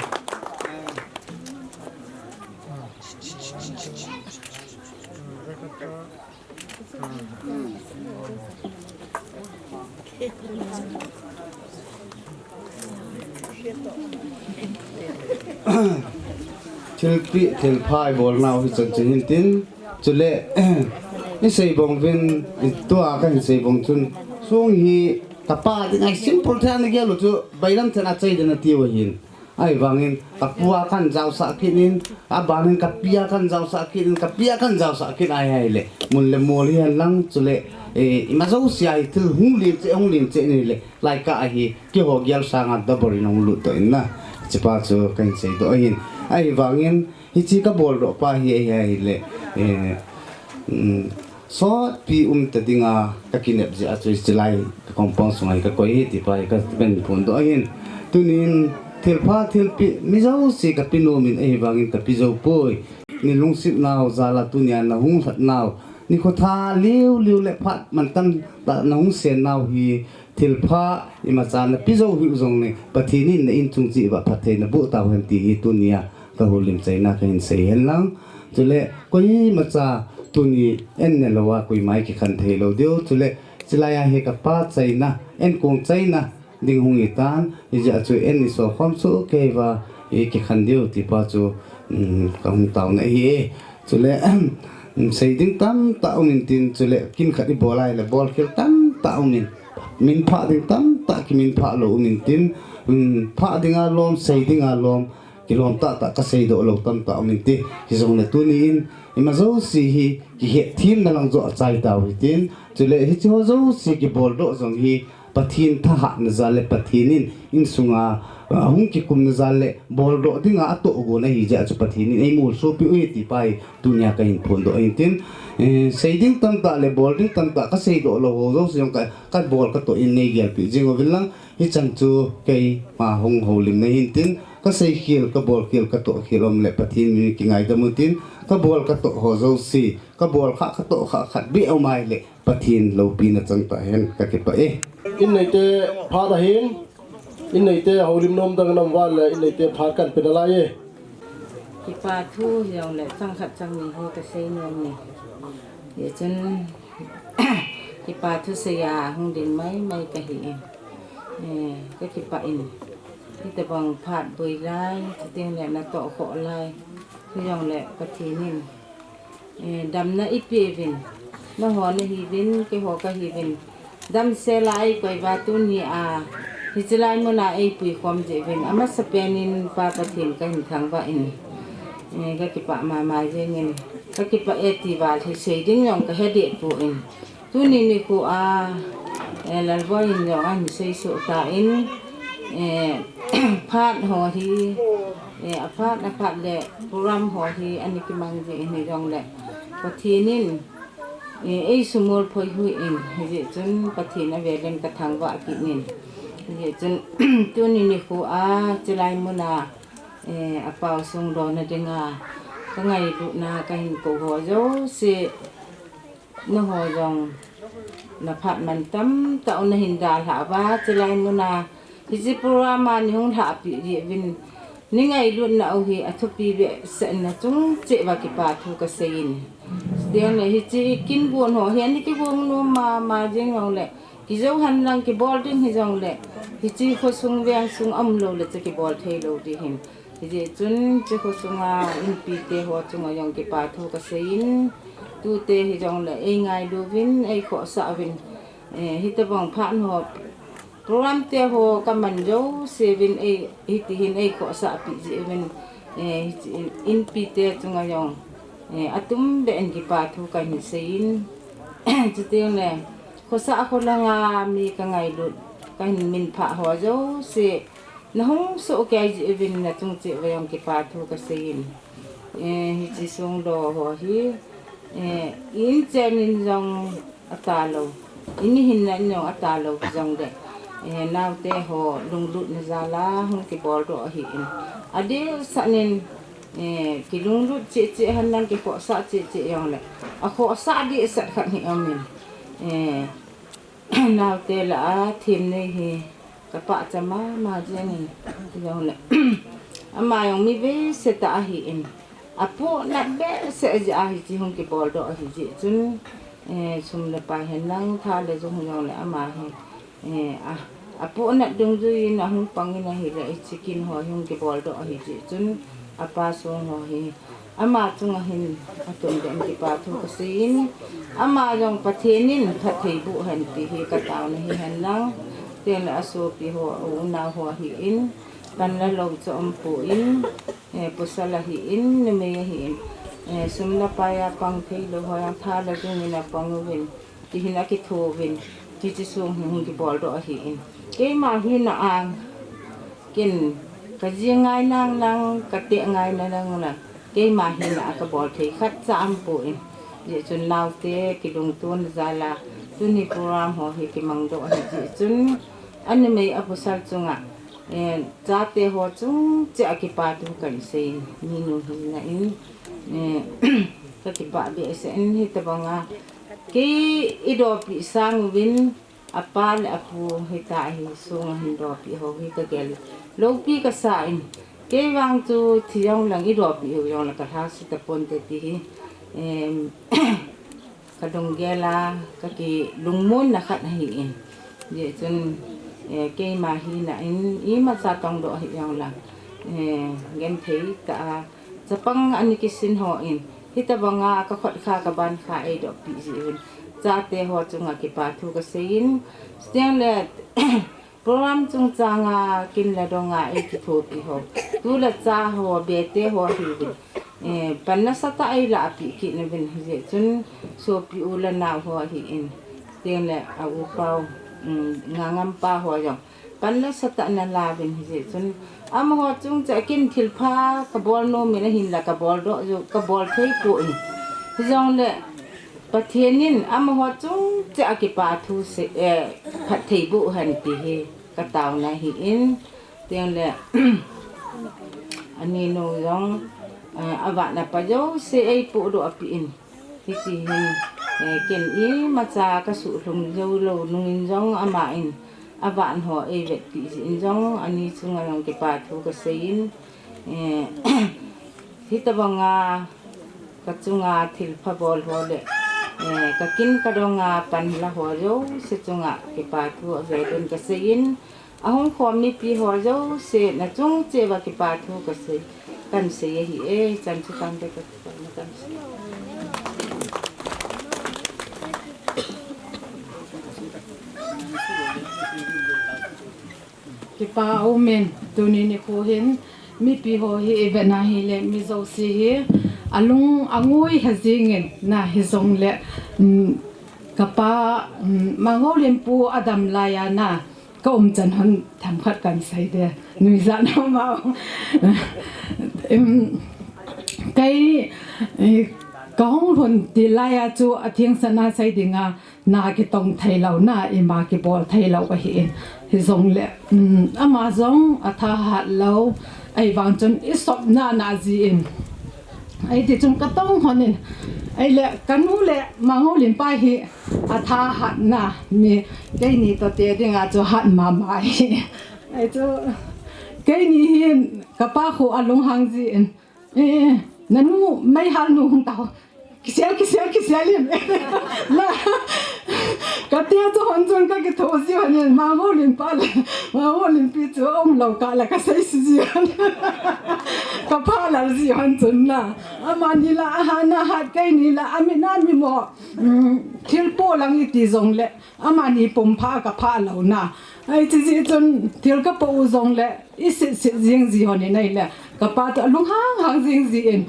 Thilpeh, thilpha ibol nau hi chan chu hin tin, chule, isei bong uvin, tua kahin sei bong chun, song hi kapa dinga simple thei ana gel u chu, bailam thei na chai ding ati u ahin. Ahivangin, kapu a kahin jaosah kit in, abanin kapi a kahin jaosah kit in, kapi a kahin jaosah kit ahi ahile. Mun le mol hihen lang chule, eh, ima jouse a hi thil hung lim cheh, hung lim cheh in ahile. Lai kah a hi, keiho gel sanga double in hung lut doh in na. Hiche pa chu kahin sei doh ahin. Ahivangin, hiche kabol doh pa hi ahi ahile. Eh, um, Sotpi um ta dinga ka kinep jeh a chu hiche lai ka compound sunga hi ka koi hi ti pa hi ka, kahin phondoh ahin. Tunin thilpha thilpeh mi jouse ka pe nom in ahivangin ka pe jou poi. Ni lungset nau jal a tunia na hung lhat nau. Ni khotha liu liu le phat man tam tah na hung sen nau hi thilpha imacha na pe jou hih u jong le Pathen in na inchung cheh uva phatthei na boh tau hen ti hi tunia ka houlim chaina kahin sei hen lang. Chule, koimacha tuni en ne lou a koima i kikhen thei lou diu. Chule, chulai a hi ka pa chaina, en kong chaina ding hung i tan, hijeh a chu en i so khom chu kei va i kikhen diu ti pa chu, um, ka hung tauna ahi e. Chule, um, sei ding tamtah um in tin, chule kin khat i bol a ahile bol khel tamtah um in, min phah ding tamtah kimin phah lou um in tin, um, phah ding a lom, sei ding a lom, kilom tahtah ka seidoh lou tamtah um inte. Hijongle tuni in, ima jouse hi kihetthem na lang joh a chai tau hitin. Chule hiche ho jouse kiboldoh jong hi Pathen thahatna jal le Pathen in insunga, ah, hung kikumna jal le boldoh dinga atoh gon ahi jeh a chu Pathen in eimolsopi u hi ti pa hi tunia kahin phondoh ahin tin. Eh, sei ding tamtah le bol ding tamtah ka seidoh lou ho jouse jong ka, ka bol ka toh in nei gelpeh jing uvin lang. Hichan chu keima hung houlimna hin tin, ka seikhel, ka bolkhel, ka tohkhel um le Pathen min kingaidam u tin, ka bol ka toh ho jouse, ka bol kha, ka toh kha khat beh um ahile Pathen loupina chang tahen, ka kipah e. In neite phat ahin, in neite houlim nom dang nam val le in neite phat kan pe nalai e. Kipa thu hijongle chang khat chang ni hi ka sei nom e. Hichun kipa thu seiya hung ding maimai kahi in. Eh, ka kipah in. Hitobang phat boi lai, chuteng le natoh khoh lai. Hijongle Pathen in, eh, damna eipeh uvin. Nangho nahiuvin, keiho kahiuvin. Damsel a eikoi uva tuni a, hiche lai muna eipui khom jeh uvin. Amasapen in Pa Pathen kahin thangvah in. Eh, ka kipah mama jeng in. Ka kipah e ti val hi sei ding jong ka he deh poi. Tuni nikho a, eh, Lalboi in jong ahin seisoh tan, eh, phat ho hi, eh, aphat, aphat le program ho hi ana kimang jeh in hijongle Pathen in, eh, eisumil phoi hih in, hijeh chun Pathen avel in ka thangvah kit in. Hijeh chun tuni nikho a, chulai muna, eh, apao sung lona dinga, ka ngailutna kahin kou ho jouse, nangho jong, na phat man tamtah u nahin dalhah uva, chulai muna, hiche program a nei hung lhahpeh jeh uvin, nei ngailutna u hi athupi behseh in nachung cheh uva kipa thu ka sei in. Chuteng le hiche kin gon ho hi ana kigong nom mama jeng jongle, kijou hen lang kibol ding hijongle, hiche khosung vengsung aum lou le chu kibol thei lou ding hin. Hijeh chun, hiche khosunga inpite ho chunga jong kipa thu ka sei in, tute hijongle eingailu uvin, eikhohsah uvin, eh, hitobang phat ho, program te ho ka man jouse uvin, ei, hiti hin eikhohsah peh jeh uvin, eh, hiche in, inpite chunga jong, eh, atum beh in kipa thu kahin sei in, Chuteng le, khosah kholanga mi ka ngailut, ka hin minphah ho jouse, na hung soh kei jeh uvin na chung cheh uva jong kipa thu ka seiyin. Eh, hiche song lo ho hi, eh, in chen in jong ata lou, in hinna in jong ata lou jong le, eh, naote ho lunglutna jal a hung kibol doh ahin. Adeh sah in, eh, kilunglut cheh cheh hen lang kikhohsah cheh cheh jong le, akhohsah deh sah khat hi um in. Eh, naote lah a themnei hi ka pachat mama jeng in, jong le, ama jong mi veise tah ahin. Apohnat behseh jeh a hiche hung kibol doh ahi jeh chun, eh, sum le pai hen lang, tha le jung jong le ama hi, eh, a, apohnat dungjui in ahung pang in ahile, hiche kin ho hi hung kibol doh ahi jeh chun, apa song ho hi, ama chunga hin atum deh in kipa thu ka seiyin, ama jong Pathen in phatthei boh hen ti hi ka taona hi hen lang, chuteng le asopi ho, a unau ho ahin, pan la lou chu um poi, eh, pasal ahin, numei ahin, eh, sum le pai a pang thei lou ho jong tha le jung in apang uvin, ti hin akitho uvin, hiche song hi hung kibol doh ahin. Keima hina a, ken ka jing ngai nang nang, ka teh ngai nang nang, keima hina a ka bol thei khatcha um poi. Hijeh chun naote kilungtona jal a, tuni program ho hi kimang doh ahi jeh chun, anumei apasal chunga, eh, chate ho chung cheh a kipa thu kan seiyin, minu hina in, eh, ka kipah behseh in, hitobang a kei eidopi sang uvin, apa le apu hita hi sunga hin dopi ho hi ka gel loupi ka sa in, kei vang chu thi jong lang eidopi u jong le ka lhase tapon te ti hi, em, ka lunggel a ka kilungmonna khat ahin. Hijeh chun, eh, keima hina in imacha tong doh hi jong lang, eh, genthei tah a, chapang ana kisin ho in, hitobang a ka khut kha ka ban kha eidopi jeh uvin, chate ho chunga kipa thu ka seiyin. Chuteng le, program chungchang a kin le dong a eikithopi ho, tu le cha ho, bete ho ahiuvin, eh, pan nasatah a eilah peh kit uvin, hijeh chun sopi u le nao ho ahin, chuteng le a upa u, um, Ngangam pa ho jong pan nasatah a ana la uvin, hijeh chun amaho chung cheh a kin thilpha ka bol nom in ahinla ka bol doh jong, ka bol thei poi. Hijong le, Pathen in amaho chung cheh a kipa thu sei, eh, phatthei boh hen ti hi ka taona ahin, chuteng le, aninu jong, eh, avat apa jouse eipoh doh apen. Hiti hin, eh, ken imacha ka suhlhung jou lou nung in jong ama in avat ho eivetpi jeh in jong ani chunga jong kipa thu ka seiyin, eh, hitobang a ka chunga thilpha bol ho le, eh, ka kin ka dong a pan la ho jouse chunga kipa thu avel in ka seiyin, ahung khom mipi ho jouse na chung cheh uva kipa thu ka sei, kan sei ahi e, chan chu tang te ka, ka, kan sei. Kipa umin, tuni nikho hin, mipi ho hi ivet na hile, mi jouse hi, alung angoi ha jingin, na hijong le, um, kapa, um, Mangholim pu adam laiya na, ka umchan hon themkhat kan sei de, nuijat na ma. Em, kei, eh, ka hung lhun til laiya chu atheng sah na sei dinga, na kitong thei lou, na ima kibol thei lou ahin. Hijong le, um, ama jong athahat lou, ahivang chun isop na na jin. Ahi ti chun ka tong hon in, ahile ka nu le Mangholim pa hi athahat na mi, keini toh te dinga chu hat mama hi. Ahi chu, keini hin ka pa khu alunghang jin, eh, na nu meihal nu hung tao. Kisel, kisel, kisel in. Na, ka te chu hon chun ka kitho ji hon in, Mangholim pa le, Mangholim pi chu um lou kah la ka sei ji hon. Ka phalal ji hon chun na. Amani la, aha, na hat keini la, ami na mi mo. Um, thil po lang iti jong le, amani pum pha ka pha lou na. Ahi ti jeh chun, thil ka po u jong le, isit sit jing ji hon in ahile. Ka pa chu alunghang hang jing jin,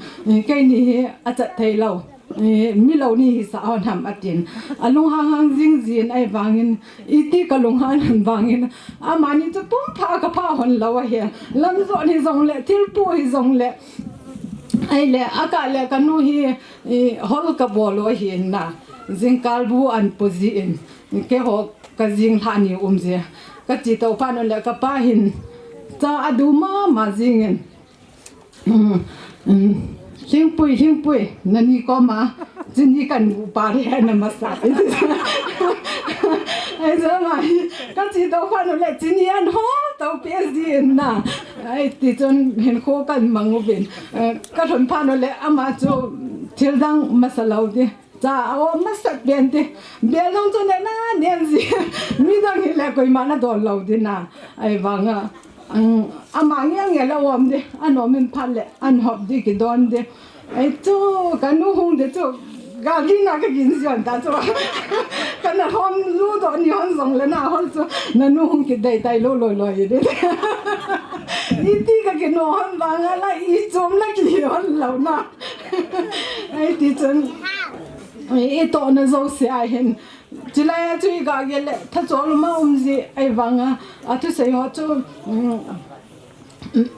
keini hi achat thei lou. eh, mi lo ni hi sa hon ham atin. A lunghang hang jing jin ahivangin, iti ka lunghang hon vangin, amani chu pum pha ka pha hon lo ahi. Lamjot hi jong le, thilpu hi jong le, ahile, aka le ka nu hi, eh, hol ka bol u ahi na. Jingkal bu an pu ji in, keiho ka jing lha ni um je. Ka chi to phat u le ka pa hin, cha a du mama jing in. Um, um, Lhingpui, Lhingpui, nani koma, chini kan bu pa re na masa. Ai, jama, ka chi to phat u le, chini an ho, to P S D in na. Ai, ti chun, hin kho kan mang u bin. Eh, ka lhun phat u le, ama chu, thil dang masa lo di. Cha, a om masat pen ti. Bel jong chu ne na, nen ji. Midang hi le koima na don lo di na. Ahivanga, ang, ama nge nge la om di. An om in phat le, an hop di ki don di. Ai chu, ka nu hung di chu. Gal di na ka gin sion ta chu. Ka na hom lu do ni hon jong le na hon chu. Na nu hung ki dei tai lo lo lo di. Iti ka ki no hon vanga la i chom la ki hon lo na. Ai ti chun, i, i tohna jouse a hin. Chulai a chu i ga gel le, thachol ma um ji, ahivanga, a thusei ho chu, um,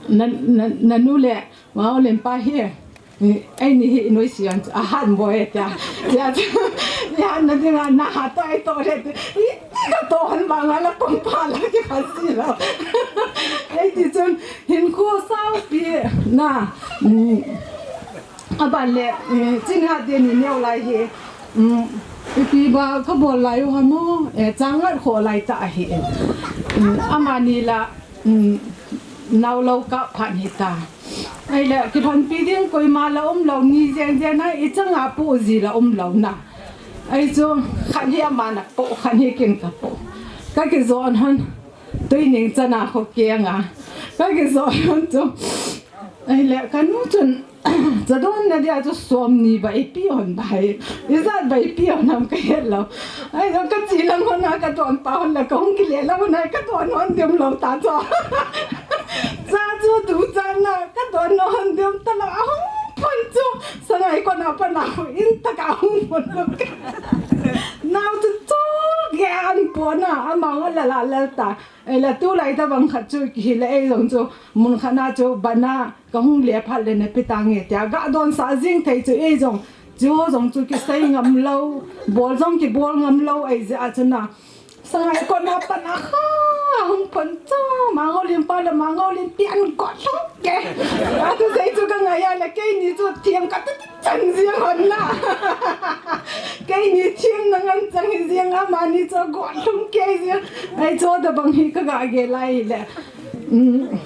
na, na, na nu le, ma u len pa hi, i, eini hi i noise an chu, a han boi e tia. Tia chu, i han na dinga, na ha to, i to le, i, i ka to han vanga la pang pa la ki pha ji lo. Ai ti chun, hin khu sau pi, na, um, Aban le, eh, chingha te ni neo lai hi, um, ipi ba ka bol lai u ham o, eh, changat kho lai ta ahi. Um, amani la, um, nao lo ka phan hi ta. Ai le, kilhonpi ding koima la um lo ni jen jen a, i changa pu ji la um lo na. Ai chu, khan hi ama na pu, khan hi kin ka pu. Ka ki jon han, tui ning chana kho kianga. Ka ki jon han chu, Ai le, ka nu chun, cha don na dia chu som ni ba i pi on ba i, i jat ba i pi on ham ka het lo. Ai, ka chi lang hon a ka don pa hon la ka hung ki le la hon a ka don hon dem lo ta chu. Cha chu tu cha na ka don hon dem ta lo a hung pon chu. Sangai ko na pa na in ta ka hung pon lo. Nau chu chu ge an po na a ma la la la ta. Ei la tu lai ta bang khat chu ki hi le ei jong chu mun khat na chu bana ka hung le phat le na pi ta nge tia ga don sa jing thei chu ei jong chu jong chu ki sei ngam lo bol jong ki bol ngam lo ei ja chu na sangai ko na pa na kha hung pon chu ma ngo lim pa le ma ngo lim pi an ko thong ke a tu sei chu ka ngai a le kei ni chu thiam ka tu Chang jing hon na. Kei ni thim na ngan chang hi jing a mani cho go lhung kei jing. Ai cho da bang hi ka ga ge lai le. Um,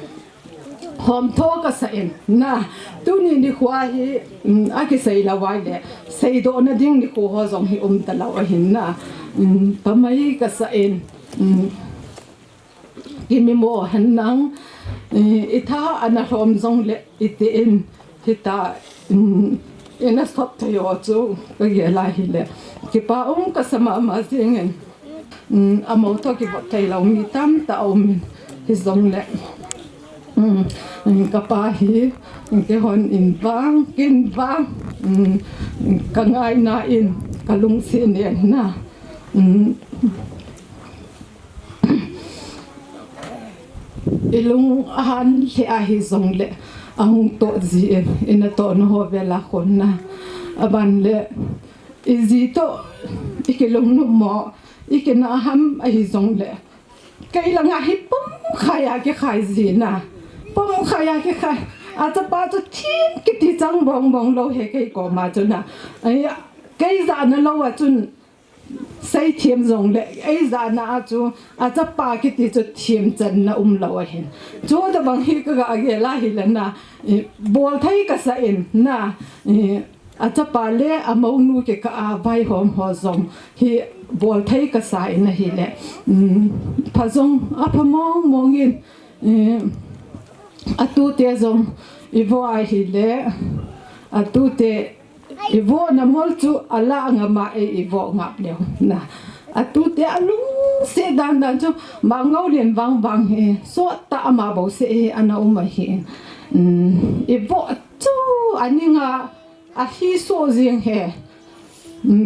hom tho ka sa in na. Tuni nikho hi, um, a ki sei la wai le. Sei do na ding nikho ho jong hi um ta lo ahin na. Um, pa mai ka sa in. Um, Kimi mo hen nang, eh, i tha ana lhom jong le i ti in, hita, mm, ina sop thei o chu, ka gel a hi le. Kipa um ka sa mama jing in, mm, a mo tho ki vot thei lo mi tam ta um in, hi jong le. Mm, mm, ka pa hi, ke hon in vang, kin vang, mm, ka ngai na in, ka lung si ne na. Mm. I lung a han lheh a hi jong le a hung toh ji in, i na toh na ho vel a khon na. A ban le i ji toh i ki lung nup mo, i ki na ham a hi jong le. Kei langa hi pum khai a ki khai ji na. Pum khai a ki khai. A chapa chu thim ki ti chang bong bong lo he kei koma chu na. Ai, kei ja na lo a chun Sei thiam jong le, ei jana a chu, a chapa kiti chu thiam channa um lo ahin. Chu tabang hi ka ga gel a hi le na, i, bol thei ka sa in na, i, a chapa le a monu kikah a vaihom ho jong hi bol thei ka sa in ahi le. Um, pha jong, a pha mong mong in, i, a tute jong, i vo ahi le, a tute, I vo na mol chu a la ngam a ei i vo ngap leu na. A tute a lungset dan dan chu Mangau len vang vang hi sot ta ama bo se hi ana um ahi. Um, i vo chu a ning a athi so jing he.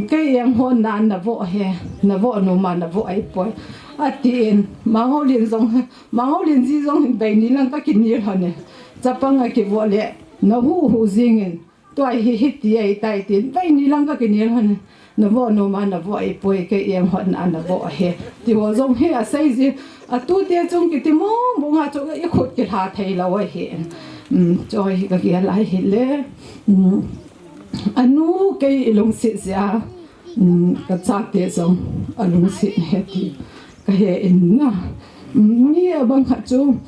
Kei eng hon na navo he, navo noma navo ai poi. Atin, Mangolin jong, Mangolin ji jong hin veini lang ka kinil hon e. Chapang a kivo le, na hu hu jingin, tua hi hiti ai tai tin, veini lang ka kinil hon e. Navo noma navo ai poi, kei eng hon na navo he. Ti ho jong hi asei ji, atute chung kiti mong mong a chu i khut kilha thei lo ahi. Choi hi ka kial ahi le. Anu kei i lungset jeh a, ka chate jong a lungset he ti ka he in na. Mi abang khat chu,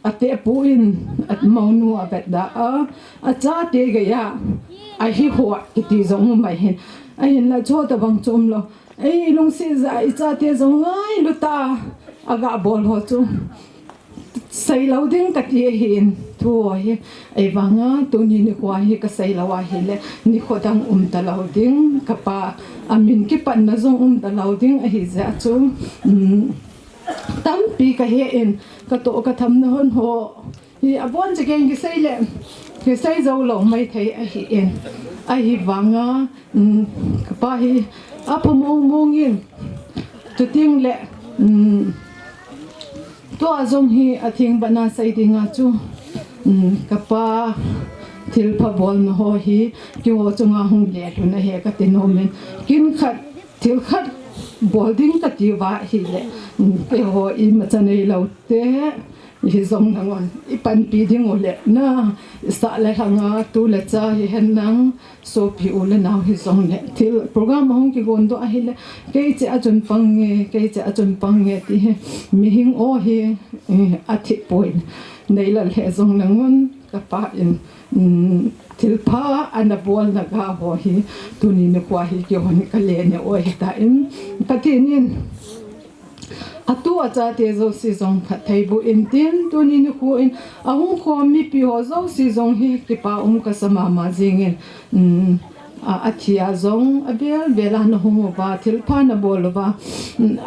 ate pu in, a monu a vet da a, a chate gei a, ahi ho kiti jong um mai hin. Ahin la cho tabang chu um lo. Ei lungset jeh a i chate jong ngailu ta a, a ga bol ho chu. Sei lo ding ka ti ahin, thu ho hi, ei vanga, tuni nikho hi ka sei lo ahi le, nikho dang um ta lo ding, ka pa, a min kipatna jong um ta lo ding, ahi jeh a chu, tampi ka he in, ka toh ka tham na hon ho, hi, a bon che keng kisei le, kisei jo lo mai thei ahi in, ahi vanga, ka pa hi, a pha mong mong in, chuting le, Tua jong hi a thing bana sei dinga chu, ka pa thilpha bolna ho hi, keiho chunga hung le lhun ahi ka ti nom in, kin khat, thil khat bol ding ka ti uva ahi le, keiho imacha nei lo te, hi jong nang on, i panpi ding u le na, i sah le lhanga, tu le cha hi hen nang, Sopi u le nao hi jong le, thil program ahung kigon doh ahi le, kei che a chun pang nge, kei che a chun pang nge ti hi, mihing o hi, a thi poi. Nei lal he jong le ngun, ka pa in, thil pha ana bol na ga ho hi, tuni nikho hi kihon ka le ne o hi ta in, Pathen in, Atu a chate jouse jong phatthei boh in tin, tuni nikho in ahung khom mipi ho jouse jong hi kipa um kasa mama jingin, a, athi a jong abel bel a nahung uva, thilpha nabol uva,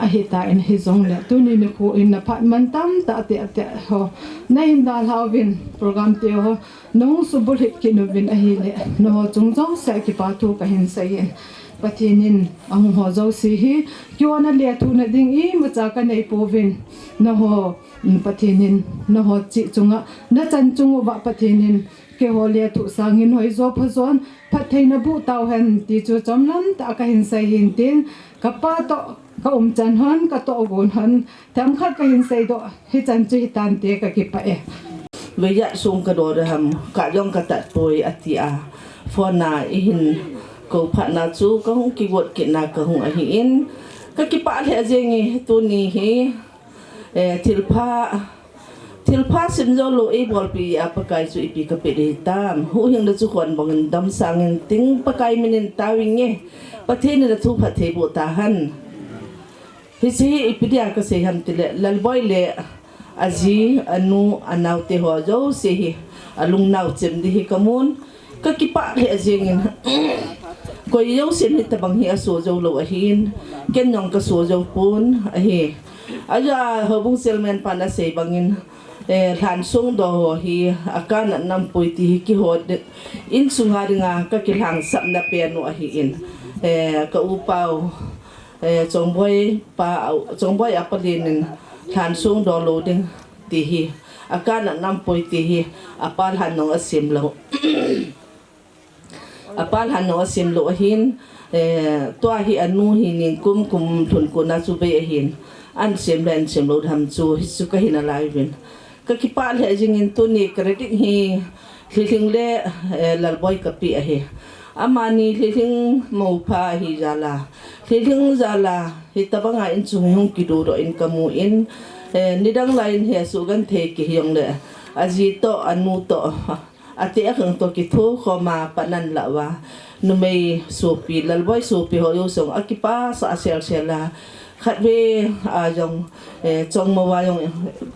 ahi tan hijongle tuni nikho in naphat man tamtah tah tah ho nahin dalha uvin program te ho, Nahung subulhit kit uvin ahile, nangho chung jouse a kipa thu kahin seiyin. Pathen in ahung ho jouse hi, keiho na lethuhna ding imacha kanei pouvin. Nangho, um, Pathen in, nangho chih chunga, nachan chung uva Pathen in, keiho lethuh sangin hoijo phajon, phattheina boh tauhen ti chu chomlam tah a kahin seiyin tin, kapa toh, ka umchan hon, katoh gon hon, themkhat kahin seidoh, hichan chu hitante kakipah e. Veiya sung kadol ham, kah jong katat poi ati a. Phone a eihin kou phatna chu kahung kigot kitna kahung ahin. Kakipah lheh jenge tuni hi, eh, thilpha, thilpha simjoulou eibolpi a Pakai chu ipi kapeh ding hitam. Huhhingna chu khonbang in damsangin tin Pakai minin taovin nge. Pathen in athu phatthei boh tahen. Hiche hi ipi dia kasei ham tile, Lalboi le aji, anu, anaote ho jouse hi, alungnao chem ding hi kamun, kakipah lheh jengin. Koi jousen hitobang hi asoh joulou ahin, ken jong kasoh jou pon ahi. Aja houbung chairman pan asei bangin, eh, lhansong doh ho hi, akanat nampoi ti hi kihot, insunga dinga kakilhangsapna pen u ahin, eh, ka upa u, Eh, Chongboi pa, Chongboi apa lenin lhansong doh lou ding ti hi, akanat nampoi ti hi, apa lhan jong asim lou. Apa lhan jong asim lou ahin, eh, tua hi anu hi ningkum kum lhun kona chu bei ahin, ahin sem le ahin sem lou ham chu, hichu kahin alai uvin. Kakipah lheh jingin tuni credit hi Lhilhing le, eh, Lalboi kapeh ahi. Amani Lhilhing mopha ahi jal a. Lhilhing jal a, hitobanga insung hi hung kidodoh in kamun, eh, nidang laiyin hi asugenthei kiti jongle. Aji toh, anu toh, ate akhang toh kithokhom a pan anlah uva. Numei sopi, Lalboi sopi ho jouse jong akipah sah sel sel a. Khatvei a jong, eh, Chongmo a jong,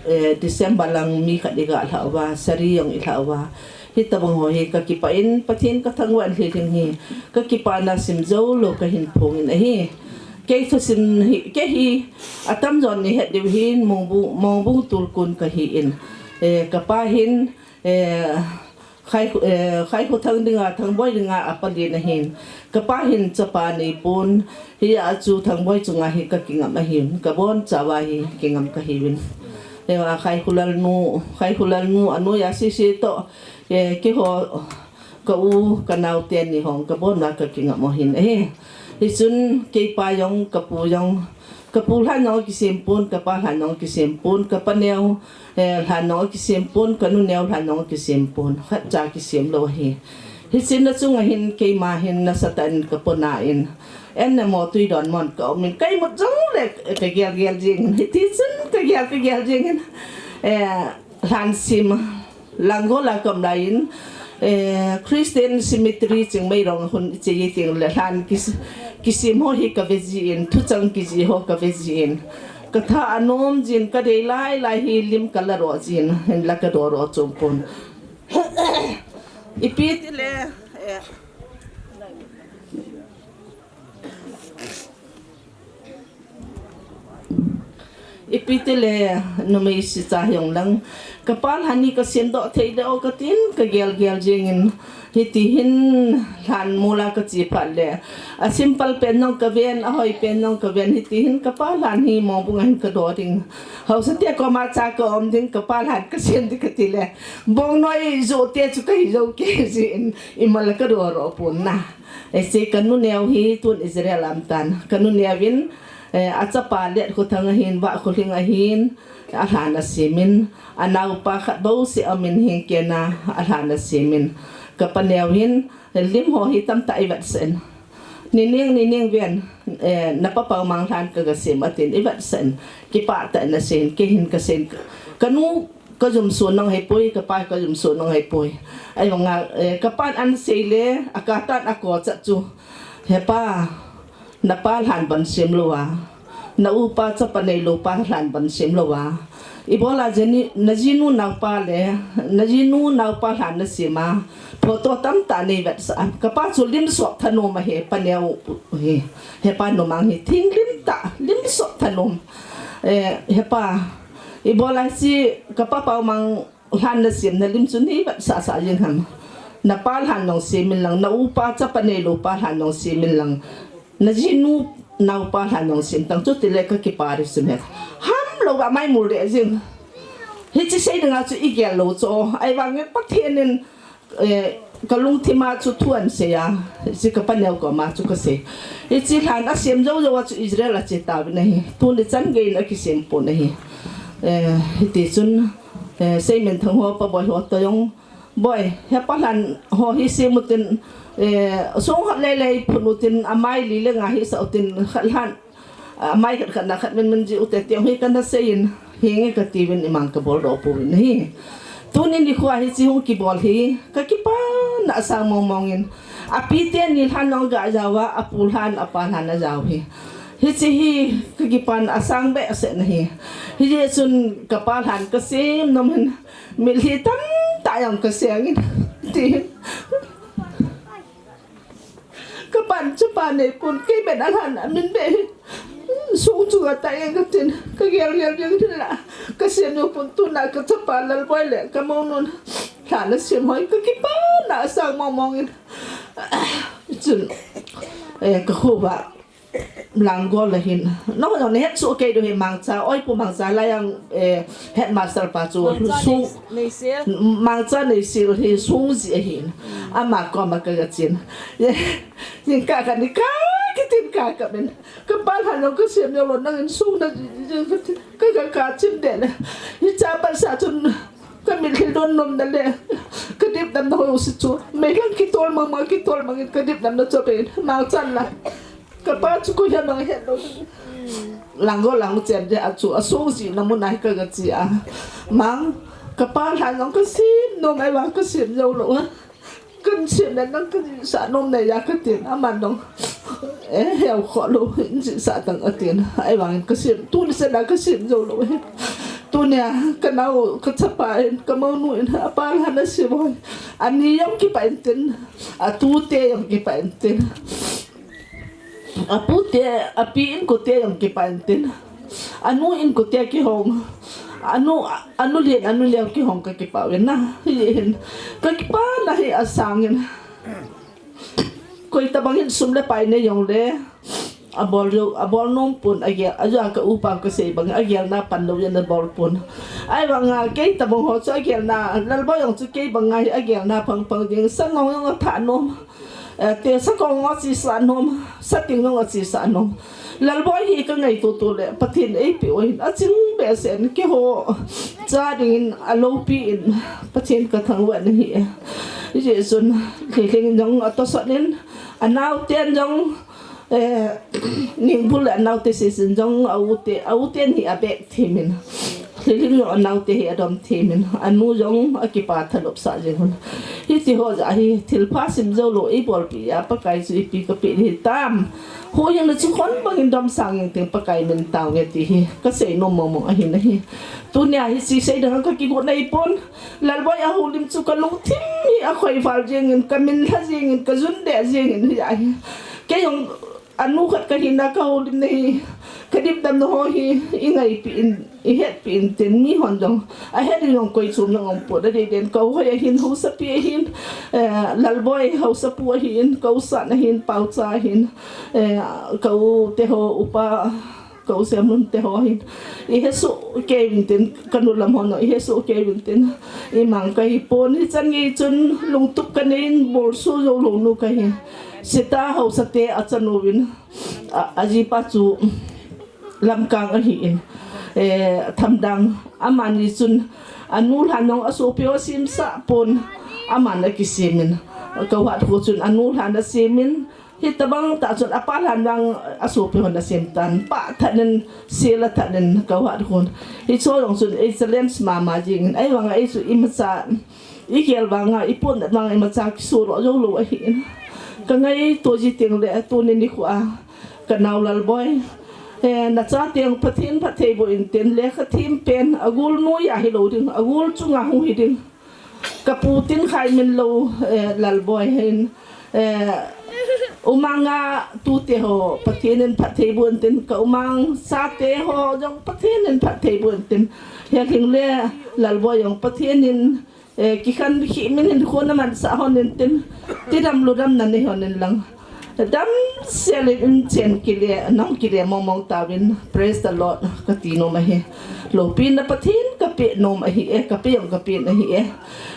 eh, December lang mi khat iga lhah uva, sari jong ilhah uva. Hitobang ho hi kakipah in, Pathen kathangvah in Lhilhing hi, kakipana simjoulou kahin phongin ahi. Kei thusim hi, kei hi, atamjon nahet diu hin, Mongbung, Mongbung Tulkun kahin. Eh, kapa hin, eh, Khai, eh, Khaikhothang dinga, Thangboi dinga apalin ahin. Kapa hin chapa neipon, hia chu Thangboi chunga hi kakingam ahin. Kabonchauva hi kingam kahiuvin. Hia Khaikholal nu, Khaikholal nu, anoiya sese toh, eh, keiho, ka u, kanao teni hon, kabon'a kakingam u ahin. Eh, hichun, keipa jong, kapu jong, kapu lhan jong kisempon, kapa lhan jong kisempon, kapaneo, eh, lhan jong kisempon, kanuneo lhan jong kisempon. Khatcha kisemlou ahi. Hichun nachunga hin keima hin nasatah in kaponain. An namo tui donmon kaumin. Kaimut jongle kagel gel jengin. Hitichun kagel kagel jengin. Eh, lhan sem. Langol a kaum laiyin, eh, Christian Cemetery Chingmeirong a hung che ji tengle lhan kis-, kisem ho hi kave jin, thuchang kiji ho kave jin. Katha anom jin, kadei lai lai hi lim kaladoh jin, hinla kadodoh chom pon. Ipi tile, eh, Ipi tile numei sicha hijongleng. Kapa lhan hi kasemdoh theilou katin kagel gel jengin. Hitihin lhan mol a kache phat le. A simple pen jong kaven, ahoi pen jong kaven. Hitihin kapa lhan hi Mongbung a hin kadoh ding. Haosa te koma cha kaum ding, kapa lhan kasem ding katile. Bongnoi jo te chu kahi jou kei jin. Imal kadodoh pon na. Hiche kanuneo hi tun Israel a um tan. Kanuneo vin Eh, achapa Letkhothang ahin, Vahkholhing ahin, alhan asemin, anaopa khat bouseh aumin hin keiya alhan asemin. Kapaneo hin, lim ho hi tamtah ivetsah in. Nining, nining ven, eh, napa Paomang lhan kagasem atin, ivetsah in. Kipah tah in asei in, kei hin kasei in. Kanu kajumso nang hipoi, kapa kajumso nang hipoi. Ahivanga, eh, kapan asei le, akatan akou chat chu. Hepa, Napa lhan ban semlou a, na upa chapa neilou pa lhan ban semlou a. Ibola jeni, najinu naopa le, najinu naopa lhan nasem a. Photo tamtah neivetsah a. Kapa chu lim sop thanom ahi, paneo hi. Hepa numang hi, thing lim tah, lim sop thanom. Eh, hepa, ibola si kapa Paomang lhan nasem na lim chu neivetsah sah jeng ham. Napa lhan nong semin lang, na upa chapa neilou pa lhan nong semin lang. Najinu naopa lhan nong sem tang chu tile kakipah ri sum he. Hamlou a maimul le jeng. Hiche sei dinga chu igel lou chu. Ahivangin Pathen in, eh, kalungthim a chu thu ahin sei a. Hiche kapaneo koma chu kasei. Hiche lhan asem jou jou a chu Israel a che tauvin ahi. Tuni chan geiyin akisem pon ahi. Eh, hitichun, eh, Seiminthang ho, Paboi ho toh jong. Boi, hepa lhan ho hi sem utin, eh, song khat lele phun utin, amai li le nga hisah utin, khat lhan, amai khat khat na khat min min ji ute tiang hi kana seiyin, hinge katiuvin imang kabol doh pouvin ahi. Tuni nikho a hiche hung kibol hi, kakipana asang mong mong in. Api teni lhan nong ga jao a, apu lhan, apa lhan ajao hi. Hiche hi, kakipana asang behseh na hi. Hijeh chun kapa lhan kasem nom hin, Mitlhi tamtah jong kaseng in. Ti. Kapan chapa neipon kei ben alhan amin be. Song chunga tai jeng katin. Kagel gel jeng tin la. Kasem jou pon tuna kachapa Lalboi le kamounun. Lhan asem hoi kakipana asang mong mong in. Chun. Eh, kakhoa. Langol a hin. Nong, nong, nahet soh kei diu hi Mangcha, oi pu Mangcha lai jong, eh, headmaster pa chu Mangcha song, nei, neisil. Mangcha neisil hi song ji ahin. Ama koma kaga chen. Jingkah kani ka, kitin ka ka men. Kapa lhan jong kasem jou lou nangin song na ji, ji, ji, ka, ka, kachin de le. Hicha pat sa chun. Kamitlhi don nom na le, kadip damna ho jouse chu. Meilang kitol mang mang, kitol mang in kadip damna chu apen. Mangcha la. Kapa chu koiham mang het lou. Langol lang chen de a chu, asong ji na mun a hi kaga che a. Mang, kapa lhan jong kasem nom, ahivang kasem jou lou a. Kan sem le nang kan jihsah nom nei a katin, aman jong. Eh, heu kho lou, jihsah tang atin. Ahivangin kasem, tuni chan a kasem jou lou hi. Tunia, kanao, kachapa in, kamounu in, apa lhan asem hoi. Ani jong kipah intin, atute jong kipah intin. Apute, api inkote jong kipah intin. Anu inkote kihong. Anu, anu lien, anu lien kihong kakipah uvin na. Hi hin. Kakipah na hi asang in. Koi tabang hin sum le pai nei jong le. Abol jo, abol nom pon agel, aja ka upa kasei bang agel na pan lou jeng abol pon. Ahivanga kei tabang ho chu agel na, Lalboi jong chu kei banga hi agel na phang phang ding, sangong jong atha nom. Eh, te sakong jong achesa nom, sating jong achesa nom. Lalboi hi kangaito to le, Pathen eipeh u ahin, aching behseh in keiho cha dingin alopi in, Pathen kathangvah in ahi. Hijeh chun, Lhilhing jong atosot in, anaoten jong, eh, Ningbul le anaote seisin jong aute, auten hi abeh them in. Lhilhing jong anaote hi adom them in, anu jong akipah thanop sah jeng un. Hitiho jeh hi thilpha sim jou lou eibolpi a Pakai chu ipi kapeh ding hitam. Huhhingna chu khon bangin domsang jeng teng Pakai min tao nge ti hi kasei nom mong mong ahi nahi. Tunia hiche sei ding kakigot nahi pon. Lalboi ahoulim chu kalungthim hi akhoi val jeng in, kamin lha jeng in, kajun deh jeng in hi ahi. Kei jong anu khat kahina kahoulimna hi, kadipdamna ho hi, ingaipi in, ihetpi in tin mihon jong. Ahet in jong koi chom jong umpon, adei den kahoi ahin, hausapi ahin, eh, Lalboi hausapu ahin, ka u San ahin, Paocha ahin, eh, ka u te ho, upa, ka u Semlun te ho ahin. Ihesoh kei uvin tin, kanu lam hon, ihesoh kei uvin tin. Imang kahi pon, hichan gei chun lungtup kanei in, bolso jou lou nu kahi. Seta hausate achanu vin, a, ajipa chu Lamkang ahin. Eh, Thamdang, amani chun anu lhan jong asopi ho asemsah pon, aman akisem in. Ka u Hat kho chun anu lhan asem in, hitabang tah chun apa lhan vang asopi hon asem tan. Pa that in, sel a that in ka u Hat khon. Hicho jong chun ei challenge mama jeng in. Ahivanga ei chu imacha, igel vanga, ipon vanga imacha kiso lou jou lou ahin. Kangaito ji teng le tuni nikho a kanao Lalboi. Eh, nachate jong Pathen phatthei boh in tin, lekha them pen, agol noiya hilou ding, agol chunga hung hi ding. Kapu tin khai min lou, eh, Lalboi hin, eh, umang a tute ho, Pathen in phatthei boh in tin, ka umang chate ho jong Pathen in phatthei boh in tin. Lhilhing le Lalboi jong Pathen in, eh, kikhen khih min hin khon amansah hon in tin, tidam ludam nanei hon in lang. Damsel in inchen kile, nang kile mong mong tauvin, praise the Lord, kati nom ahi. Loupina Pathen kapeh nom ahi e, kapeh jong kapeh ahi e.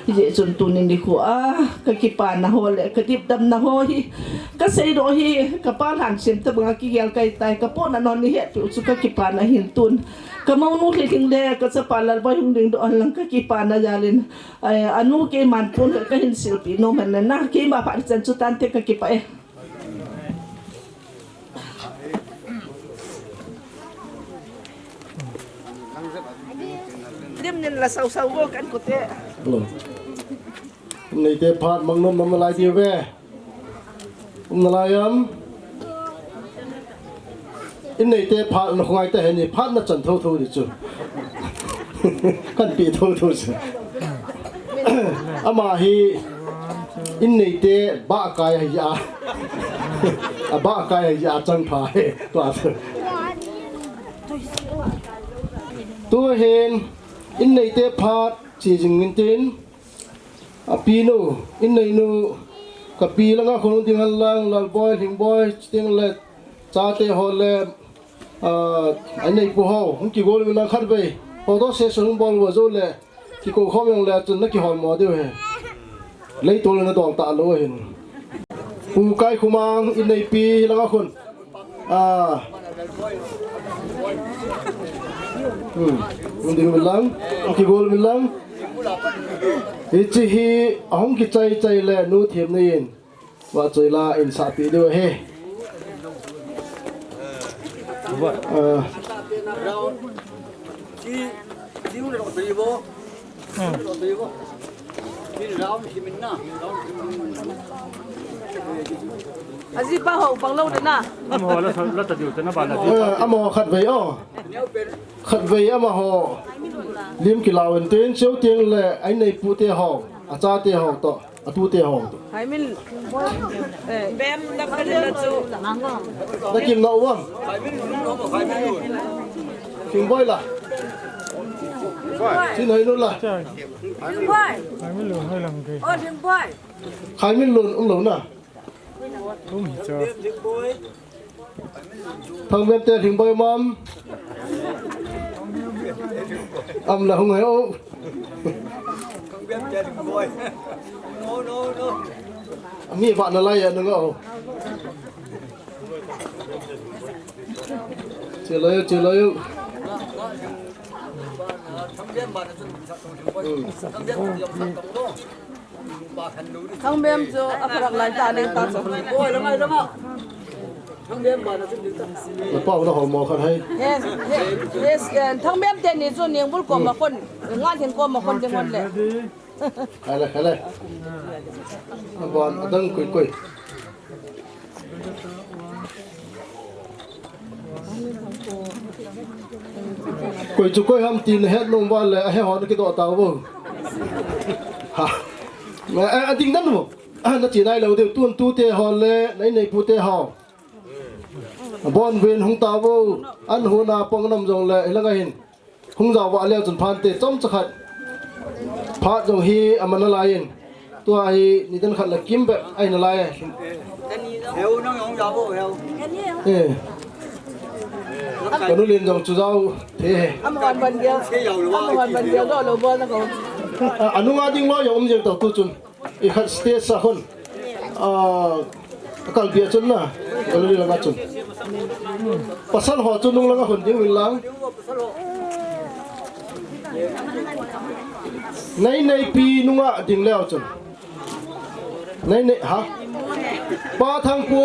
Hijeh chun tuni nikho a, kakipana ho le, kadipdamna ho hi, kaseidoh hi, kapa lhan sem tabanga kigel kahitai, kapohna non ni hetpeh u chu kakipana ahin tun. Ka mounu Lhilhing le, kachapa Lalboi hung dingdoh hen lang kakipana jal in, eh, anu keiman pon kahin silpeh nom hen na, keima phat chan chu tante kakipah e. Dim nin la sau sau vo kan kote. Hello. Inneite phat mang nom nom nalai diu ve. Um nalai am. Inneite phat na khongai ta heni phat na chan tho tho di chu. Kan pi tho tho chu. Ama hi inneite ba kai ahi a. A ba kai ahi a chang pha he. Tua chu. Tu hin inneite phat chi jing min tin. A pi nu, innei nu, ka pi langa khon ding hen lang, Lalboi, Lhingboi, chuteng le, chate ho le, ah, a inneipu ho, hung kigol uvin lang khatvei. Photo session hung bol uva jou le, kikou khom jong le, chun na kihol mo diu ahi. Leitol na dol ta lou ahin. Pu Kaikhumang, inneipi langa khon. Ah. Hmm. Hung ding uvin lang. Hung kigol uvin lang. Hiche hi ahung kichai chai le nu Themnei in. Vahchoi la in sahpeh diu ahi. Ah. Ajipa ho bang lou de na. Amaho la ta diu te na ba la. Eh, amaho khatvei o. Khatvei amaho. Lim kilau in tin cheu tieng le a inneipu te ho. A chate ho toh. A tute ho toh. Hai min. Eh. Bem na ka le na chu. Na kim na uam. Kim boi la. Chin hoi nu la. Khai min lun hoi lang ke. Khai min lun um lo na. Um hi cho. Thang bem te hing boi mam. Am la hung hai o. Ami ba na lai ya nung o. Che lo yo, che lo yo. Thang bem chu a pharak lai ta ning ta chu. Na pau na ho mo khan hai. Yes, yes, yes, eh, thang bem te ni chu ning bul ko ma kon, nga hin ko ma kon ding hon le. Khai le, khai le. Abon adang koi koi. Koi chu koi ham ti na het nom va le, a he ho na kidoh tau vo. Ha. Eh, eh, a ding dan vo. Ah, na chi nai lo deu, tun tu te ho le, nai nei pu te ho. Bon ven hung tau vo. An hu na pong nam jong le, hilang a hin. Hung jao va leu chun phan te chomcha khat. Phat jong hi a man a lai in. Tua hi nidan khat le kim bep a hin a lai. Heu nang hung jao vo heu. Eh. Ka nu lin jong chu jao the he. Ama hon ban gel. Ama hon ban gel lo lo bol na ko. A, a nunga ding lo jong um jeng tau tu chun. I khat stage sa khun. A, a kal bia chun na. Gallery langa chun. Pasal ho chu nung langa khun ding uvin lang. Nei nei pi nunga ding leu chun. Nei nei ha. Pa Thangpu.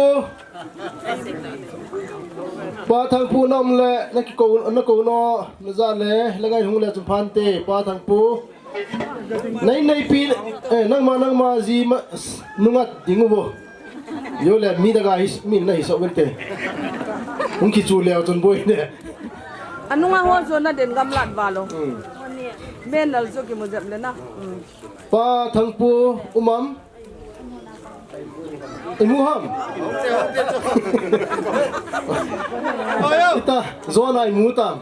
Pa Thangpu nam le na ki ko na ko no na ja le la ngai hung le chun phan te Pa Thangpu. Nei nei pi, eh, nangma, nangma ji ma, nunga ding uvo. Yo le mi daga hi, mi na hi so te. Hung ki chu leo chun boi ne. A nunga ho chu na den gam lat va lo. Hmm. Menal chu ki mu jep le na. Hmm. Pa Thangpu umam. I mu ham. Ita, zona i mu tam.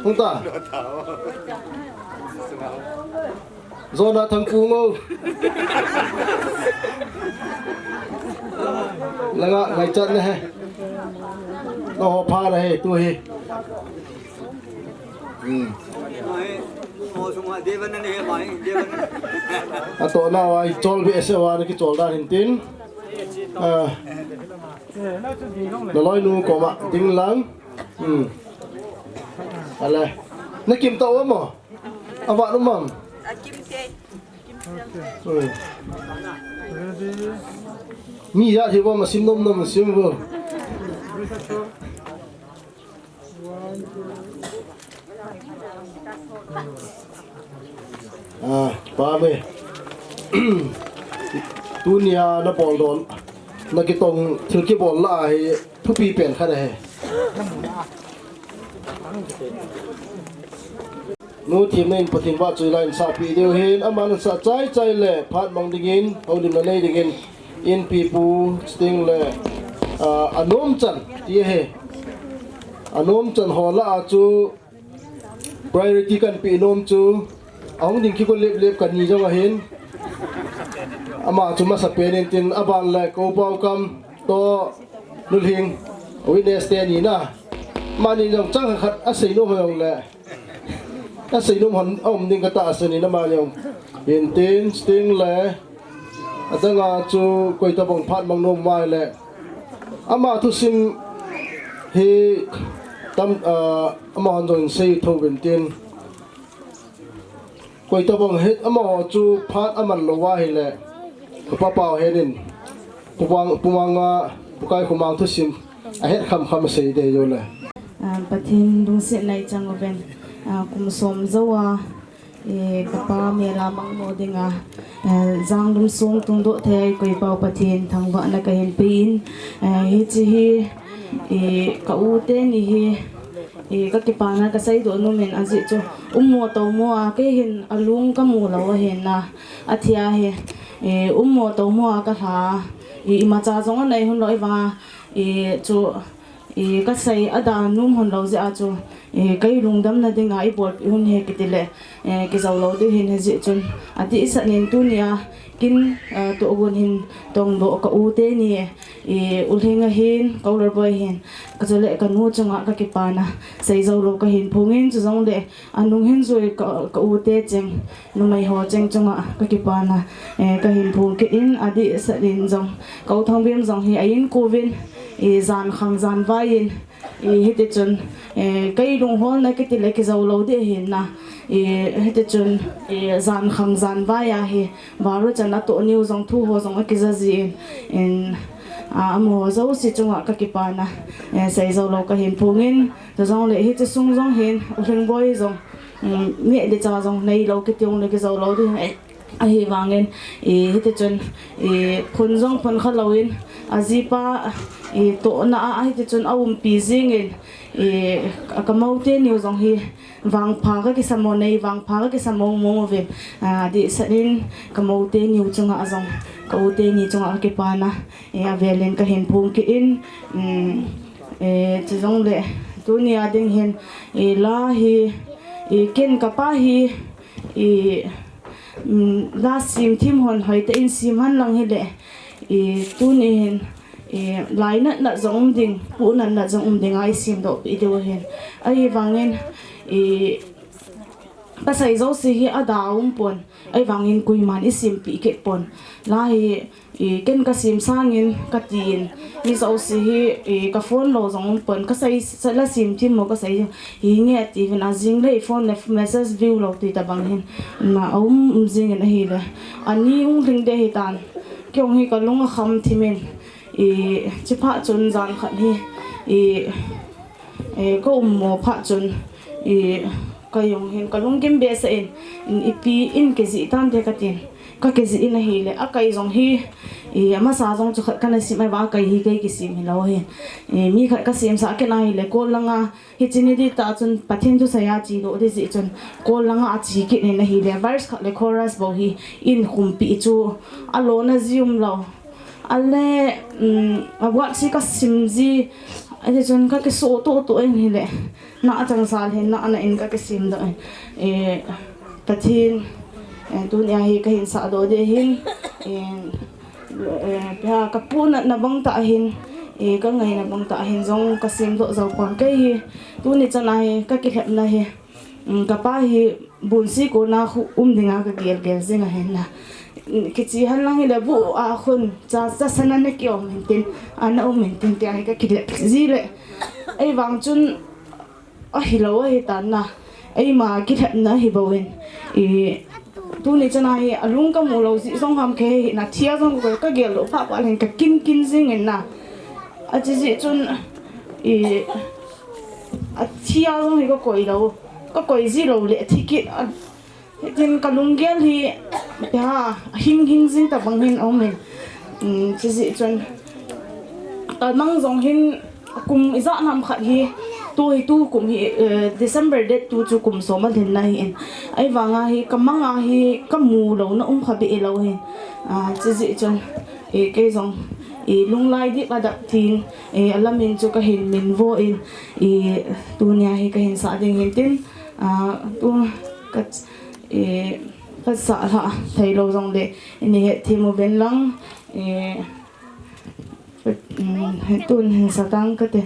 Hung ta. Zona Thangpu ngo. Langa ngai chat ne he. No ho pha na he tu he. Hmm. Ato na wa i chol be se wa na ki chol da hin tin. Ah. Na loi nu koma ding lang. Hmm. Ale. Na kim ta o mo. Ava nu mam. Hmm. Mi ya hi bo ma sim nom nom sim bo. Ah, pa me. Tunia na bol don. Na kitong thil kibol la hi thupi pen khat ahi. Nu Thim in Pathen vahchoi la in sahpi diu hin, aman sah chai chai le phat mang dingin, houlimna nei dingin, inpipu, sting le, ah, anom chan, ti ahi. Anom chan ho lah a chu, priority kan pe nom chu, ahung ding kikol lep lep kan ni jong ahin. Ama chu masa pen in tin, aban le, ko pau kam, to, Nulhing, witness te ni na. Mani jong chang khat asei nom jong le. Asei nom hon, um ding kata asei ni na mani jong. Hintin, sting le. Adanga chu koi tabang phat mang nom mai le. Ama thusim hi tam, ah, ama hon jong sei tho vintin. Koi tabang het amaho chu phat aman lou ahile. Ka pa pau henin. Pumang, pumanga, pukai khumang thusim. Ahet kham kham sei de jo le. Ah, Pathen lungsetna i chang uven. Ah, kum som jou a, eh, ka pa mel a mangmo dinga, eh, jang lum sung tungdoh thei koi pau Pathen thangvahna kahin pe in, eh, hiche hi, eh, ka u teni hi, eh, ka kipana ka seidoh nom in ajeh chu ummo toumo a kei hin alung ka mu lou ahin na, athia hi, eh, ummo toumo a ka lha, eh, imacha jong anei hun lou ivanga, eh, chu I, kasei ada nom hon lou jeh a chu, i, kei lungdamna dinga ibolpeh hun hi kiti le, i, kijou lou ding hin hijeh chun, adehset in tunia kin, eh, tohgon hin tongdoh ka u teni, i, U Lhing ahin, ka u Lalboi hin, ka chule kanu chunga kakipana seijou lou kahin phongin, chujongle anung hin jui ka, ka u te cheng, numei ho cheng chunga kakipana, eh, kahin phong kit in, adehset in jong, ka u Thangvim jong hi a inkouvin, i, jan khang jan vai in, i, hiti chun, eh, kei lungholna kiti le kijou lou ding ahin na, i, hiti chun, i, jan khang jan vai a hi, varu chan atoh niu jong thu ho jong akija jin, in, a, amaho jouse chunga kakipana, eh, seijou lou kahin phongin, chujongle hiche sung jong hin, U Lhingboi jong, um, neh le chah jong neilou kiti jongle kijou lou ding, eh, ahivangin, i, hiti chun, i, phun jong phun kha louvin, ajipa, i, tohna a, hiti chun aumpi jingin, i, ka, ka mou teniu jong hi vangpha kakisam u nei, vangpha kakisam u mong uvin, a, adehset in ka mou teniu chunga jong, ka u teni chunga kakipana, i, avelin kahin phong kit in, um, i, chujongle, tunia ding hin, i, la hi, i, ken kapa hi, i, um, la sem thim hon hoitah in sem hen lang hile, i, tuni hin, i, lainatna jong um ding, puhnatna jong um dinga isemdoh peh diu ahin. Ahivangin, i, kasei jouse hi ada um pon, ahivangin koiman isempeh kit pon. La hi, i, ken kasem sangin katin, mi jouse hi, i, ka phone lou jong um pon, kasei, la sem thim mo kasei, hinge atiuvin, ajing le i phone le message view lou ti tabang hin, na aum, um jingin ahile, ani hung lhing ding ahitan, kei jong hi kalung akham thimin, i, chuphat chun jan khat hi, i, eh, ka um mo phat chun, i, kei jong hin kalunggim behseh in, in ipi in kijih tante katin, kakijih in ahile, akai jong hi, i, amasa jong chu khat kana sem ahivang akai hi kei kisem hilou ahin, i, mi khat kasemsah kit ahile, kol langa, hiche ni ding tah chun Pathen thusei a chedoh ding jeh chun, kol langa ache kit in ahile, verse khat le chorus bou hi in khumpeh chu alona ji umlou. Ale, um, a words hi kasim ji, ati chun kakisoh tohtoh in hile, na achangsal hin na ana in kakisemdoh in. Eh, Pathen, eh, tunia hi kahin sahdoh ding ahin, eh, eh, ipi ham, kapuhnatna bang tah ahin, eh, kangaina bang tah ahin jong kasemdoh jou pon. Kei hi, tuni chana hi, kakilhepna hi, um, kapa hi, bunsi kona khu um dinga kagelgel jing ahin na. Um, kiche hen lang hile bu a khun, cha, chasan ana kium intin, ana um intin tia hi kakilhep ji le. Ahivang chun, ahilou ahitan na, eima kilhepna ahi bouvin. I, tuni chana hi alung kamu lou jeh jong ham kei hi na, thia jong kakoi, kagel lou phat phat leng kakin kin jingin na. Ache jeh chun, i, athia jong hi kakoi lou, kakoi ji lou le athi kit, a, hitin kalunggel hi, ipi ham, hing hing jing tabang hin aumin. Um, chujeh chun, kamang jong hin, kum ijat ham khat hi, tu hi tukum hi, eh, December date two chu kum som alhinna ahin. Ahivanga hi, kamanga hi, kamu louna um kha beh lou ahin. Ah, chujeh chun, eh, kei jong, eh, lunglai dip adap tin, eh, alamin chu kahin minvo in, eh, tunia hi kahin sah ding ahin tin, ah, tu, ka, eh, kasah lhah theilou jongle, nei hetthem uvin lang, eh, um, tun hin sa tang kate.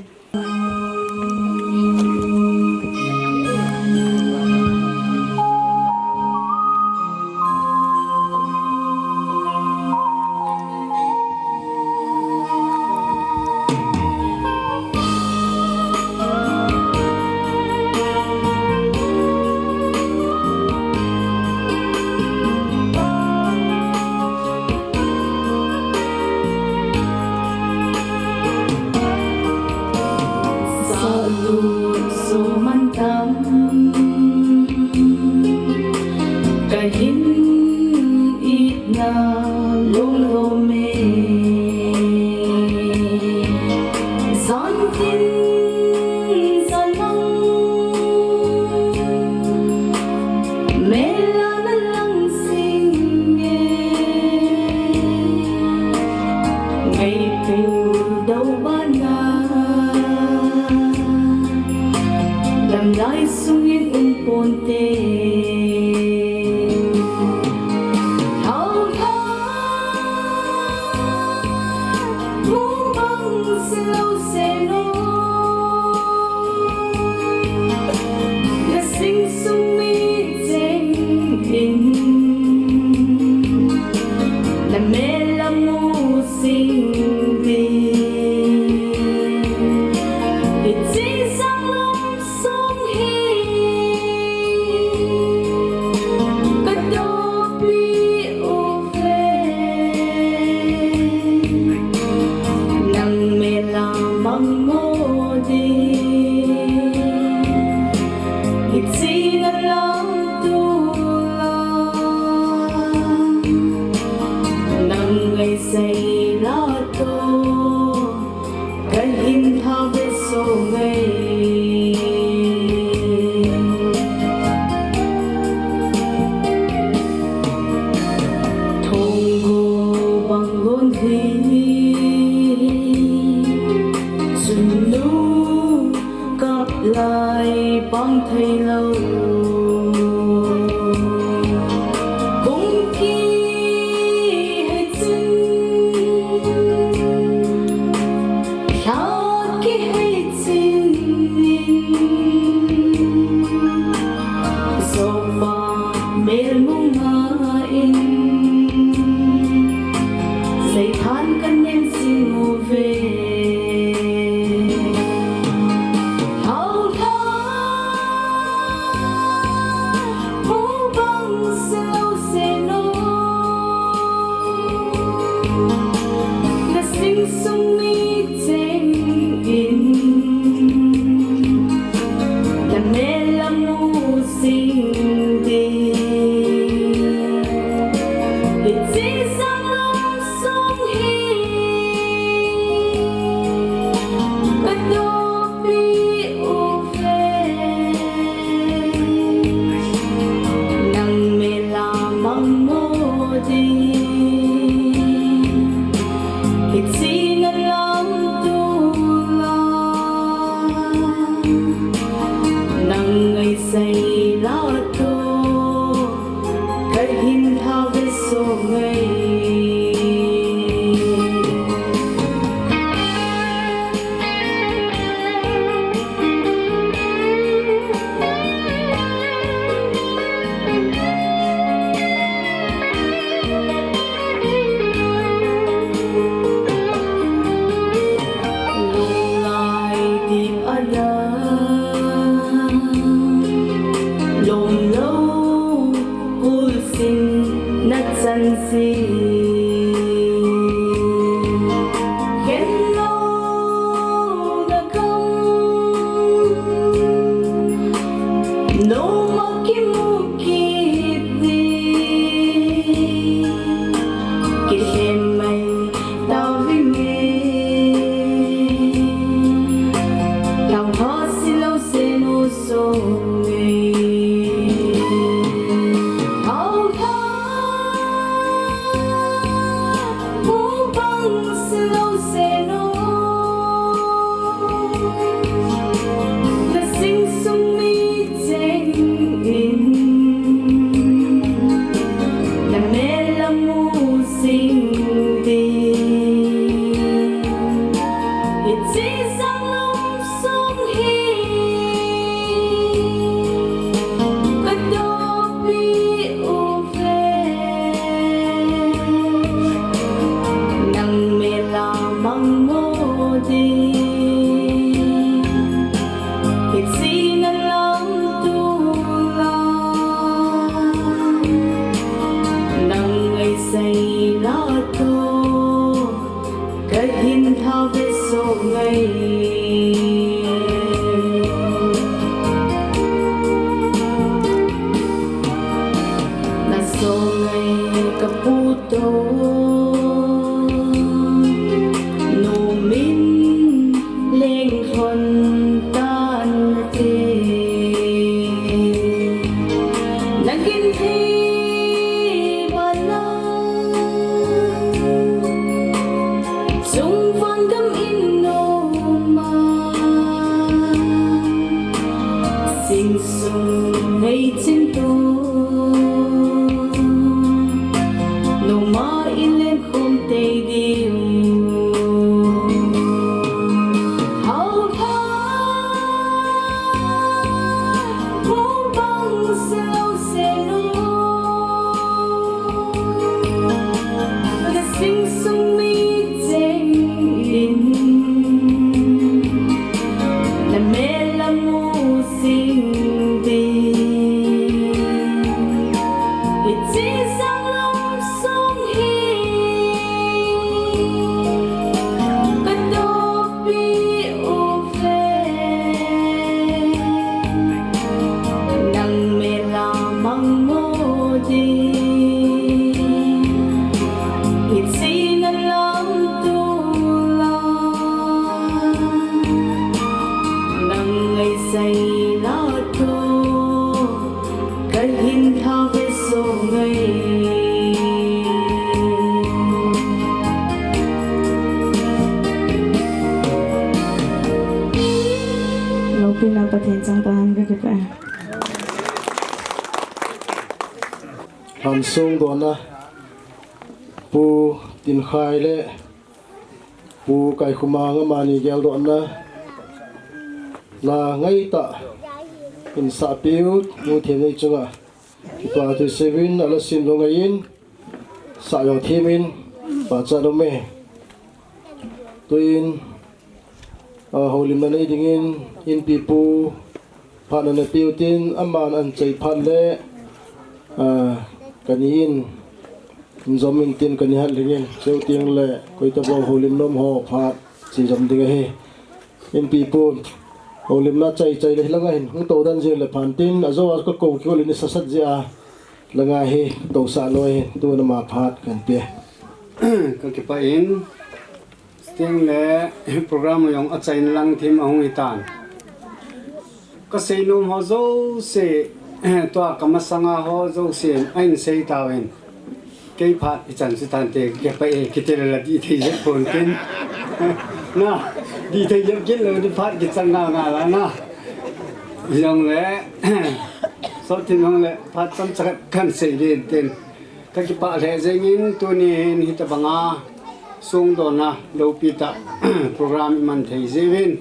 Ai sungin um ponte. Thao lha, mu bang si lou se no. Na sing sung mi cheng in, na mel a mu sing ding. Hiche sang lung sung hi ka topi uve. Nang mel a mang mo ding, hiche na lang tu la. Nang ngai sei la to, ka hin tha ve so ngai. Thong go bang lon hi, chun nu kap lai bang thei lou. Kong ki hei chin, lha ki hei chin in, sopa mel mu nga in, sei than kan nem sing uve. Thao lha, mu bang si lou se no. Na sing sung mi cheng in, na mel a mu sing ding. Hiche sang lung sung hi ka topi uve. Nang mel a mang mo ding, hiche na lang tu la. Nang ngai sei la to, ka hin tha ve so ngai. Lunglai dip a la, lom lou kul sin na chan si. Khen lou na kam, no ma ki mu ki ti. Ki khen mai tao vi nge. Tao pha si lou se nu so nge. Thao lha, mu bang si lou se no. Na sing sung mi cheng in, na mel a mu sing ding. Hiche sang lung sung hi Sung nei chin tu, noma in len khom tei diu. Hau kha, kong bang sel sel u. Ka sing sung mi cheng in, na mel a mu sing di. I chi sang lom sung hi, ka topi u ve. Nang mel a mang mo di, i chi na lam tu la. Nang ngai sai na to, ka hin tha ve so ngai. Loupina Pathen chang tahen, ka kipah e. Hansung dona Pu Tinkhai le Pu Kaikhumang amani geldohna la ngaitah in sahpiu nu Themnei chunga kipa thu seuvin, ala sin lungaiyin sah jong thimin pachat ume. Tuin, ah, houlimna nei dingin Inpipu phat ana peutin, aman anchai phat le, ah, kani in jom intin kani hat lingin, cheu teng le koitobang houlim nom ho phat chi jom ding ahi. Inpipun houlimna chai chai le hilanga hin hung tou dan jing le phan tin, ajo a ka kou kiu le ni sasat jeh a langa hi tousah lou ahin, tun ama phat kan pe. Ka kipah in, Sting le program jong achaina lang thim ahung hitan. Ka seinom ho jouse, tua ka masanga ho jouse ahin sei tauvin. Kei phat ichan chu tante, kei pa e, kiti le la dih thei jep pon tin. Na, dih thei jep kit lou ding, phat kichang ngal ngal a na. Jongle, sot thim jongle, phat chomcha khat kan sei ding tin. Ka kipah lheh jengin, tuni hin hitabanga songdonna loupi tah program iman thei jeh uvin,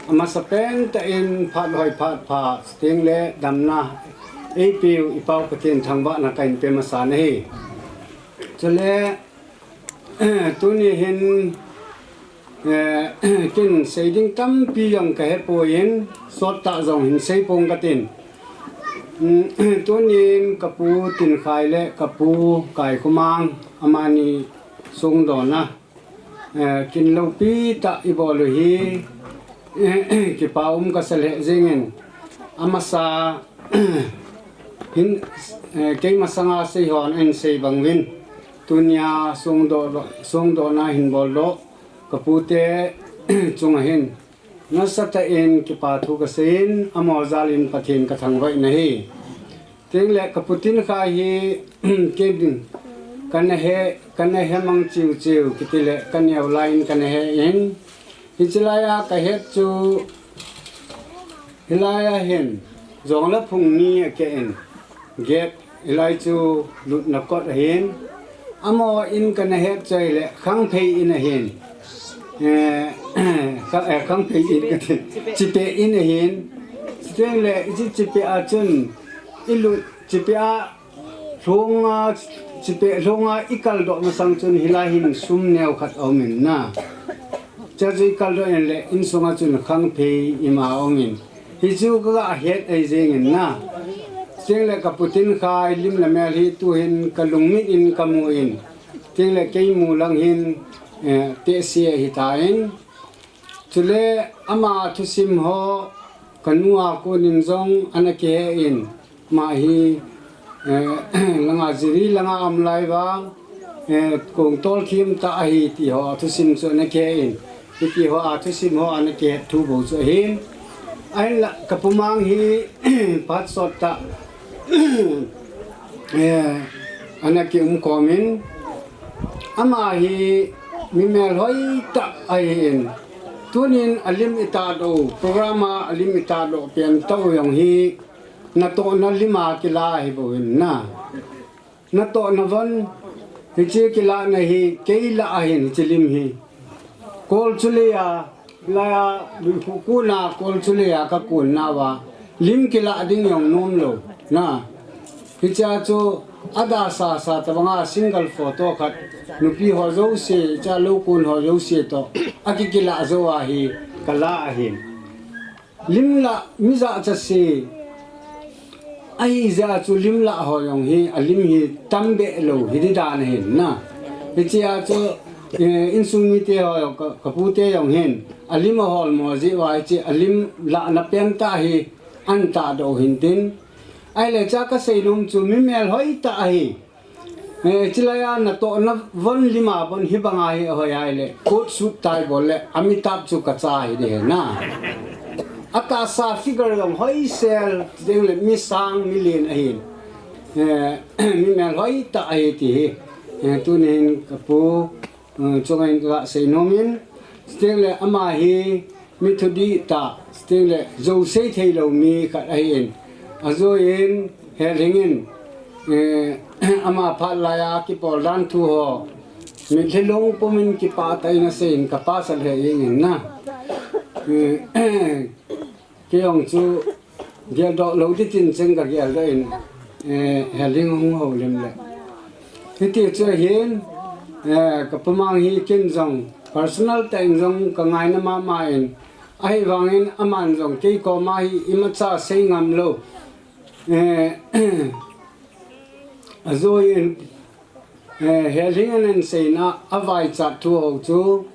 amasapen tah in phat hoi phat pha, sting le damna eipeu i Pau Pathen thangvahna kahin pe masa nahi. Chule, tuni hin, eh, kin sei ding tampi jong ka hepoi in, sot tah jong hin sei pong katin. Tunin ka pu Tinkhai le ka pu Kaikhumang amani songdonna, eh, kin loupi tah ibol u hi, kipa um kasa lheh jengin, amasa hin, eh, kei masanga sei hon ahin sei bang uvin, tunia songdoh, songdohna hin boldoh ka pute chunga hin nasatah in kipa thu kasei in, amaho jal in Pathen ka thangvah nahi. Tengle ka pu Tinkhai hi, kei ding, kana he, kana he mang chiu chiu, kiti le ka neo lai in kana he in. Hiche lai a ka het chu, hilai a hin, jong la phung ni a ke in, gate, hilai chu lutna kot ahin. Amaho in kana het chai le, Khangphei in ahin. Eh, kha-, eh, Khangphei in kati, Chipeh in ahin. Chuteng le, hiche Chipeh a chun, i lut Chipeh a, Lhunga, Chipeh lhunga i kaldoh masang chun hilai hin sum neo khat a um in na. Chuchu i kaldoh in le insunga chun Khangphei ima a um in. Hichu ka ga het ahi jeng in na. Tengle ka pu Tinkhai lim le mel hi tuhin ka lungmit in ka mu in. Tengle kei mu lang hin, eh, tehse ahi tan. Chule ama thusim ho ka nu a kon in jong ana kihe in, ama hi, eh, langa Jiri langa um lai vang, eh, kong tolkhim tah ahi ti ho a thusim chu ana kihe in, hiti ho a thusim ho ana kihe thu bou chu ahin. Ahinla ka pu Mang hi phat sot tah, eh, ana kium khom in, ama hi mi melhoi tah ahi in, Tunin a lim i tahdoh, program a a lim i tahdoh pen tah u jong hi, natohna lim a kila hi bou hin na. Natohna von hiche kilahna hi kei lah ahin hiche lim hi. Kol chu lei a, lei a, kun a kol chu lei a ka kun nauva lim kilah ding jong nom lou na. Hichea chu a dahsa sa tabanga single photo khat, nupi ho jouse, cha lou kun ho jouse toh a kikilah jou ahi, ka lah ahin. Lim lah mi jachat se ahi jeh a chu lim lah ho jong hi a lim hi tam behlou hi ding dan ahin na. Hichea chu, eh, insung mite ho jong ka, ka pute jong hin a lim a holmo jeh uva hiche a lim lahna pen tah hi an tahdoh hin tin. Ahile cha ka seinom chu mi melhoi tah ahi. Eh, chulai a natohna von lim a bon hibanga hi ahoi ahile, coat suit tie bol le, Amitabh chu ka cha hi ding ahi na. A tahsa figure jong hoisel, chuteng le mi sang mi len ahin. Eh, mi melhoi tah ahi ti hi. Eh, tunin ka pu, eh, chunga hin ka seinom in, chuteng le ama hi mi thudih tah, chuteng le jou sei theilou mi khat ahin. Ajeh in, Helhing in, eh, ama phat laiya kibol dan thu ho, mitlhi lungpum in kipah tah in asei in ka pasal Helhing in na. Eh, kei jong chu geldoh lou ding tin cheng ka geldoh in, eh, Helhing hung houlim le. Hiti chu ahin, eh, ka pu Mang hi ken jong personal tah in jong ka ngaina mama in, ahivangin aman jong kei koma hi imacha sei ngam lou. Eh, ajeh in, eh, Helhing in aseina a vaichat thu ho chu,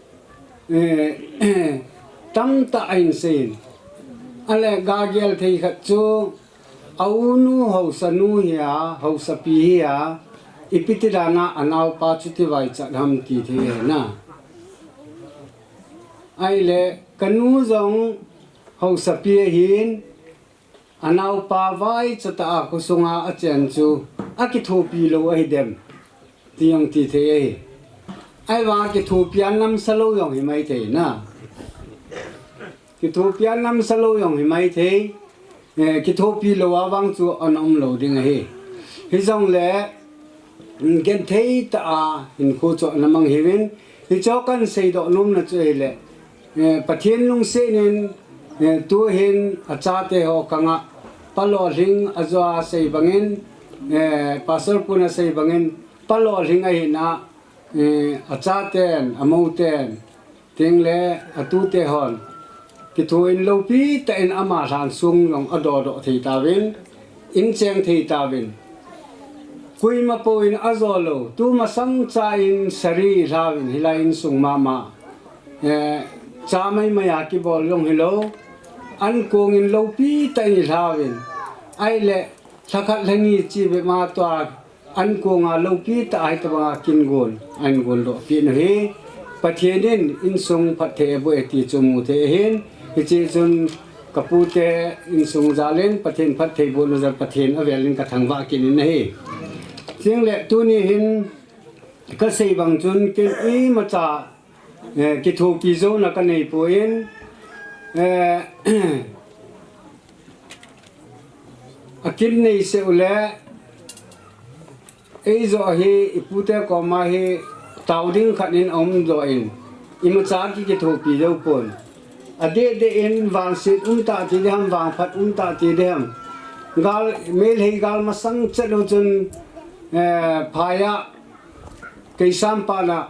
eh, tamtah ahin seiyin. Ahile gagel thei khat chu, a unu haosa nu hi a, haosa pi hi a, ipi ti dan a anaopa chuti vaichat ham ti thei ahi na. Ahile ka nu jong haosa pi ahin, anaopa vaichat a khosunga achen chu akithopi lou ahi dem ti jong ti thei ahi. Ahivang kithopi a namsa lou jong hi maithei na. Kithopi a namsa lou jong hi maithei. Eh, kithopi lou a vang chu ana um lou ding ahi. Hijongle, mm, genthei tah a hinkho chu ana mang hiuvin, hichu kan seidoh nomna chu ahile, eh, Pathen lungset in, eh, tuhin achate ho kanga, Pa Lolhing ajoa sei bangin, eh, Pastor pun asei bangin, Pa Lolhing ahina, eh, achaten, amouten, tengle atute hon kithoin loupi tah in ama lhansung jong adodoh thei tauvin, incheng thei tauvin. Koima pouvin ajo lou, tu masang cha in sari lhauvin hilai insung mama. Eh, cha maimai a kibol jong hilou, ankong in loupi tah in lhauvin. Ahile, lhakhat lhani chi bep ma tua, ankong a loupi tah a hitobanga kin gon, ahin gondoh peh u hi. Pathen in insung phatthei aboh e ti chu mu thei ahin, hiche chun ka pute insung jal in Pathen phatthei bohna jal Pathen avel in ka thangvah kit in ahi. Tengle tuni hin ka sei bang chun ken imacha, eh, kithopi jouna ka nei poi, eh, akin nei seh u le, eijoh hi ipute koma hi tao ding khat in aum doh in, imacha ki kithopi jou pon. Adeh deh in vangset um tah ti ding ham, vangphat um tah ti ding ham. Gal, Meitei gal masang chet u chun, eh, phai a Keisam pat a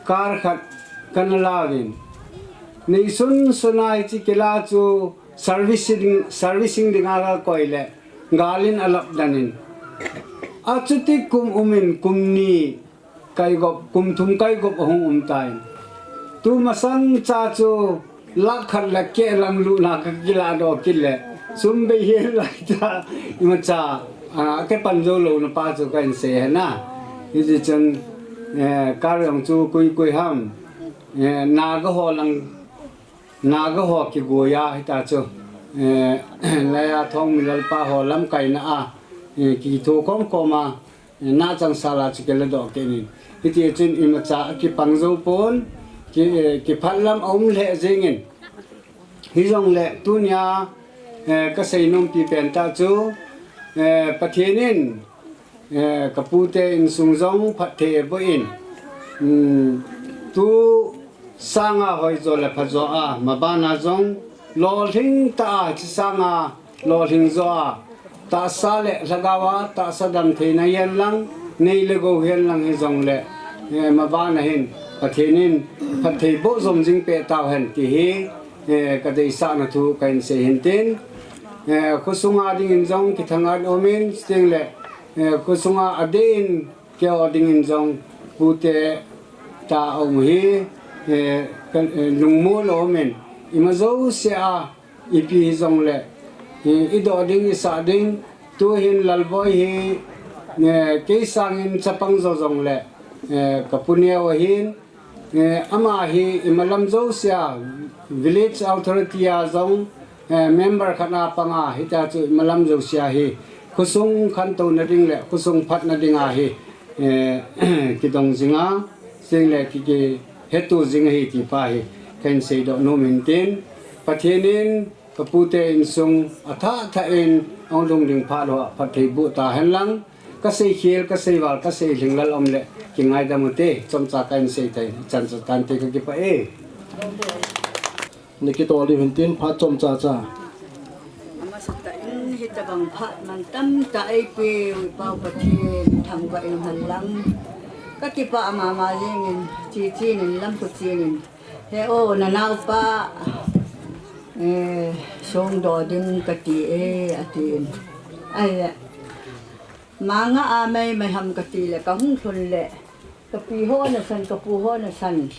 car khat kana lauvin. Neisun sun a hiche kila chu servicing, servicing dinga kakoi le, gal in alap dan in. Achuti kum um in kum ni kaigop, kum thum kaigop ahung um tan. Tu masang cha chu lakh khat le keh lang lutna ka kilah doh kit le, sum bei hel lai tah, imacha, a, akipan jou louna pa chu kahin sei ahi na. Hiti chun, eh, car jong chu koi koi ham, eh, Naga ho lang, Naga ho kigoi a hita chu, eh, laiya Thongmi Lalpa ho lamkaina a, eh, kitho khom khom a, Nachang sala chu kila doh kit in. Hiti chun imacha akipang jou pon, ki, eh, kiphat lam a um lheh jingin. Hijongle tunia, eh, ka seinompi pen tah chu, eh, Pathen in, eh, ka pute insung jong phatthei boh in, um, tu sanga hoijo le phajo a, mabana jong lolhing tah a, chi sanga lolhing jo a, tahsa le lhagao a tahsa dam theina hihen lang, nei le gou hihen lang hijongle, eh, mabana hin Pathen in phatthei boh jom jing peh tauhen ti hi, eh, ka deisahna thu kahin sei hin tin, eh, khosunga dingin jong kithang-at umin, chuteng le, eh, khosunga adeh in keo dingin jong pute tah a um hi, eh, ka, eh, lungmong umin, ima jouse a, ipi hijongle, eh, i doh ding, i sah ding, tuhin Lalboi hi, eh, kei sangin chapang jo jongle, eh, ka pu neo ahin, eh, ama hi imalam jousea, village authority a jong, eh, member khat a panga, hitia chu imalam jousea hi, khosung khantouna ding le khosung phatna dinga hi, eh, kidong jinga, chuteng le ki, kihetto jing ahi ti pa hi, kahin seidoh nom in tin, Pathen in, ka pute insung athah thah in, ahung lhung ding phat uva, phatthei boh tahen lang, ka seikhel, ka seival, ka seilhing lal um le, kingaidam ute, chomcha kahin sei tai, chan chan tante ka kipah e. Nikitol di hintin phat chomcha cha. Amasatah in hitabang phat mantam tah eipeu i Pau Pathen thangvah in hen lang. Ka kipah mama jingin, chi chinin, lam khu chinin. He o, na naopa, eh, songdoh ding kati e, atin. Ahile, manga a mei mei ham kati le, ka hung lhun le, ka pi ho nasan, ka pu ho nasan.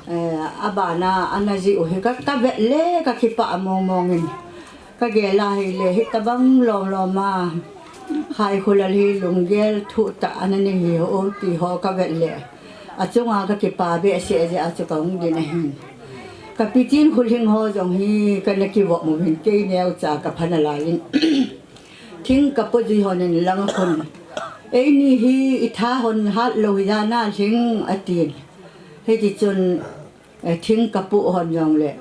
Eh, abana, ana jih u hi ka, ka vet le, ka kipah mong mong in. Ka gel a hile, hitabang lom lom a. Khaikholal hi lunggel thuh tah ana nei hi ho, ti ho ka vet le. Achunga ka kipah behseh jeh a chu ka hung din ahin. Ka pi Chinkholhing ho jong hi, ka na kivop uvin kei neocha ka pha nalai in. Thing ka po jui hon in lang a khun. Eini hi i tha hon hat lou hi jana lhing atin. Hiti chun, eh, thing ka po hon jong le.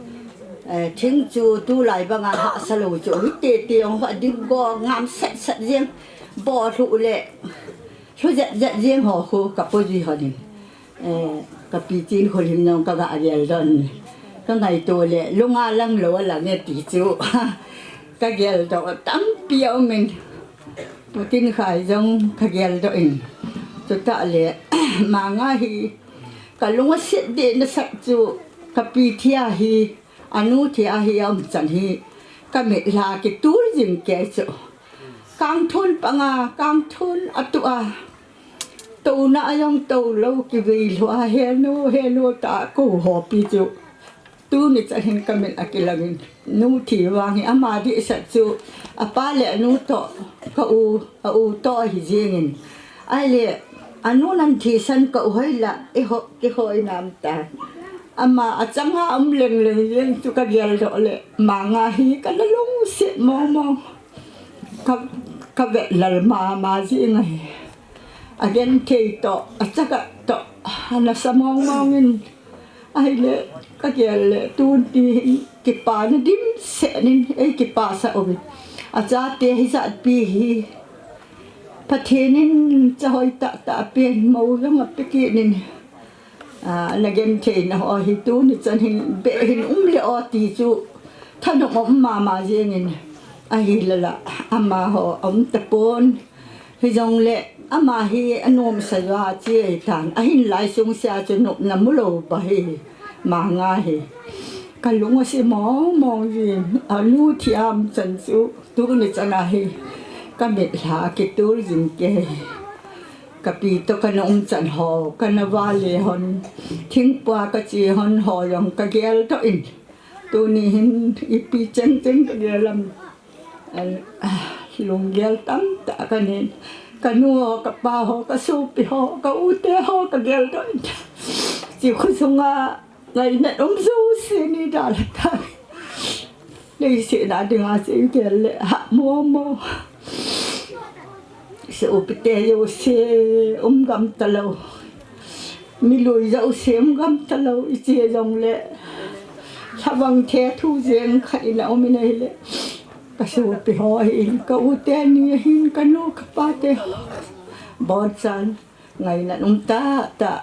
Eh, thing chu tulai banga hahsa lou chu. Hiti ti jong ho ding go ngam set set jeng. Bo lhu le. Lhu jet jet jeng ho khu ka po jui hon in. Eh, ka pi Chinkholhing jong ka ga gel doh in. Ka ngaito le, lunga lang lou a lang e ti chu. Ka gel doh tampi a um in. Pu Tinkhai jong ka gel doh in. Chutah le, manga hi ka lung aset deh nasat chu ka pi thi a hi, anu thi a hi a um chan hi. Ka mit lha kitul jing kei chu. Kangthun panga, kangthun atuh a. Touna a jong tou lou kivei lhua, henu, henu ta ko hopi chu. Tuni chan hin ka mit a kilang in, nu thi vang hi ama dihsah chu, apa le anu toh, ka u, a u toh ahi jeng in. Ahile, anu nan thisan ka u hoi la, i ho, kihoi nam ta. Ama achanga um leng leng jeng chu ka gel doh le, manga hi ka na lungset mong mong. Ka, ka vet lal mama jing ahi. Agenthei toh, achaga toh, ana sa mong mong in. Ahile, ka gel le, tuni hin, kipana dimset in, ei kipasah uvin. Achate hijat pi hi. Pathen in cha hoi tah tah apen, mou jong ape kit in. Ah, na genthei na ho hi tuni chan hin beh hin um le o ti chu thanom um mama jeng in ahi lala amaho um tapon. Hijongle ama hi anom sa jua chi ei tan. Ahin lai sung sia chu nopna mu lou pa hi manga hi. Ka lung ase mong mong jin. Anu thi am chan chu tuni chan ahi. Ka mit lha kitul jing kei. Ka pi toh ka na um chan ho, ka na vale hon, thingpua ka che hon ho jong ka gel doh in. Tuni hin ipi cheng cheng ka gel am. An, ah, lunggel tamtah ka nei. Ka nu ho, ka pa ho, ka sopi ho, ka u te ho ka gel doh in. Chi khosunga Ngainat um jouse nei dalha tai. Leiset a dinga chu i gel le hah mong mong. Sopite jouse um gam talou. Milui jong sem gam talou, iche jongle. Lhavang the thu jeng khat in aum in ahile. Ka sopi ho hin, ka u teni hin, ka nu ka pa te ho. Bonchan. Ngaina um tah tah.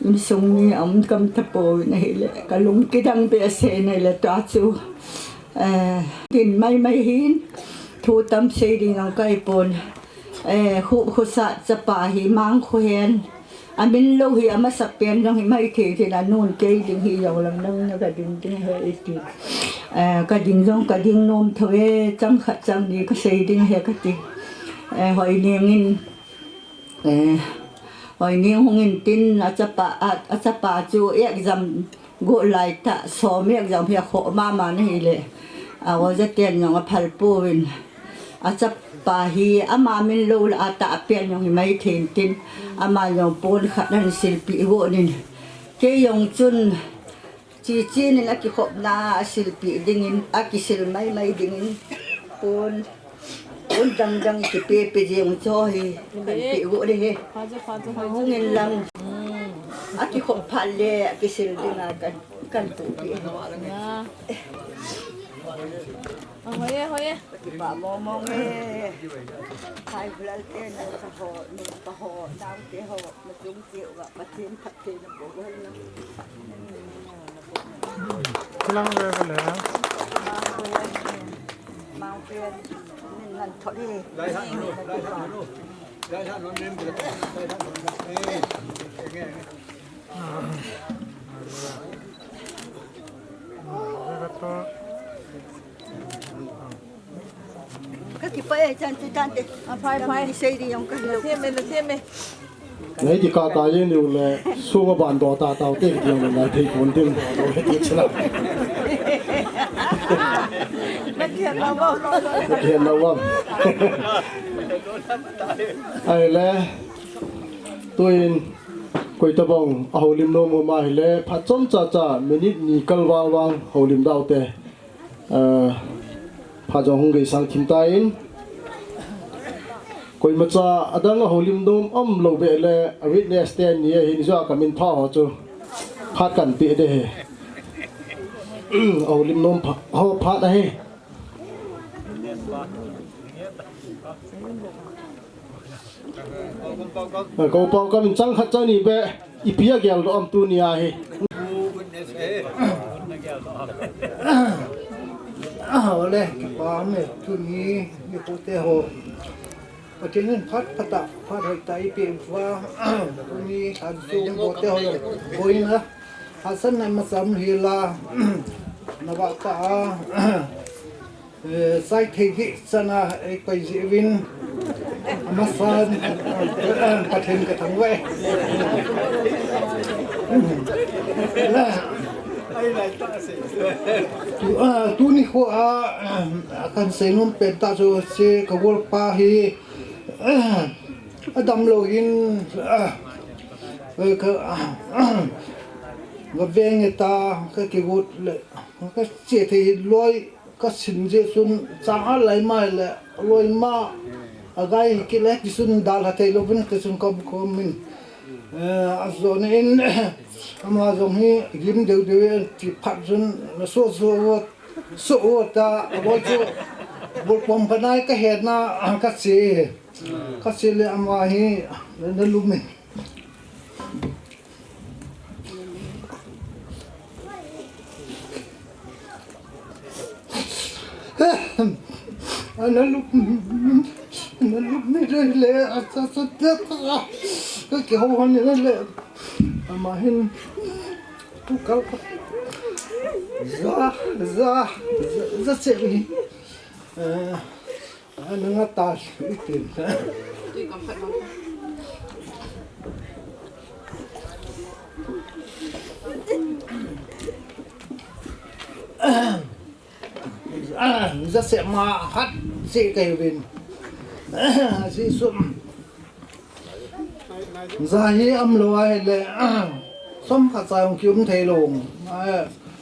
Insung ni aum gam tapou in ahile. Ka lung kidang behseh in ahile tua chu. Eh, din mai mai hin. Thu tam sei ding ang kai pon. Eh, khu, khu sa chapa hi mang khu hen. Amin lou hi amasa pen jong hi mai thei thei na nun kei ding hi jong lam nang na ka ding ding he iti. Eh, ka ding jong ka ding nom tho e, chang khat chang ni ka sei ding he ka ti. Eh, hoi ning in, eh, hoi ning hung in tin a chapa, a, a chapa chu exam go lai ta, som exam hi a kho mama na hi le. A, oja ten jong a phal pu in. A chapa hi ama min lou la a ta pen jong hi mai thei tin. Ama jong pon khat nan silpi go nin. Kei jong chun chi chi nin a kikhop na a silpi ding in, a kisil mai mai ding in. Pon, pon dang dang kipe pe jeng cho hi. Kan pi go de he. Hung in lang. A kikhop phat le a kisil ding a kan, kan pu pi. Hoi e, hoi e. Kipa mong mong e. Khai bulal te na ka ho, nu ka ho, nau te ho, na chung te wa, Pathen phat te na bo hal na. Kilang le ka le. Mang te, min nan thot e. Lai han no, lai han no. Lai han no, nem, lai han no. Eh, eh, eh, eh. Ka kipa e, chan chu chan te. A, phai, phai. Ni sei di jong ka hilo. Theme, na theme. Nei ti ka ka ye ni u le, sunga ban do ta tau te ti jong le, thei kun tin do he ti chila. Na kian la wa. Na kian la wa. Ai le, tuin, koi tabang, a holim nom ma hi le, phat chom cha cha, minute ni kal vang vang, holim dau te. Eh, phat jong hung gei sang thim ta in. Koimacha adang a holim nom um lou be le, a witness te ni a hin jo ka min pha ho chu. Phat kan pe de he. A holim nom pha, ho phat a he. Ko pau kam in chang khat chang ni be, ipi a gel do am tu ni a hi. Ole, kipa me tu ni, ni ko te ho. Pathen in phat phat a, phat hoi ta ipi va, tu ni san su ko te ho, ko in a, hasan na masam hi la, na ba ta a. Eh, sai thei di chana, eh, koi ji win. Amasan, eh, Pathen ka thang ve. Tu, ah, tu ni khu a, ah, kan sei nom pen ta chu si ka gol pa hi, ah, a dam lou in, ah, eh, ka, ah, ah, ka veng ta, ka kigot le, ka che thei loi, Ka sin jeh chun chang a lai mai le, loi ma, a gai kile, ti chun dal ha thei louvin, ti chun kom kom min. Eh, a jona in, ama jong hi gim deu deu e, ti phat chun, na so so wo, so wo ta, a bol chu, bol pom ka nai ka he na, ka che, ka che le ama hi, na lum in. Ana lup, ana lup ni le le, asa sa ta ta. Ka ke ho han ni le. Ama hin tu kal ka. Za, za, za, za che ni. Eh, Ananga ta itin. Za se ma hat se kai bin. Si sum. Za hi am lo a hi le, som khat cha jong ki um thei lo.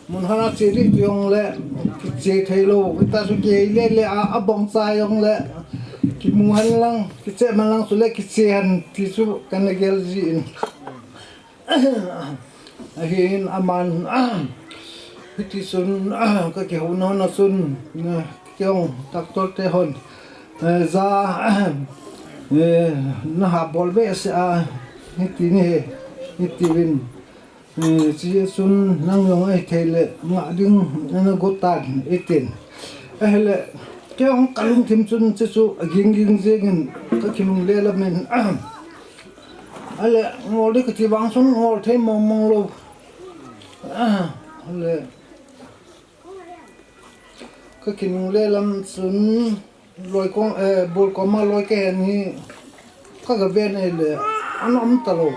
Mun hana che di ti jong le, ki che thei lo. Kita su ki le le a, a bong cha jong le, ki mu han lang, ki che man lang su le, ki che han ti su kan le gel ji in. Ahin aman, hiti chun, ka kihou nona chun, keiho doctor te hon, ja, naha bol behseh a, hiti nahi, hiti uvin, chuche chun nang jong ahithei le ngah ding nagot tan, eitin. Ahile, keiho kalungthim chun chuche chu aging ging jengin, ka kinungle lamin, Ale, ngol ding kati vang chun ngol thei mong mong lou. Ale, ka kinungle lam chun loi kong, eh, bul koma loi kahen hi ka gaven ahile, ana um talou.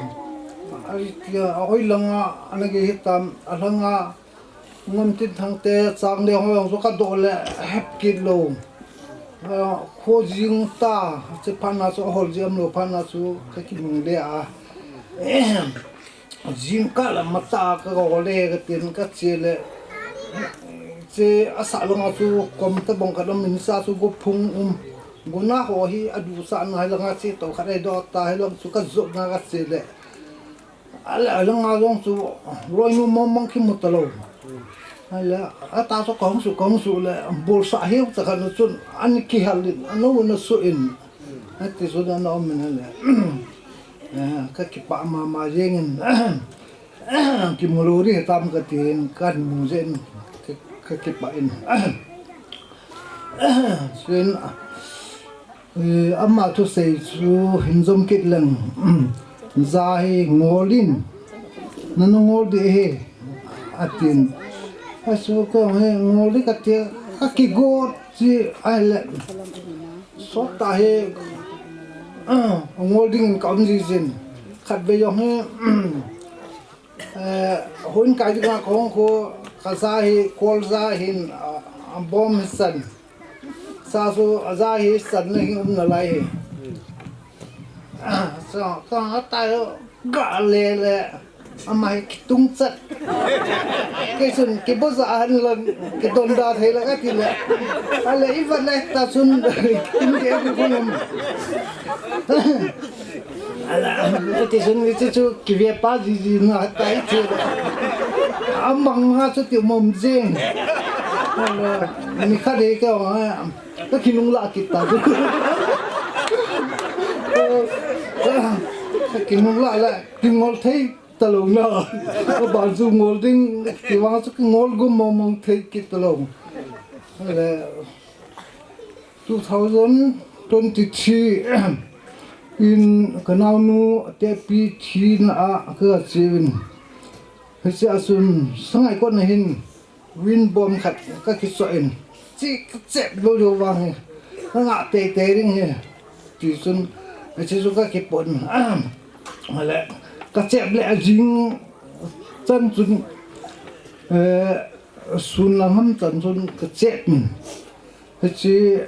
Ahi tia, ahoi langa ana gei hitam, alhanga Ngamtin Thangte, Changleng ho jong chu kadoh le hep kit lou. Kho jing ta, che phat na chu ahol jeng lou phat na chu ka kinungle a. Jingkah le matah a ka gole katin kache le, che asah langa chu kom tabang khat um in sa chu gophung um. Gona ho hi adusah na hi langa che to khat ahi doh ta hi lang chu kajot na kache le. Ale, alanga jong chu loinu mong mong kimu talou. Ale, ata chu kahung suh, kahung suh le, bolsah hiu cha khat na chun, ana kihal in, ana un asuh in. Ati chun ana um in ale. Eh, ka kipah mama jengin. Kimu lou ding hitam katin, kamu jeh in, ka, ka kipah in. Chuin, Eh, ama thusei chu hin jom kit leng, ja hi ngol in, nanu ngol ding ahi, atin. Achu kong hi ngol ding kati, ka kigot chi ahile. Sot ta hi, ngol ding in ka um jing jin. Khatvei jong hi, eh, hon kai ding a kong khu, ka ja hi, kol ja hin, a, abom hi san. Sa chu aja hi san na hi um nalai hi. Sa ka atai ho ga le le. Ama hi kitung chat. Kei chun kiboja ahin lang kidonda thei lang ati le. Ale ivat le ta chun kitung ke ki phun um. Ala, ati chun hiche chu kive pa jiji na tai chu. Amang nga chu ti mom jing. Ala, mi khat hi kei ong a, ka kinung la kit ta chu. Ka kinung la la, kingol thei talou na. Ka ban chu ngol ding, kivang chu kingol gum mong mong thei kit talou. Ala, Two thousand twenty-three in ka naonu Tepi thina a ka che uvin. Hiche a chun sangai kot na hin win bom khat ka kichoh in. Chi ka chep lou lou vang hi. Ka ngah tei tei ding hi. Ti chun, hiche chu ka kipon. Ale, ka chep le ajing chan chun, eh, sun lang ham chan chun ka chep in. Hiche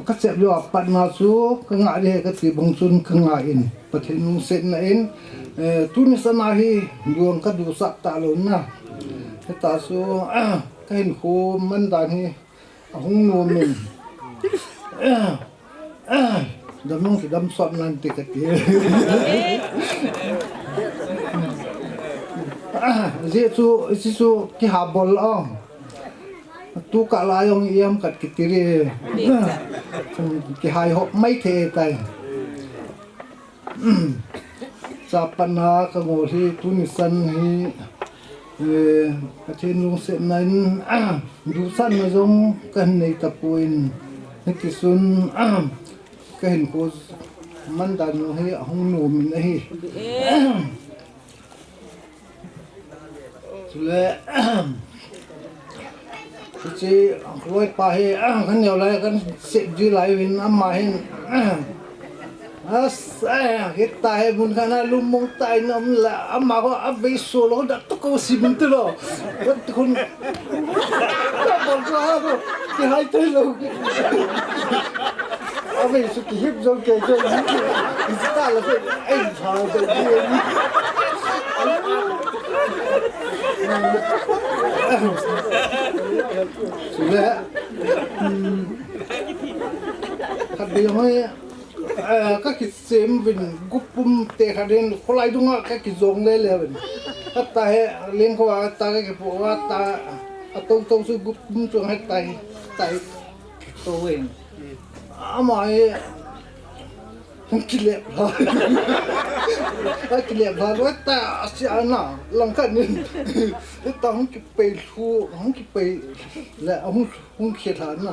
ka chep lou a pat na chu ka ngah ding ahi kati bang chun ka ngah in. Pathen lungsetna in, eh, tuni sana hi duang ka dusah talou na. Hita chu, ah, ka hinkho man dan hi ahung nom in. Ah, ah, dam nung kidam sot nan ti kati. Ah, ajeh chu, hiche chu kihabol a. Tu kah lai jong iam khat kiti ding. Kihai hop mai thei tai. Chapatna ka ngol hi tuni san hi, eh, Pathen lungsetna in, duhsahna jong ka hin nei tapon, hiti chun, ka hinkho man dan jong hi ahung nom in ahi. Chule, hiche, loipa hi, ka neo lai, ka sep ji lai uvin, ama hin, as, eh, hita hi mun khat na lum mong tai na um la, ama ho, avei so lou, da tu ko si mun tu lou. Wat tu khun, ka bol jo ha lou, kihai tai lou. Avei su kihip jong kei jong. Ista la fe, ei, sa, sa, ei. Sule. Hmm. Khatvei jong hoi. Eh, ka kisem vin, gup pum te khat in, kholai dunga ka kijong le le vin. Ka ta he, leng ko a ta ka kipo a ta, a to to su gup pum chu he tai, tai. To vin. Ama he, hung kilep la. A kilep la, lo ta, a si ana, lang ka nin. Ta hung kipei lu, hung kipei le, hung, hung khela na.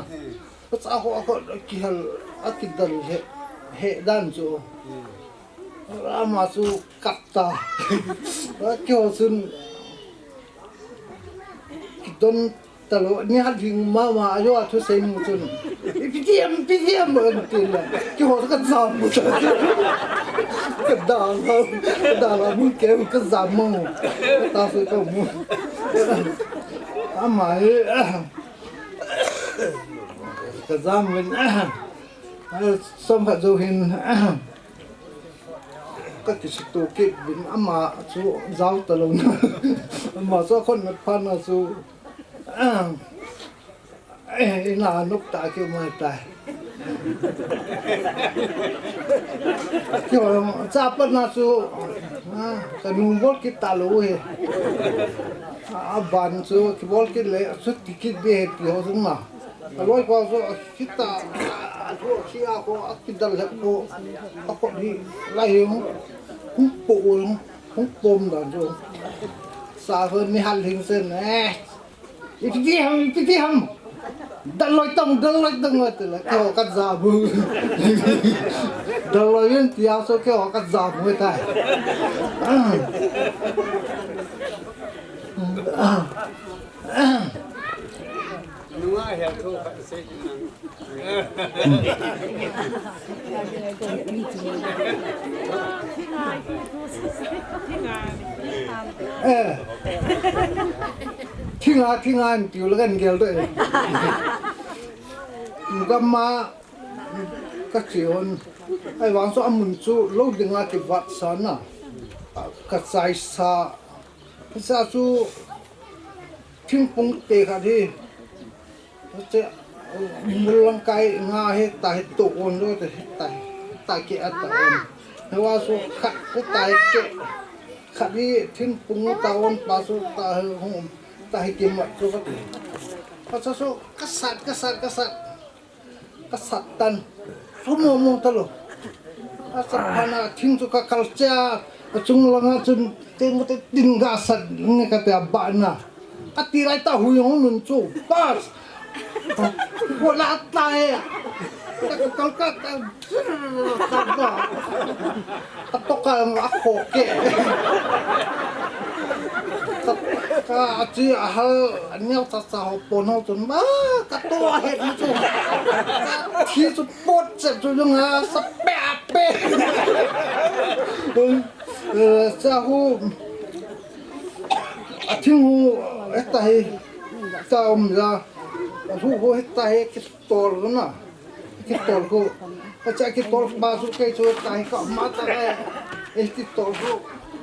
Ka cha ho a kihal, a kidal he, he dan chu. Ama chu kap ta. A kiho chun kidon ta lo, ni hal ding mama, a jo a thusei mu chun. Ipi ti em, ipi ti em, an ti le. Kiho ka jam mu ta. Ka da la, ka da la mu ke, ka jam mu. Ta su ka mu. Ama he. Ka jam vin, a, som khat jou hin, a, ka kisuto kit vin ama chu jao ta lo na. Ama chu a khon mat phat na chu, a, eh, ina nok ta ki mai ta. Kiho cha pat na chu, a, ka nu bol kit ta lo he. A, a ban chu kibol kit le, chu ti kit be he ti ho chung na. A loi pa chu, a, kita, a, a, chu, khi a ko, a, kidal he ko, a ko ni, lai hung, hung po, hung, hung pom dan chu. Sa ko ni hal hing sen, eh. Ipi ti ham, ipi ti ham. Dal loi tong, dal loi tong, ngai te la, kiho ka ja bu. Dal loi yin ti a so kiho ka ja bu tai. Nunga hel thu khat sei nang. Eh. Thinga, thinga, an tiu la kan gel de. Gam ma ka chion. Ai vang so amun chu lo dinga kivat sa na. Ka chai sa. Sa chu thingpung te khat hi. Che, mul lang kai nga he ta he to on lo te he ta he ta ke a ta on. He wa so khat he ta he ke. Khat hi thingpung ta on pa so ta he hung ta he ke mat so khat. Pa so so ka sat, ka sat, ka sat. Ka sat tan. Sumo mo ta lo. A sat phat na thing chu ka kal cha. A chung langa chun teng te tin ga sat nge ka te a ba na. Ka ti lai ta hui hung nun chu. Pas. Ko la ta he. Ka ka kal ka ka. Ka ba. Ka to ka a kho ke. Ka, ka a chi a hal a neo cha cha ho pon ho chun ma ka to a het ni chu. Ka thi chu pot chet chu jong a sa pe a pe. Eh, cha hu a thing hu heta hi ta um ja. A hu hu heta hi ki tol ko na. Ki tol ko. Acha ki tol ba su ke chu ta hi ka ma ta ke. E ki tol ko.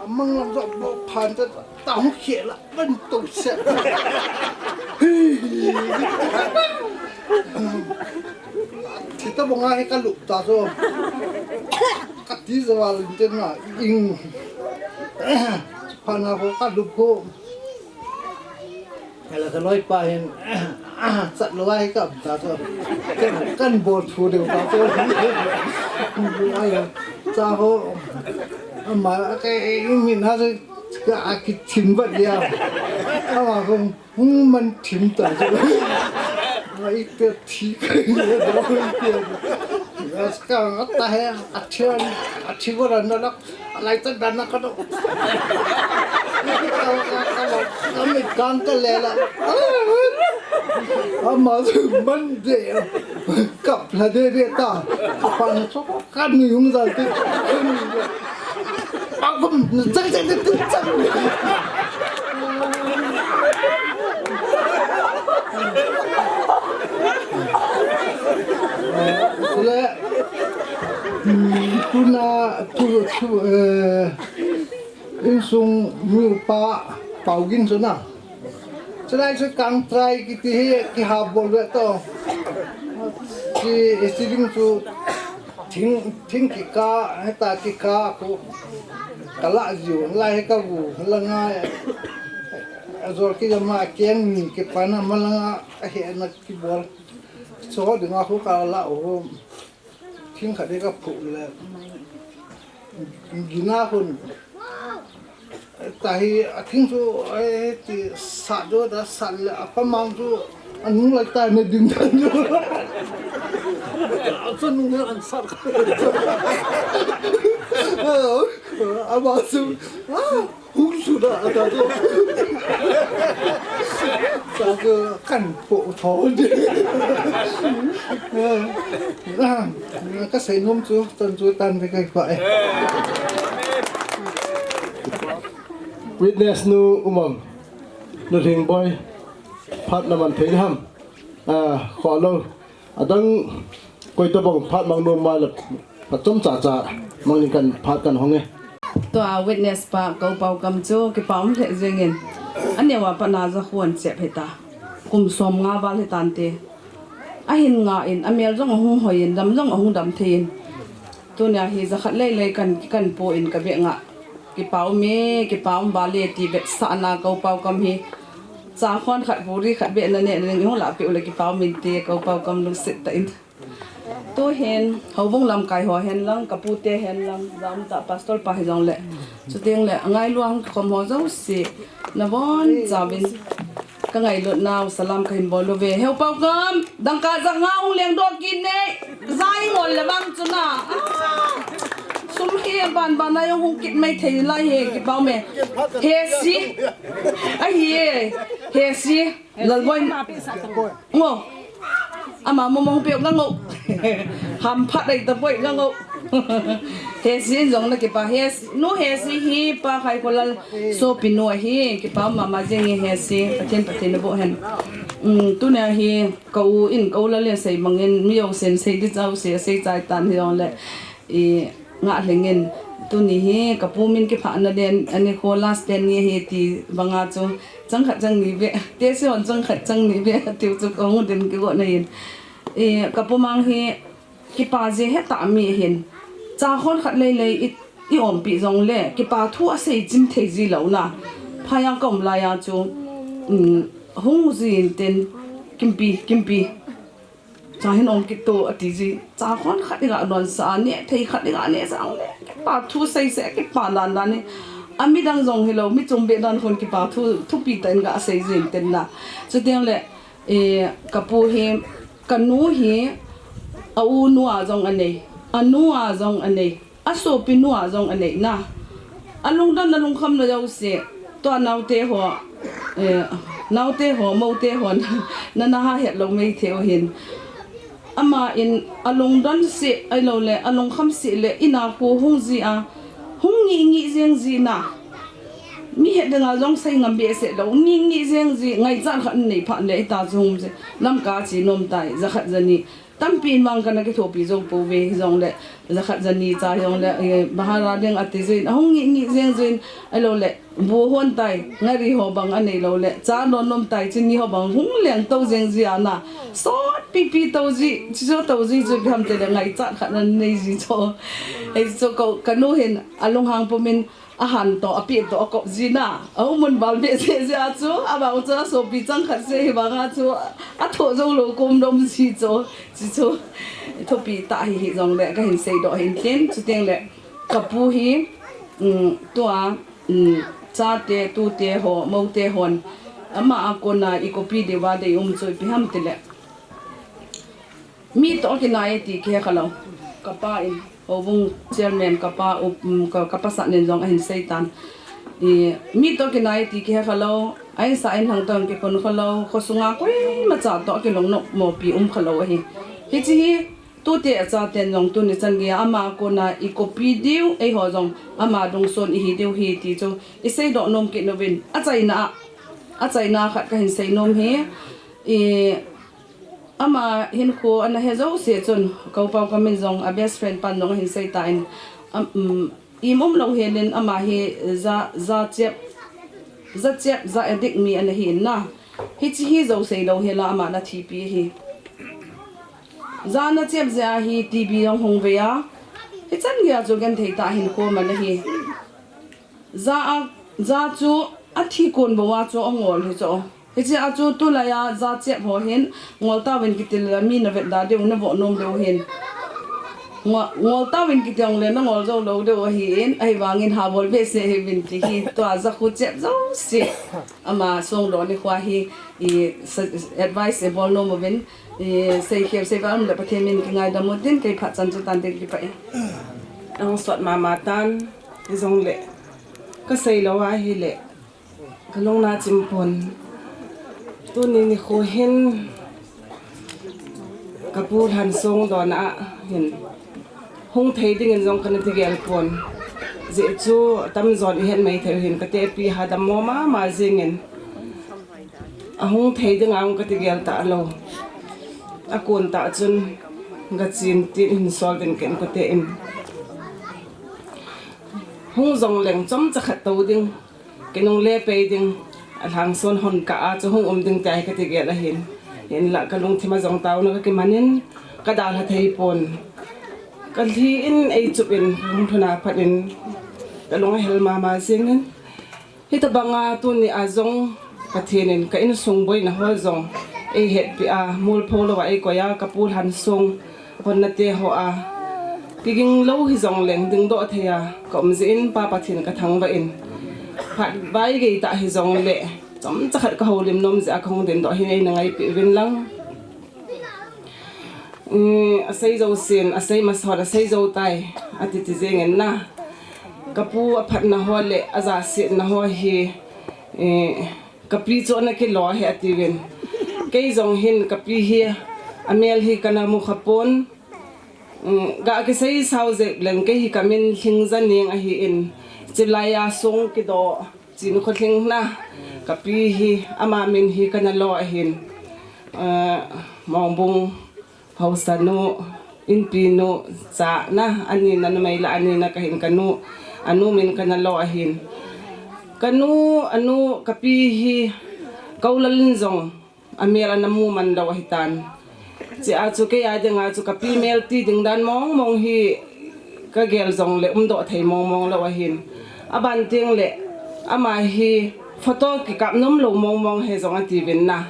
Amang lam jo bo phan ta ta hu khela ban to se. Thi ta bo nga hi ka lup ta so. Ka ti jo wa lin te na ing. Phan na ko ka lup ko. Ala ka loi pa hin, chat lo ai ka ta chu. Kan, kan bol thu deu ta chu. Ala, cha ho. Ama ka, min ha chu ka a ki thim bat ya. Ama ko hung man thim ta chu. Ai te thi ka ya da te. Ka ta he, a thi, a thi ko ran da. Alai ta dan na ka do. Ka mi kan ka le la. Ama su man de. Kap la de de ta. Ka pa na so ka ni yung za te. Agum, zang zang zang zang. Sule, hmm, tuna, tu, tu, eh, insung mi upa, Paugin chu na. Chulai chu kangtrai kiti hi kiha bol ve to. Ki, eh, si ding chu Thing, thing kika, heta kika ko. Kala jiu, lai he kagu, langa. Ajol kijama keng ni kipana malanga, ahena kibol. Cho dinga ko kala o. Thing khat ding kaphu le. Gina hun. Tahi a thing chu, eh, ti sat jo da sat le a pamang chu anung lai ta ne din dan jo. A chu nung an sat. A ba chu. Ah. Hung suda ata tu. Sa ke kan po tho je. Ka sei nom chu, tan chu tan ka kai pa e. Witness nu umang. Nu ring boy. Phat na man thei ham. Ah, kholo. Adang koi tabang phat mang nom ma le phat chom cha cha mang ning kan phat kan hong e. Tua witness pa ko pau kam chu kipa um lheh jeng in. Aneo a pat na ja khun chep hita. Kum som nga val hitan te. Ahin nga in amel jong ahung hoi in dam jong ahung dam thei in. Tunia hi jakhat lei lei kan, kan po in ka beh nga. Kipa um e, kipa um vale ti vetsahna ko pau kam hi. Cha khon khat puri khat beh na ne, na ne, hung la pe u le kipa um in te ko pau kam lungset ta in. Tu hin, houbung lamkai ho hen lang, ka pu te hen lang, jam ta pastor pa hi jong le. Chuteng le, angai luang khom ho jong si, na bon jam in. Ka ngailutnau salam kahin bol uve. Heu pau kam, dangka jak nga hung leng doh kit nei. Jai ngol le vang chu na. Ah, sum hi ban ban na jong hung kit mai thei lai he, kipa um e. He si. Ahi e. He si. Lalboi. Ngo. Ama momong peo nga ngo. Ham phat dai ta boi nga ngo. He si jong na kipa he si. Nu he si hi pa khai ko lal. Sopi nu ahi, kipa mama jeng hi he si, Pathen, Pathen na boh hen. Um, tunia hi ka u in ka u la le sei mangin, mi jong sen sei di chau sei, sei chai tan hi jong le. I nga lheng in, tuni hi ka pu min kiphah na den, ani kho last ten ni hi ti banga chu, chang khat chang ni ve, te si hon chang khat chang ni ve, tiu chu ka hung den kigo na in. I ka pu mang hi, Kipa je heta mi hin. Cha khon khat lei lei i, i ompi jong le. Kipa thu a sei chim thei ji lo na. Phaya ka um lai a chu. Um, hung jin ten kimpi, kimpi. Cha hin om kit to ati ji. Cha khon khat i ga don sa ne. Thei khat i ga ne sa le. Kipa thu sei se kipa dan dan ni. Ami dang jong hi lo. Mi chung be dan khon kipa thu, thupi ta in ga sei jin ten na. Chuteng le. E, ka pu hi, ka nu hi, a u nu a jong a nei, a nu a jong a nei, a sopi nu a jong a nei na. A lungdon, a lungkham na jouse, tua naute ho, e, naute ho, moute ho, na, na ha het lo mai thei u hin. Ama in a lungdon si, ai lo le, a lungkham si le, ina khu hung ji a, hung ngi ngi jeng ji na. Mi het dinga jong sei ngam behseh lo, ngi ngi jeng ji, ngaichat khat nei phat le, ita jong je, lam ka chi nom tai, jakhat jani. Tampi in vang kana kithopi jo po ve, jong le, jakhat jani cha jong le, eh, bahara ding ati jin, ahung ngi ngi jeng jin, ai lo le, bu hon tai, ngari ho bang anei lo le, cha non nom tai, chini ho bang hung leng to jeng ji ana. Sot pi pi to ji, chi jo to ji, chu bi ham te le ngaichat khat nan nei ji cho. Ei cho ko, ka nu hin, a lunghang pumin, A han to, a pi to, a kop ji na. A umun bal be se se a chu, a bau chu, a sopi chang khat se hi bang a chu, a tho zo lo kom dom ji chu, chi chu. Thopi ta hi hi jong le, ka hin sei doh hin tin, chuteng le, ka pu hi, um, tua, um, chate, tute ho, mote hon, ama a kona i kopi deuva dei um chu, ipi ham ti le. Mi toh kinai e ti kihe kha lo. Ka pa in, houbung chairman ka pa, up, um, ka, ka pasal nen jong ahin sei tan. I, mi toh kinai e ti kihe kha lo. Ahin sa in hang toh kipon kha lo. Khosunga koima cha toh kilung nok mopi um kha lo ahi. Hichi hi, tute a chaten jong tuni chan gei a ama kona i kopi diu, eiho jong ama dungson i hi diu hi ti chu. I sei doh nom kit uvin. A chaina a, a chaina khat ka hin sei nom hi. I, Ama hinkho ana he jouse chun, ka upa ka min jong a best friend pan jong ahin sei tan, am, um, im um lo helin ama hi ja, ja chep, ja chep, ja addict mi ana hi in na. Hichi hi jo sei lo hela ama na thipi hi. Jana chep jeh a hi T B jong hung ve a. Hichan gei a chu genthei tah hin kho man ahi. Ja a, ja chu athi kon bou a chu angol hi chu. Hiche a chu tulai a ja chep ho hin ngol tauvin kiti le mi na vetda diu, na voh nom diu hin. Ngo-, ngol tauvin kiti ong le na ngol jou lou diu ahin, ahivangin habol behseh hih uvin ti hi. Tua ja khu chep jouse ama songdoh nikho hi, i, sa-, advice ibol nom uvin, i, seikhel seival um le Pathen min kingaidam u tin, kei phat chan chu tante kipah e. Nang sot mama tan, hijongle kasei lou ahile kalung na chim pon. Tuni nikho hin kapu Lhansong dona a hin hung thei dingin jong kana ti gel pon. Jeh chu tamjon ihet mai thei u hin, kate pi hadam mo mama jingin, ahung thei dinga jong kati gel talou. Akon tah chun gachen tin hin sol uvin ken kate in. Hung jongleng chomcha khat tou ding, kinungle pei ding, Lhansong hon kah a chu hung um ding tia hi kati gel ahin. Hinlah kalungthim a jong taona kakiman in, kadalha thei pon. Kalhi in eichup in, hung lhun a phat in, kalung ahel mama jingin. Hitobanga tuni a jong Pathen in ka insung boina ho jong eihetpi a, mol pho lou a eikoi a, kapu Lhansong honna te ho a, kiging lou hijongleng dingdoh thei a kaum jeh in Pa Pathen kathangvah in, phat vaigei tah hijongle chomcha khat kahoulim nom jeh a kahung dingdoh hin eina ngaipeh uvin lang. Asei jousen, asei masa hon asei jou tai, ati ti jengin na. Kapu aphatna ho le ajasetna ho hi, kapi chu ana kilo ahi atiuvin. Kei jong hin kapi hi amel hi kana mukha pon. Ga kisei sao jeh leng kei hi kamin Lhingjaneng ahin, chulai a song kidoh Chinkholhing na, kapi hi ama min hi kana lo ahin. Mongbung haosanu, inpinu cha na, anina numei la anina kahin kanu, anu min kana lo ahin. Kanu, anu, kapi hi Kaulal in jong amel ana mu man lou ahitan. Chea chu kei a dinga chu kapi mel ti ding dan mongmong hi kagel jongle umdoh thei mongmong lou ahin. Aban tengle ama hi photo kikap nomlou mongmong he jong atiuvin na.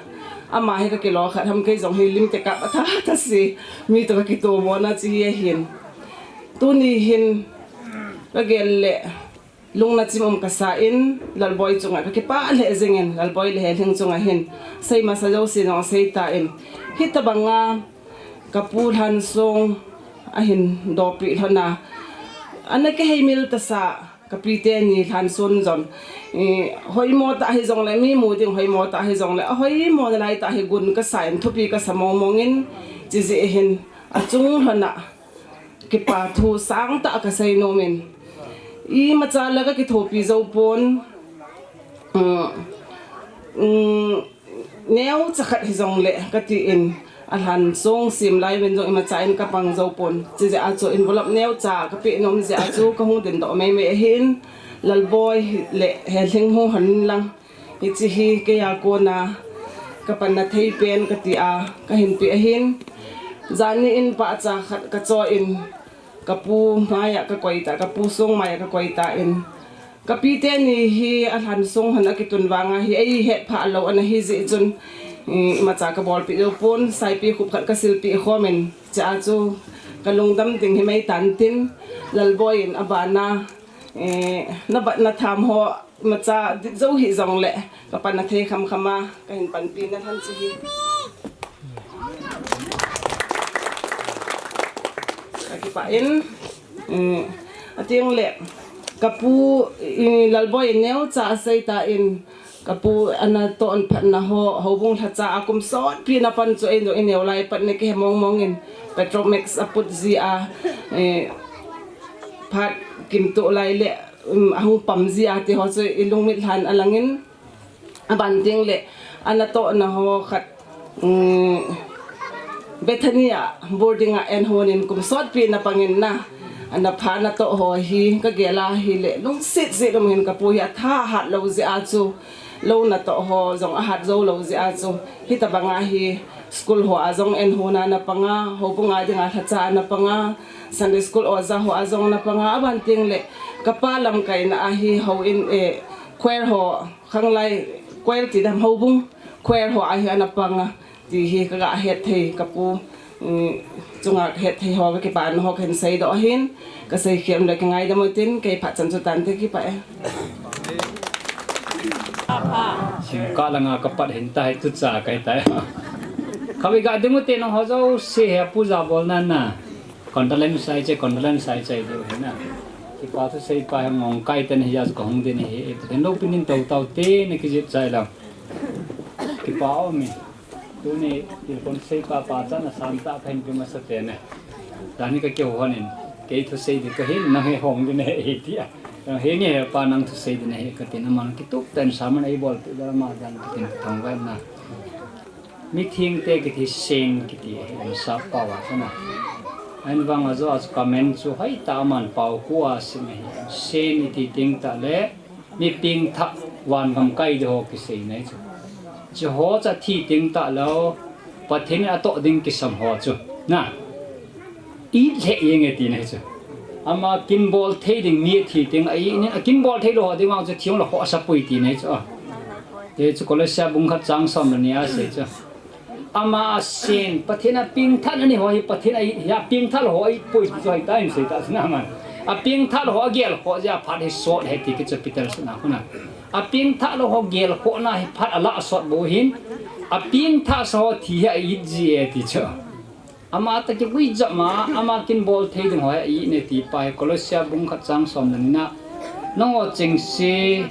Ama hi kakilo khat ham, kei jong hi lim kikap atha tha se, mi toh kakitomo na chu hi ahin. Tuni hin kagel le lungna chim um kasa in, Lalboi chunga kakipah lheh jengin, Lalboi le Helhing chunga hin sei masa jouse jong asei tan. Hitobanga kapu Lhansong ahin dopi lhona, ana kiheimil tasa kapi teni Lhansong jong, hoimo tah hijongle, mi mu ding hoimo tah hijongle, ahoimo nalai tah hi gun kasa in, thupi kasa mongmong in, chujeh hin achung lhona kipa thu sangtah kasei nom in. Imacha la kakithopi jou pon, neocha khat hijongle kati in, a Lhansong sim lai uvin jong imacha in kapang jou pon. Chujeh a chu envelope neocha kapeh nom jeh a chu kahung dingdoh meimei ahin, Lalboi le Helhing hung hon in lang. Hiche hi kei a kona kapanna thei pen kati a kahin pe ahin. Jani in pahcha khat kacho in, kapu mai a kakoi ta, kapu song mai a kakoi tan. Kapi teni hi a Lhansong hon akitun vanga hi eihet phah lou ana hi jeh chun, imacha kabolpeh jou pon, saipi khup khat kasilpeh khom in, chea chu kalungdam ding himai tan tin, Lalboi in abana nabatna tham ho imacha dit jou hijongle kapanna thei khamkham a kahin panpi na lhan chu hi. Kakipah in, atengle kapu, Lalboi in neocha asei tan, kapu ana toh phatna ho, houbung lhacha a kum sotpi na pan chu eijong ineo lai pat na kihe mongmong in, Petromax aput jia, phat kimtoh lai le ahung pam jia ti ho chu ilungmit lhan alangin, aban tengle anatohna ho khat, Bethany a boarding a en hon in kum sotpi na pang in na, ana pha natoh ho hi kagel a hile lungset jeh um hin kapu hi atha hat lou jeh a chu, lou natoh ho jong ahat jou lou jeh a chu, hitobanga hi School ho a jong en hona na panga, houbung a dinga lhacha na panga, Sunday school oja ho a jong na panga, aban teng le kapa lamkaina ahi houin, eh, choir ho, khanglai choir ti dam, houbung choir ho ahi ana panga, ti hi kaga het thei, kapu, um, chunga het thei ho, kakipana ho kahin seidoh ahin, kasei khem le kangaidam utin, kei phat chan chu tante, kipah e. Singkah langa kapat hin tai, tucha kai tai. Khatvei ga ding ute nangho jouse hi, Pu Jabolna na. Condolence sai che, condolence sai che diu hi na. Kipa thusei pa hi ngong kai ten hi, jas kahung din hi, Pathen loupina in tou tau te na kijep chai lam. Kipa um e. Tuni, tilkhon seipa pa chan a san ta kahin pe masa te ne. Tuni kakihou hon in, kei thusei ding kahin, nang hi hong ding nahi tia. Nang hi nge he pa nang thusei ding nahi katin, aman kitup tah in sermon eibol peh dan, ama dan katin, kathangvah na. Mithengte kiti saint kiti ahi, an sap pao a chana. Ahivang a jo a chu comment chu hoitah a aman pao khu a sim ahi. Saint iti teng tah le, mi pengthah, van gam kai ding ho kisei na hi chu. Chuho chu athi teng tah lou, Pathen in atoh ding kisam ho chu. Na. It lheh jeng e tina hi chu. Ama kin bol thei ding mi athi teng a it in, akin bol thei lou ho ding vang chu thi jong le khoh asa poi tina hi chu. A. Hichu Kolosia bung khat chang som le ni a sei chu. Ama a saint, Pathen a pengthah na ni ho hi, Pathen a it, hi a pengthah lou ho a it poi ti chu hoitah in sei ta chu na man. A pengthah lou ho a gel khoh jeh a phat hi sot ahi ti kichu Peter suna khu na. A pengthah lou ho gel khohna hi phat a lah sot bou hin. A pengthah sa ho thi hi a it ji e ti chu. Ama tah kiguijop ma, ama kin bol thei ding ho hi a it ne ti pa hi Kolosia bung khat chang som le ni na. Nangho chengse,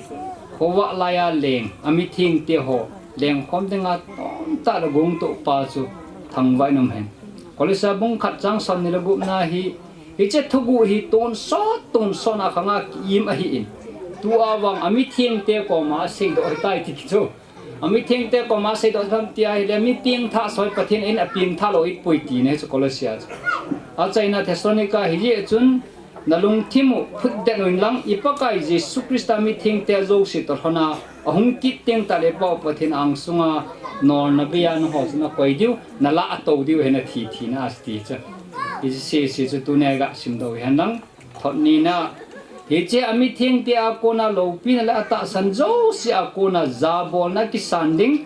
khovah lai a leng, a mithengte ho, lengkhom dinga tomtah le gongtoh pa chu thangvah in um hen. Kolosia bung khat chang som ni le gup na hi, hiche thuguh hi tonsot, tonsot na khang a ki-im ahi in. Tua vang a mithengte koma seidoh ahitai ti chu. A mithengte koma seidoh ham ti ahile, mi pengthah sa ho hi Pathen in apengthah lou a it poi tina hi chu Kolosia chu. Achaina Thessalonica hi jeh chun, na lungthim u phutdet un lang, i Pakai Jesu Christa mithengte jouse toh lhon a, ahung kit teng tah le Pa u Pathen angsunga nolna bei a nangho chu nakoi diu, nalah a tou diu ahi, nathi thina a ti chu. Hiche sese chu tunia ga simdoh u hen lang. Thot nina, hiche a mithengte a kona loupina le atahsan jouse a kona jabolna kisan ding,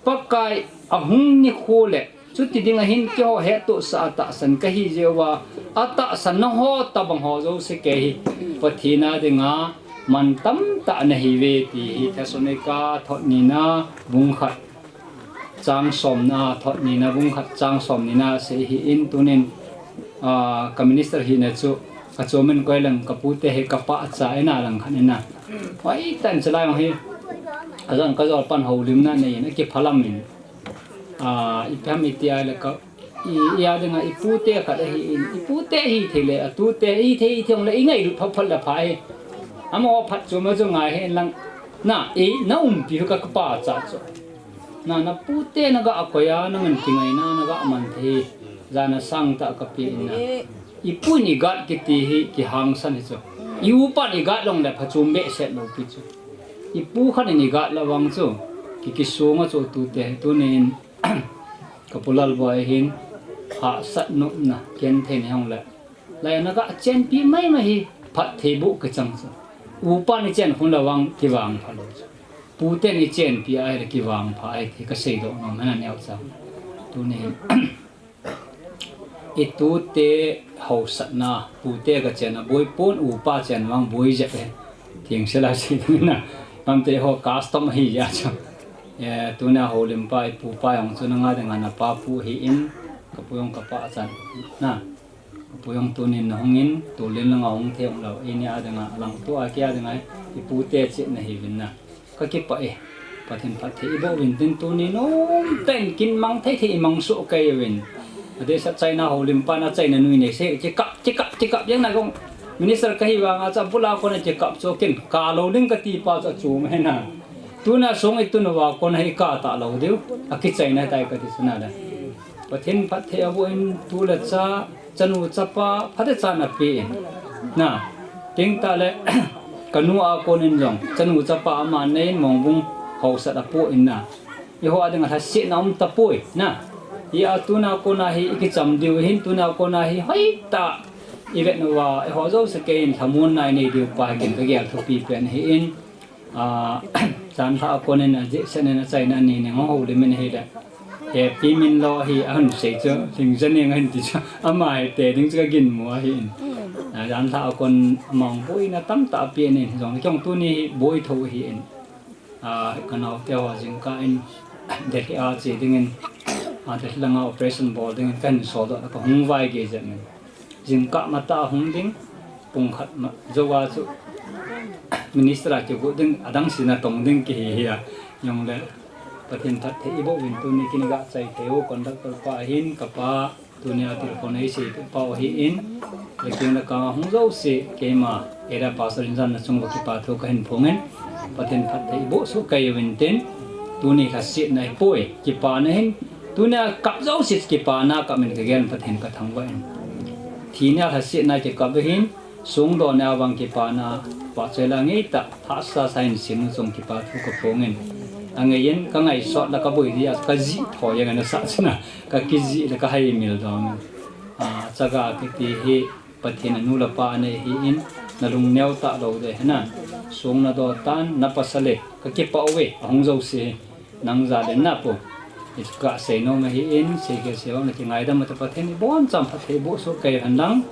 Pakai ahung nikho le, chuti ding ahin keiho hettohsah a tahsan kahi jeh uva, atahsan nangho tobang ho jouse kei hi Pathen a dinga man tamtah nahiuve ti hi Thessalonica thot nina bung khat chang som na, thot nina bung khat chang som nina sei hi in tunin, ah, ka minister hina chu, ka chomin koi lang ka pute hi ka pahcha ina lang khat ina. Hoitah in chalai jong hi, ajong ka jol pan houlimna nei in, akiphalam in. Ah, ipi ham iti ahile ka, i, i a dinga i pute khat ahi in, i pute ahi thei le, atute ahi thei, i thei jong le, i ngailut phot phot le pha hi. Amaho phatchom a chu ngai hen lang, na, i, na umpi ka, ka pahcha chu. Na, na pute na ga koi a, nangin kingaina, na ga man thei, jana sangtah ka pe in na. I pu in i guard kiti hi kihangsan hi chu. I upan i guard long le phachom behseh lou pi chu. I pu khat in i guard la vang chu. Ki, kisung a chu tute, tunin ka pu Lalboi hin hahsat nopna, ken thei ni hong le. Lai na ga chenpi mai mai hi phattheiboh kichang chu. Upan i chen khun la vang kivangpha lou chu. Puten i chenpi ahile kivangpha ahi ti ka seidoh nom hen a neocha. Tunin i tute hausatna, pute ka chen a boi pon, upa chen vang boi jep e. Thengse la sei ding na. Kamte ho custom ahi ja chu. E, tuna houlimpa i pupa jong chu nanga dinga na pa pu hi in, ka pu jong ka pahcha na. Ka pu jong tunin na hung in, tulin langa hung thei hung lou. I ni a dinga, lang tu a kia dinga, i pute chetna hiuvin na. Ka kipah e. Pathen phatthei i boh uvin tin tuni nomtah in kin mang thei thei i mang soh kei uvin. Adeh seh China houlimpa na China nui nei se kikap, kikap, kikap jeng na kong minister kahi vanga chu abul a kona kikap chu ken ka lou ding kati pa chu achom hen a. Tuna song i tun uva kona hi ka ta lou diu. Akichaina tai kati chu na da. Pathen phatthei aboh in tu le cha, chanu chapa, phatechan ape in. Na, teng tah le, ka nu a konin jong, chanu chapa ama nei in Mongbung hausat apoh in na. Eiho a dinga lhasetna um tapoi, na. Hia tuna kona hi ikicham diu hin, tuna kona hi hoitah ivet nauva, eiho jouse keiin lhamonna inei diu pa hi ken kagel thupi pen ahin. A, janlhah a konin ajehsen in achaina ni ning houlim in ahile, Happy Minlo hi ahung sei chu, Lhingjaneng ahin ti chu, ama hi te ding chu kaginmo ahin. A, janlhah a kon ama boina tamtah apen in, jong keiin tuni hi boi tho ahin. A, kanaote ho jingkah in Delhi a che dingin, a, Delhi langa operation bol dingin kahin soldoh le kahung vaigei jep in. Jingkah matah hung ding, pung khat ma, jouva chu Minister a kigot ding, adang sina tong ding kihi hia. Jongle Pathen phatthei iboh uvin tuni kin iga chai thei u conductor pa ahin, kapa, tunia telephone eisei peh pau ahin, lekeng laka hung jouse keima area pastor in jan nachung uva kipa thu kahin phongin, Pathen phatthei iboh soh kei uvin tin, tuni lhasetna ahipoi, kipana ahin, tunia kap jouse kipana kap in kagel Pathen kathangvah in. Thina lhasetna kikap ahin, songdohna vang kipana, vahchoi la ngeitah, hahsa sa in simnu chung kipa thu kaphongin. Angeiyin, kangaisot le kaboi dia, kajih thoi jeng ana sah chuna, kakijih le kahaimil dong. A, chaga kiti hi, Pathen anu le apa anei ahin, nalung neo talou ding ahi na. Song nadoh tan, napasal e, kakipah uve, ahung jouse hi. Nang jal in napu. Hichu kasei nom ahin, seikei seivang nakingaidam ute Pathen in ibonchauva phatthei boh soh kei hen lang.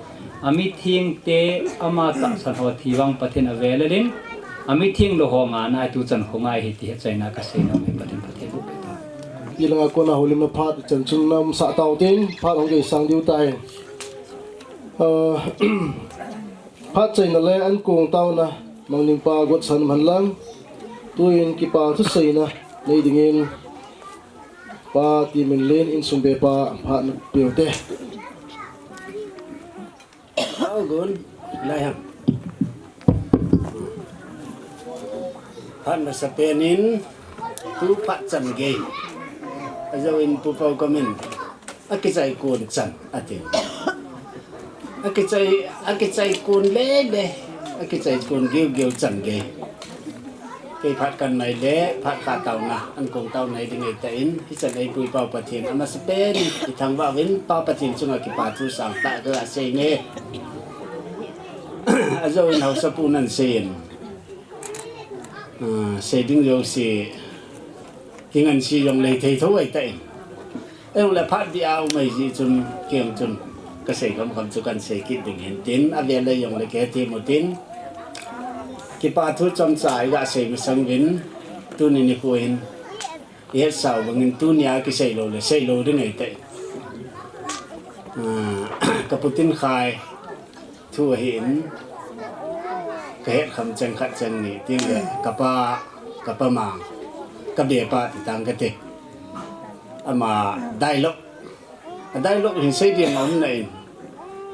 Amithengte, ama tahsan ho thi vang Pathen avel in. Amitheng lou ho ngana tuchan khongai ahi ti hechaina kasei nom e Pathen phatthei boh peh ta. Hilanga kona houlimna phat chan chun naumsah tau tin, phat hung geisang diu tai. Ah, phat chaina le ankong taona, Mangning pa gotsan man lang, tuin kipa thuseina nei dingin, Pa Timinlen insung be pa phat napeu te. Aw gun, lai ham. Phat masa penin, tu phat chan gei. Ajou in Pu Pau Kamin. Akichai kun chan, ati. Akichai, akichai kun le le. Akichai kun giu giu chan gei. Kei phat kan nai le, phat kha taona, ankong taona nei ding ahi tan, hichan eipui Pau Pathen, amasa pen, ithangvah uvin, Pau Pathen chunga kipa thu sangtah kasei nge. Ajou in haosapu nan seiyin. Ah, sei ding jouse, kingansei jong lei thei tho ahi tan. Ahijongle phat dia um ahi jeh chun, kei jong chun, kasei kham kham chu kahin sei kit ding ahin tin, avel le jongle kei thei mu tin. Kipa thu chomcha iga sei masang uvin, tuni nikho hin, ihet sau bangin tunia kisei lou le, sei lou ding ahi tai. Ah, ka Pu Tinkhai, thu ahin, kahet kham cheng khat cheng ni, tin le, kapa, kapa mang, kabe pa ti tang kate. Ama dialogue, a dialogue hin sei ding aum na in.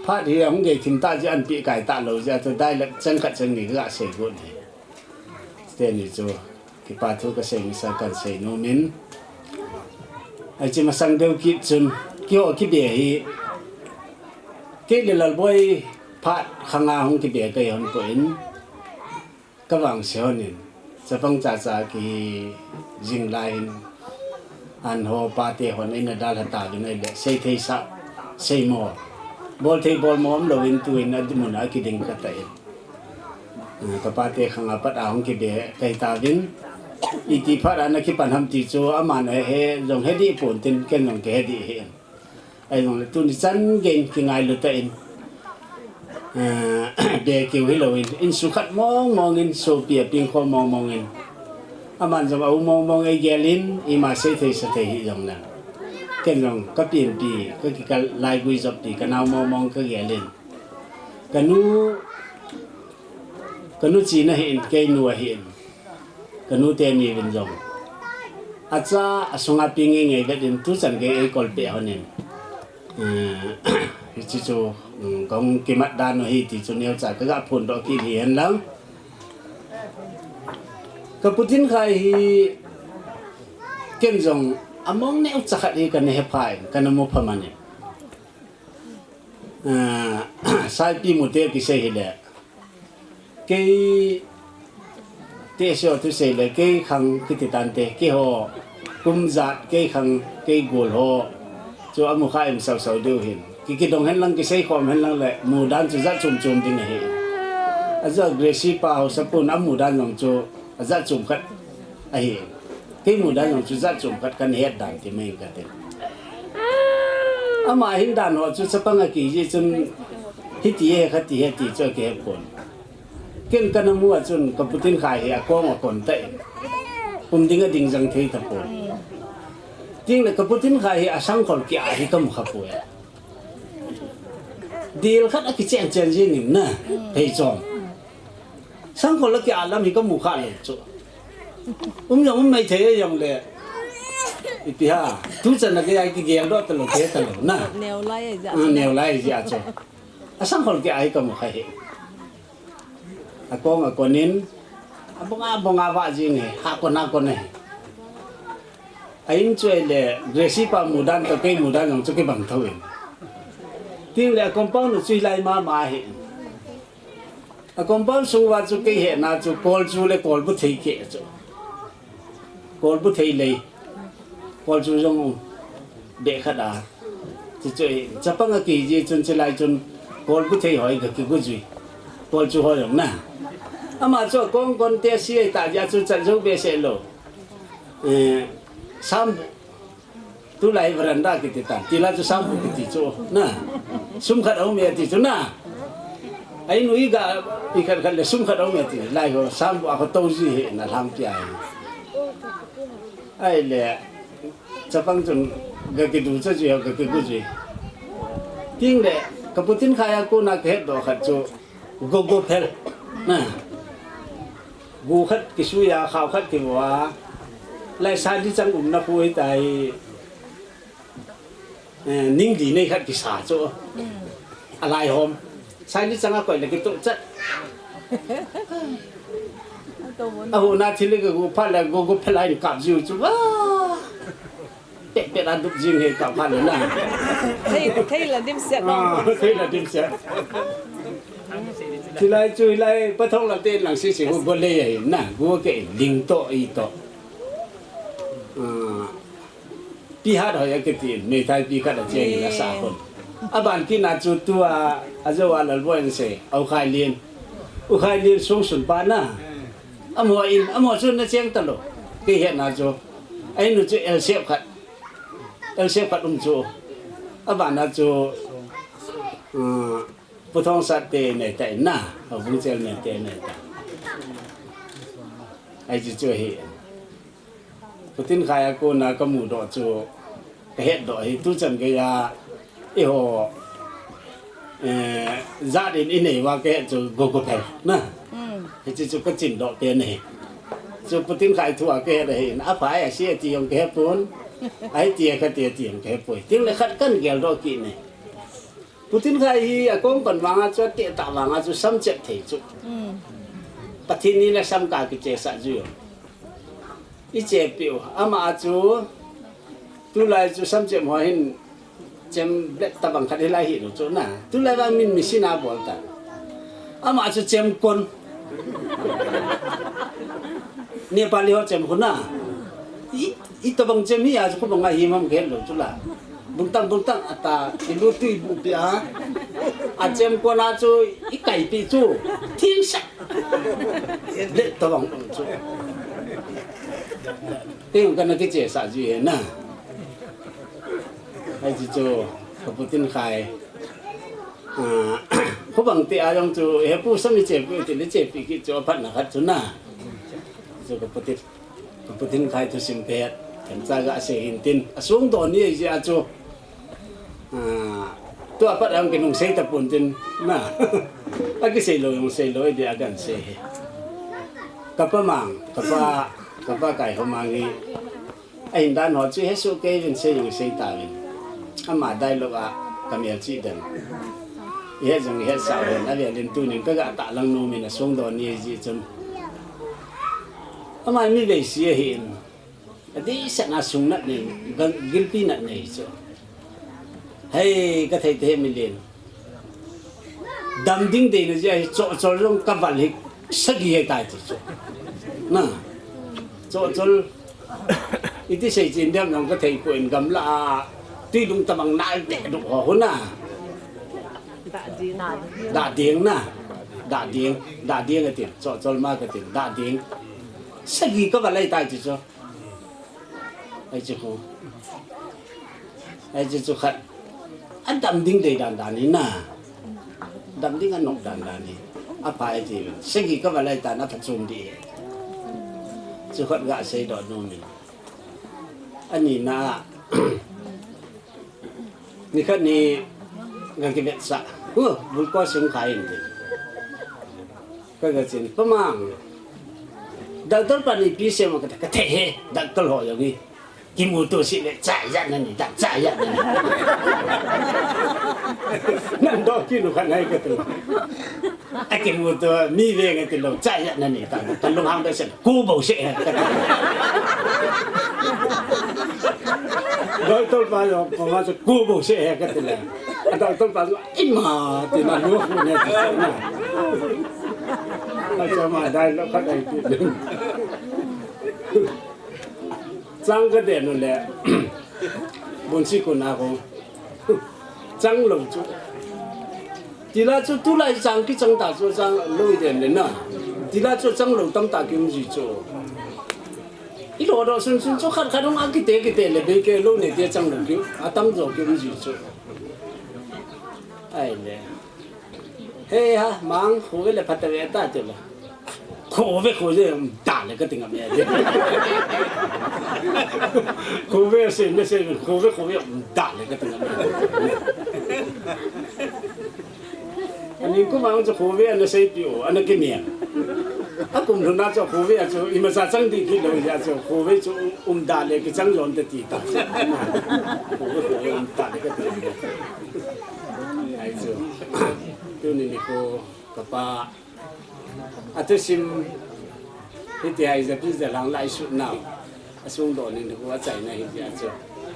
Phat hi ahung gei thim ta jeh in pi kai talou jeh a tu dialogue cheng khat cheng ni kaga sei got ni. Teni chu, kipa thu kasei masa kahin sei nom in. Ahi chu masang deu kit chun, keiho kibe hi, kei le Lalboi phat khanga hung kibe kahi hon poi in, kavangse hon in, chapang chacha kihi jing lai in, anho pate hon eina dalha tauvin ahile, sei thei sah, sei mo. Bol thei bol mo umlou in tuin adimun a kiding kata in. Ka pate khanga pat a hung kibe kahi tauvin. Iti phat a nakipan ham ti chu aman ahe jong he dih pon tin ken jong kahe dih ahi. Ahijongle tuni chan gei in kingailu tah in, eh, be keu hilou in, insung khat mong mong in, sopi a pengkho mong mong in. Aman jong a u mong mong eigel in, ima sei thei sa thei hih jongle. Ken jong ka pianpi, ka kikal laigui joppi, ka nao mong mong ka gel in. Ka nu, ka nu china ahin, kei nu ahin. Ka nu teni uvin jong. Acha, asunga pi ngei ngei vet in tuchan gei eikol peh hon in. Eh, hiche chu, um, kahung kimat dan u ahi ti chu neocha kaga phondoh kit ahi hen lang. Ka Pu Tinkhai hi ken jong among neocha khat hi kana hepha in, kana mupha man in. Ah, saipi mute kisei hile. Kei, tehse ho thusei le, kei khang kiti tante, keiho, Kum jat kei khang kei gol ho chu amu kha em sau sau diu hin. Ki kidong hen lang, kisei khom hen lang le, mudan chu jat chom chom ding ahi. Ajo Gracie pa ho sapun amudan jong chu ajat chom khat ahi. Kei mudan jong chu jat chom khat kan het dan ti mai ka te. Ama hin dan ho chu chapang a kiji chun hiti he khati he ti chu kihe pon. Ken kana mu a chun ka putin khai hi akong akon ta in. Um ding a ding jang thei ta pon. Ting le ka putin khai hi asangkhol kia hi kamu kha poi. Dil khat a kichen chen jing in na. Thei chom. Sangkhol a kia lam hi kamu kha lo chu. Um jong um mai thei jong le. Ipi ha. Tu chan na ke ai kigel do ta lo ke ta lo na. Neo lai ai ja. Ah, neo lai ai ja chu. Asangkhol kia hi kamu kha hi. Akong akon in, abonga bonga va jing he, ha kon ha kon he. A in chu le, Gracie pa mudan to kei mudan jong chu kibang tho in. Ting le a compound chu hilai mama he. A compound sung va chu kei he na chu kol chu le kol bu thei ke chu. Kol bu thei lei. Kol chu jong be khat a. Chu chu chapang a kiji chun chilai chun kol bu thei hoi ga kigu jui. Kol chu hoi jong na. Ama chu kong kon te si ta ja chu chan jong be se lo. Eh, sam tulai veranda kiti tan. Tila chu sam kiti chu na. Sum khat au me ti chu na. Ai nui ga i khat khat le sum khat au me ti. Lai ho sam bu a ko to ji he na lam pia. Ai le, chapang chun ga kidu cha ji, ga kigu ji. Ting le, ka putin khai a kona ka het do khat chu, go go phel. Na. Gu khat kisui a, khao khat kivo a. Lai sa di chang um na pui tai. Eh, ning di nei khat kisa chu. Alai hom. Sai ni changa koi le kitu chat. Ahu na thili ka gu pha le gu gu pha lai kap jiu chu ba. Pet pet a dup jing he kap pha le na. Thei, thei la dim se. Ah, thei la dim se. Thilai chu hilai pathong la te lang si si gu go le ya na. Gu ke ling to i to. Ah. Pi hat hoi a kiti, meithai pi khat a cheng in a sa khun. A ban kit na chu tua, a jo a Lalboi an sei, a U Khai Lien. U Khai Lien sung sun pa na. Amo in, amo chu na cheng ta lo. Kei het na chu. Ai nu chu L shape khat. L shape khat um chu. A ban na chu, uh, Pu Thong Sat te nei ta in na. A Vung Chel nei te nei ta. Ai chu chu hi. Putin khai a kona ka mu doh chu ka het doh hi tu chan gei a i ho, eh, jat in i nei va ka het chu go go phel na. Mm. Hichi chu ka chin doh pen hi. Chu Putin khai thu a ka het hi a phai a si a ti jong ka he pon. Ai ti a ka ti a ti jong ka he poi. Ting le khat kan gel doh kit ni. Putin khai hi a kong pan vanga chu, a teh tah vanga chu, sam chep thei chu. Mm. Pathen ni le sam ka kichesah ju. I chepi u. Ama a chu, tulai chu sam chep ho hin chem blet tabang khat hilai hi lo chu na. Tulai vang min machine a bol ta. Ama chu chem kon. Nepali ho chem khu na. I, i tabang chem hi a chu khu bang a hi mam gel lo chu la. Bungtang, bungtang, ata, i lu tui bu pi a. A chem kon a chu, i kai pi chu. Thing sak. Le tabang chu. Teng kana kichesah ji he na. Ai ji chu, ka Putin khai. Ah, khu bang ti a jong chu, he pu sam i chepi, ti le chepi ki chu, a phat na khat chu na. Chu ka Putin. Ka Putin khai thusim pet, kan cha ga sei hin tin, a sung don ni ai jia chu. Ah, tua pat ang kinung sei ta pun tin, na. A kisei lo jong sei lo, i dia kan sei hi. Ka pa mang, ka pa, ka pa kai ho mang hi. A hin dan ho chu he su kei vin sei jong sei ta vin. Ama dialogue a ka mel chi den. I he jong i he sa vin, a via lin tu nin ka ga ta lang nu min a sung don ni ji chun. Ama mi vei si a hin. Adih sena sung nat nei, gilpi nat nei chu. Hei, ka thei te mi lin. Dam ding dei na ji a hi cho, cho jong ka val hi sagi he tai ti chu. Na. Cho, cho. Iti sei chin dem jong ka thei poi, gamla a tui lung tabang nal te du ho huna. Dah ding na. Dah ding na. Dah ding. Dah ding atin. Cho chol ma ka tin. Dah ding. Sagi ka va lai tai chu chu. Ai chu ko. Ai chu chu khat. An dam ding dei dan dan ni na. Dam ding an nok dan dan ni. A pa ai ti. Sagi ka va lai ta na pha chum di. Chu khat ga sei do nu min. Ani na. Ni khat ni ga ki bet sa. Hu, bul ko sing khai in. Ka ga chin, "Pa Mang, doctor pa ni pi se ma?" Ka, ka the he, doctor ho yo ni. "Ki mu tu si le, cha ya na ni, da cha ya na ni." Nan do ki nu khan hai ka tu. "A ki mu tu, mi ve nge ti lo, cha ya na ni, ta, ta lung hang da sen, ku bo se he." Doctor pa yo, pa ma se, "Ku bo se he," ka ti le. Doctor pa yo, "Ima, ti na lu ku ne, ti na." Acha ma dai lo khat ai ti. Chang ka de nu le. Bun si ku na ko. Chang lo chu. Ti la chu tu lai chang ki chang ta chu chang lo i den le na. Ti la chu chang lo tam ta ki um ji chu. I lo do sun sun chu khat khat hung a ki te ki te le be ke lo ne te chang lo ki. A tam jo ki um ji chu. Ai le. He ha, Mang, khu ve le phat ve ta te le. Khu ve, khu ve, um, da le ka ting a me de. Khu ve se, me se, khu ve, khu ve, um, da le ka ting a me. Ani ku ma chu khu ve ana sei pi o, ana ki me. A kum lu na chu khu ve chu, i ma sa chang di ki lo ya chu, khu ve chu, um, da le ki chang yon te ti ta. Khu ve, khu ve, um, da le ka ting a me. Ai chu. Tu ni ni ko ka pa. A thusim hiti a i japi jalang lai sut nau. A sung do ni ni ko a chai na hi ja chu.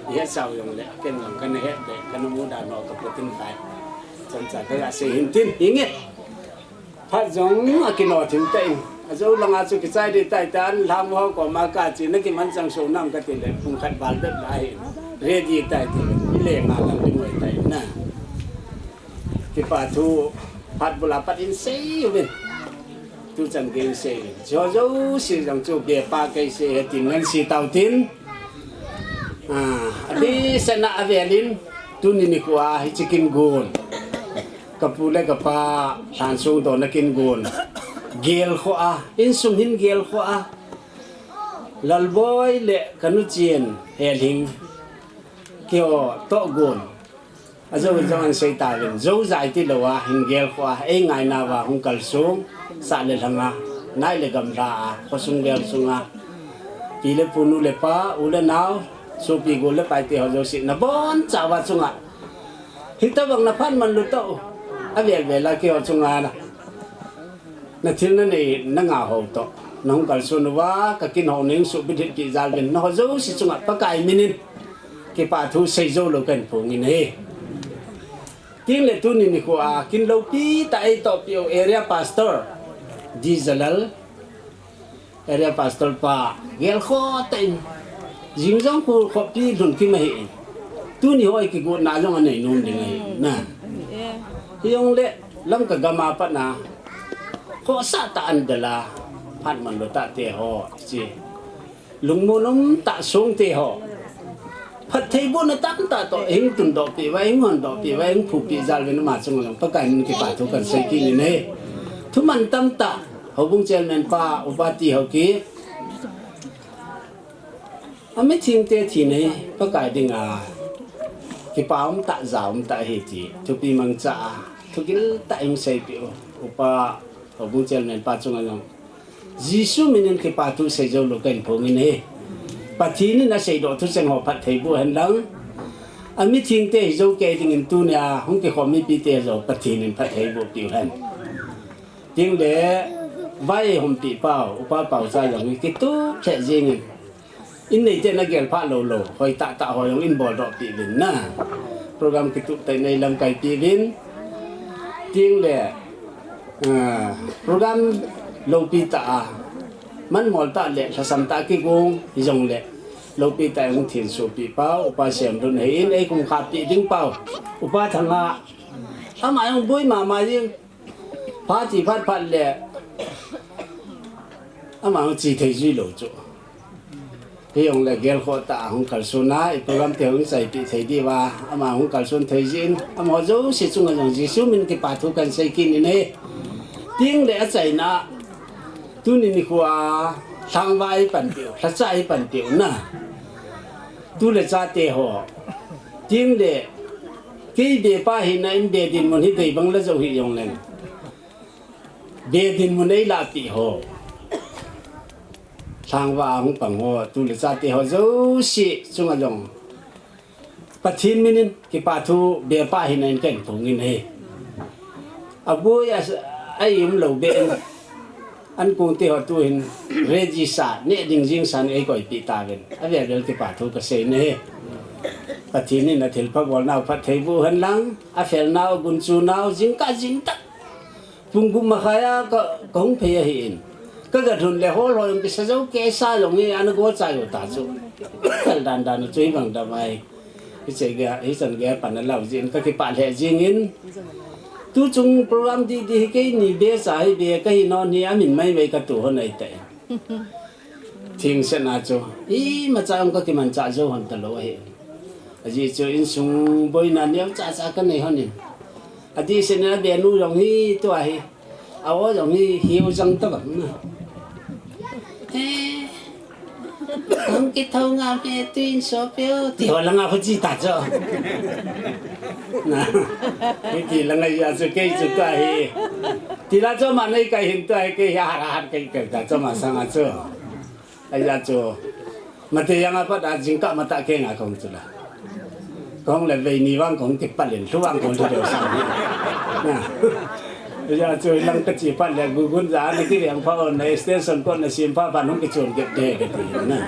I het sau jong le, ken jong kan het le, kan mu da no ka putin kai. Chan cha ka ga sei hin tin, hi nge. Phat jong a ki no thim ta in. A jo langa chu ki chai di tai ta an lam ho ko ma ka chi na ki man chang so nam ka ti le, pung khat bal bet la hi. Ready tai ti. I le ma kan di ngoi tai na. Kipa thu phat bula pat in sei uvin. Tu chan gei sei uvin. Jo jo si jang chu be pa kei sei he tin ngan si tau tin. Ah, a di sana a velin tu ni ni kua hi chicken gun. Ka pu le ka pa than sung do na kin gun. Gel kho a, in sung hin gel kho a. Lalboi le ka nu chin he ling. Kio to gun. A zo in zo an sei ta vin, zo zai ti lo a, hin gel kho a, ei ngai na va, hung kal sung, sa le lhang a, nai le gam la a, kho sung le sung a, pi le pu nu le pa, u le nau, sopi gu le pai te ho zo si, na bon cha va chung a. Hi ta bang na phan man lu to, a vel vel a ki ho chung a na. Na thil na nei, na nga ho to. Na hung kal sung nu va, ka kin ho ning su bit hit ki zal vin, na ho zo si chung a, pa kai minin. Kipa thu sei zo lo kan phung in he. Tin le tu ni ni ko a kin lo pi ta ei to pi o area pastor. Di Zalal. Area pastor pa. Gel kho ta in. Jing jong ko kho pi dun ki ma he. Tu ni hoi ki gu na jong anei nom ding ai. Na. Hi jong le lam ka gama pa na. Kho sa ta an dala. Phat man lo ta te ho. Chi. Lungmon um ta sung te ho. Phat thei bu na tam ta to, hing tun do pi va, hing hon do pi va, hing phu pi zal ve na ma chung long, pa kai mun kipa thu kan sei ki ni ne. Thu man tam ta, ho bung chairman pa, upa ti ho ki. A mi thing te thi ne, pa kai ding a. Kipa um ta, za um ta hi ti. Thu pi mang cha, thu gil ta hing sei pi o. Upa, ho bung chairman pa chung long. Jesu min in kipa thu sei zo lo kan phong in he. Pathen in a sei do thu cheng ho phat thei bu hen lang. A mi thing te hi zo ke ding in tu nia hung ki khom mi pi te zo Pathen in phat thei bu piu hen. Ting le vai hom pi pau, upa pau cha yang ki tu che jing in. In nei te na gel pha lo lo, hoi ta ta hoi jong in bol doh pi vin na. Program kitup tai nei lam kai pi vin. Ting le, ah, program lo pi ta a. Man mol ta le, sa sam ta ki gong, hi jong le. Loupi tah a hung thensopi pau, Upa Siamlun ahin, eikhum khahpi ding pau, Upa Thanga. Ama jong boi mama jing. Phat ti phat phat le. Ama hung che thei jui lou chu. Hijongle gelkhoh tah a hung kalson a, i program te hung chaipi thei diuva, ama hung kalson thei jin, amaho jouse chunga jong Jesu min kipa thu kahin sei kit in ahi. Tengle achaina, tuni nikho a, lhangvah a eipanpiu, lhacha eipanpiu na. Tu le chate ho. Tengle, kei bepa hina in be dinmun hi dei bang la jou hih jongleng, be dinmun eilahpeh ho, lhangvah a hung pang ho, tu le chate ho jouse chunga jong Pathen min in kipa thu bepa hina in kahin phong in ahi. Aboi a, a-i umlou beh in, ankong te ho tuhin ready sa, neh ding jing san eikoipeh tauvin, avel vel kipa thu kasei in ahi. Pathen in athilpha bolnau phatthei boh hen lang, afelnau, agunchunau, jingkah jingtah pung gup makhai a ka, kahung phei ahin. Kaga lhun le hol ho jong kisa jou kei sa jong hi ana go chai u ta chu. Fel dan dan u chu hibang dam ahi. Hiche gei, hichan gei pan alau jin kakipah lheh jingin. Tuchung program didi hi keini becha hi be kahi non hi amin maimai katoh hon ahitai. Thingsetna chu imacha jong kakimanchah jou hon talou ahi. Ajeh chu insung boina neocha cha kanei hon in. Adihset in abenu jong hi tua hi. A-o jong hi hiu jang tabang na. Eh, hung kithou ngam e, tui in sopeu, ti ho langa khu che ta chu. Na, hiti langa jeh chu kei chu tua hi. Tila chu ama neikai hin tua hi kei hi ahat ahat kei kei ta chu ama sanga chu. Ajeh chu, mate janga pat a jingkah matah kenga kahung chu la. Kahung le veini vang kahung kipal in, lhu vang kahung lhu deu sang hi. Na, ajeh chu lang kache pat le gugun ja na kiveng pha on na extension cord na sem pha pha hung kichon kep de kati na.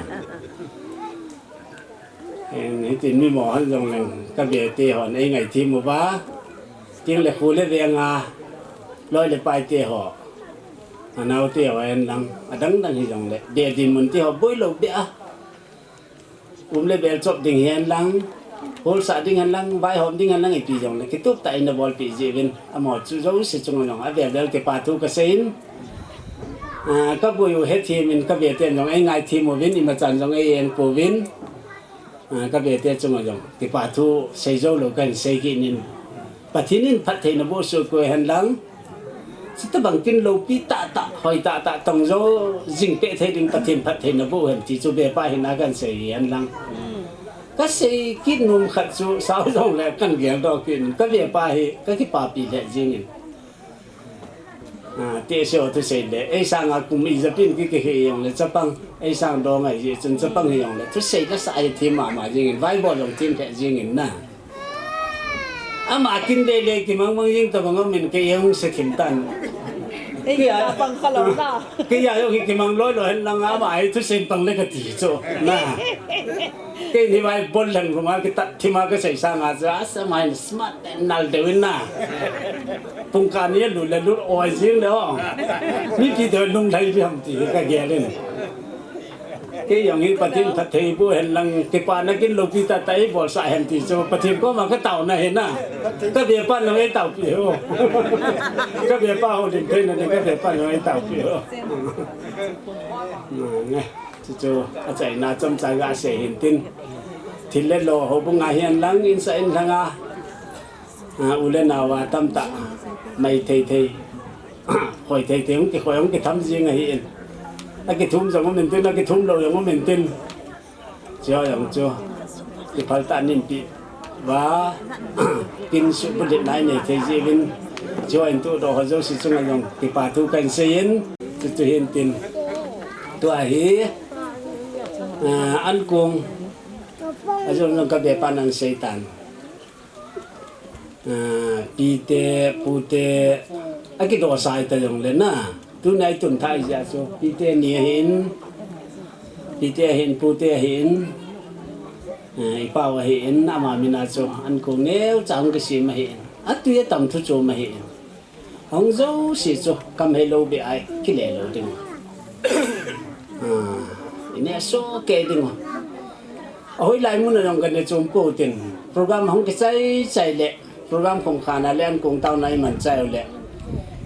Hitin mi mo hon jongleng kabete hon eingaithem uva. Tengle kho le veng a loi le pai te ho, anao te ho hen lang, adang dang hijongle be dinmun te ho boilou beh a, um le bel chop ding hen lang, holsah ding hen lang, vaihom ding hen lang, ipi jongle kitup tah in abolpeh jeh uvin, amaho chu jouse chunga jong avel vel kipa thu kasei in. Ah, kaboi u hethem in kabeten jong eingaithem uvin, imachan jong eieng pouvin. Ah, kabete chunga jong kipa thu seijou lou kahin sei kit in. Pathen in phattheina boh sohkei hen lang, chutobang kin loupi tahtah, hoi tahtah tong jou jing peh thei ding Pathen phattheina boh hen ti chu bepa hina kahin sei hi hen lang. Kasei kit nom khat chu sao jongle kahin geldoh kit in, kabepa hi kakipapi lheh jingin. Ah, tehse ho thusei le, eisanga kum ijat pin ki, kihe jongle chapang, eisang dong ahijeh chun chapang hijongle thusei lasa hi them mama jingin, vaibol jong them lheh jingin na. Ama kin lele kimang mang jing tobang umin kei jong se thim tan. Kei a pang kha lou na. Kei a jong hi kimang loi loi hen lang ama hi thusei pang le kati chu na. Kei ni vaibol lheng runga kitat thima kasei sanga chu asa mai smart nal deu in na. Pungkah ni alut le lut oi jing le o. Mipi te lunglhai ding ham ti kagel in. Kei jong hi Pathen phatthei boh hen lang kipana kin loupi tahtah eibolsah hen ti chu Pathen koma kataona hi na. Kabepa jong eitaopi o. Kabepa houlim theina ding kabepa jong eitaopi o. Nge. Chuchu achaina chomcha gasei hintin. Thil le lo houbunga hihen lang insah inlhanga, ah, u le nao a tamtah mai thei thei, khoi thei thei hung kikhoi hung kitham jing ahin. Akithum jong um intin, akithum lou jong um intin. Chuho jong chu kiphal tah in inpi uva, kin suhbulhitna inei thei jeh uvin, chuho in tuhdoh ho jouse chunga jong kipa thu kahin sei in, chuchu hintin. Tua hi, ah, ankong ajong jong kabepan ahin sei tan. Ah, pite, pute, akidohsah hita jongle na. Tuni a itunthah jeh chu, pite ni ahin, pite ahin, pute ahin, ah, ipau ahin, ama mina chu ankong neocha hung kisem ahin. Atui atam thu chom ahin. Hung jouse chu kamhei lou beh a kile lou ding. Ah, ineh sohkei ding. Ahoilai mun a jong kana chom pou tin. Program hung kichai chai le. Program khom khana le an kong tauna iman chai le.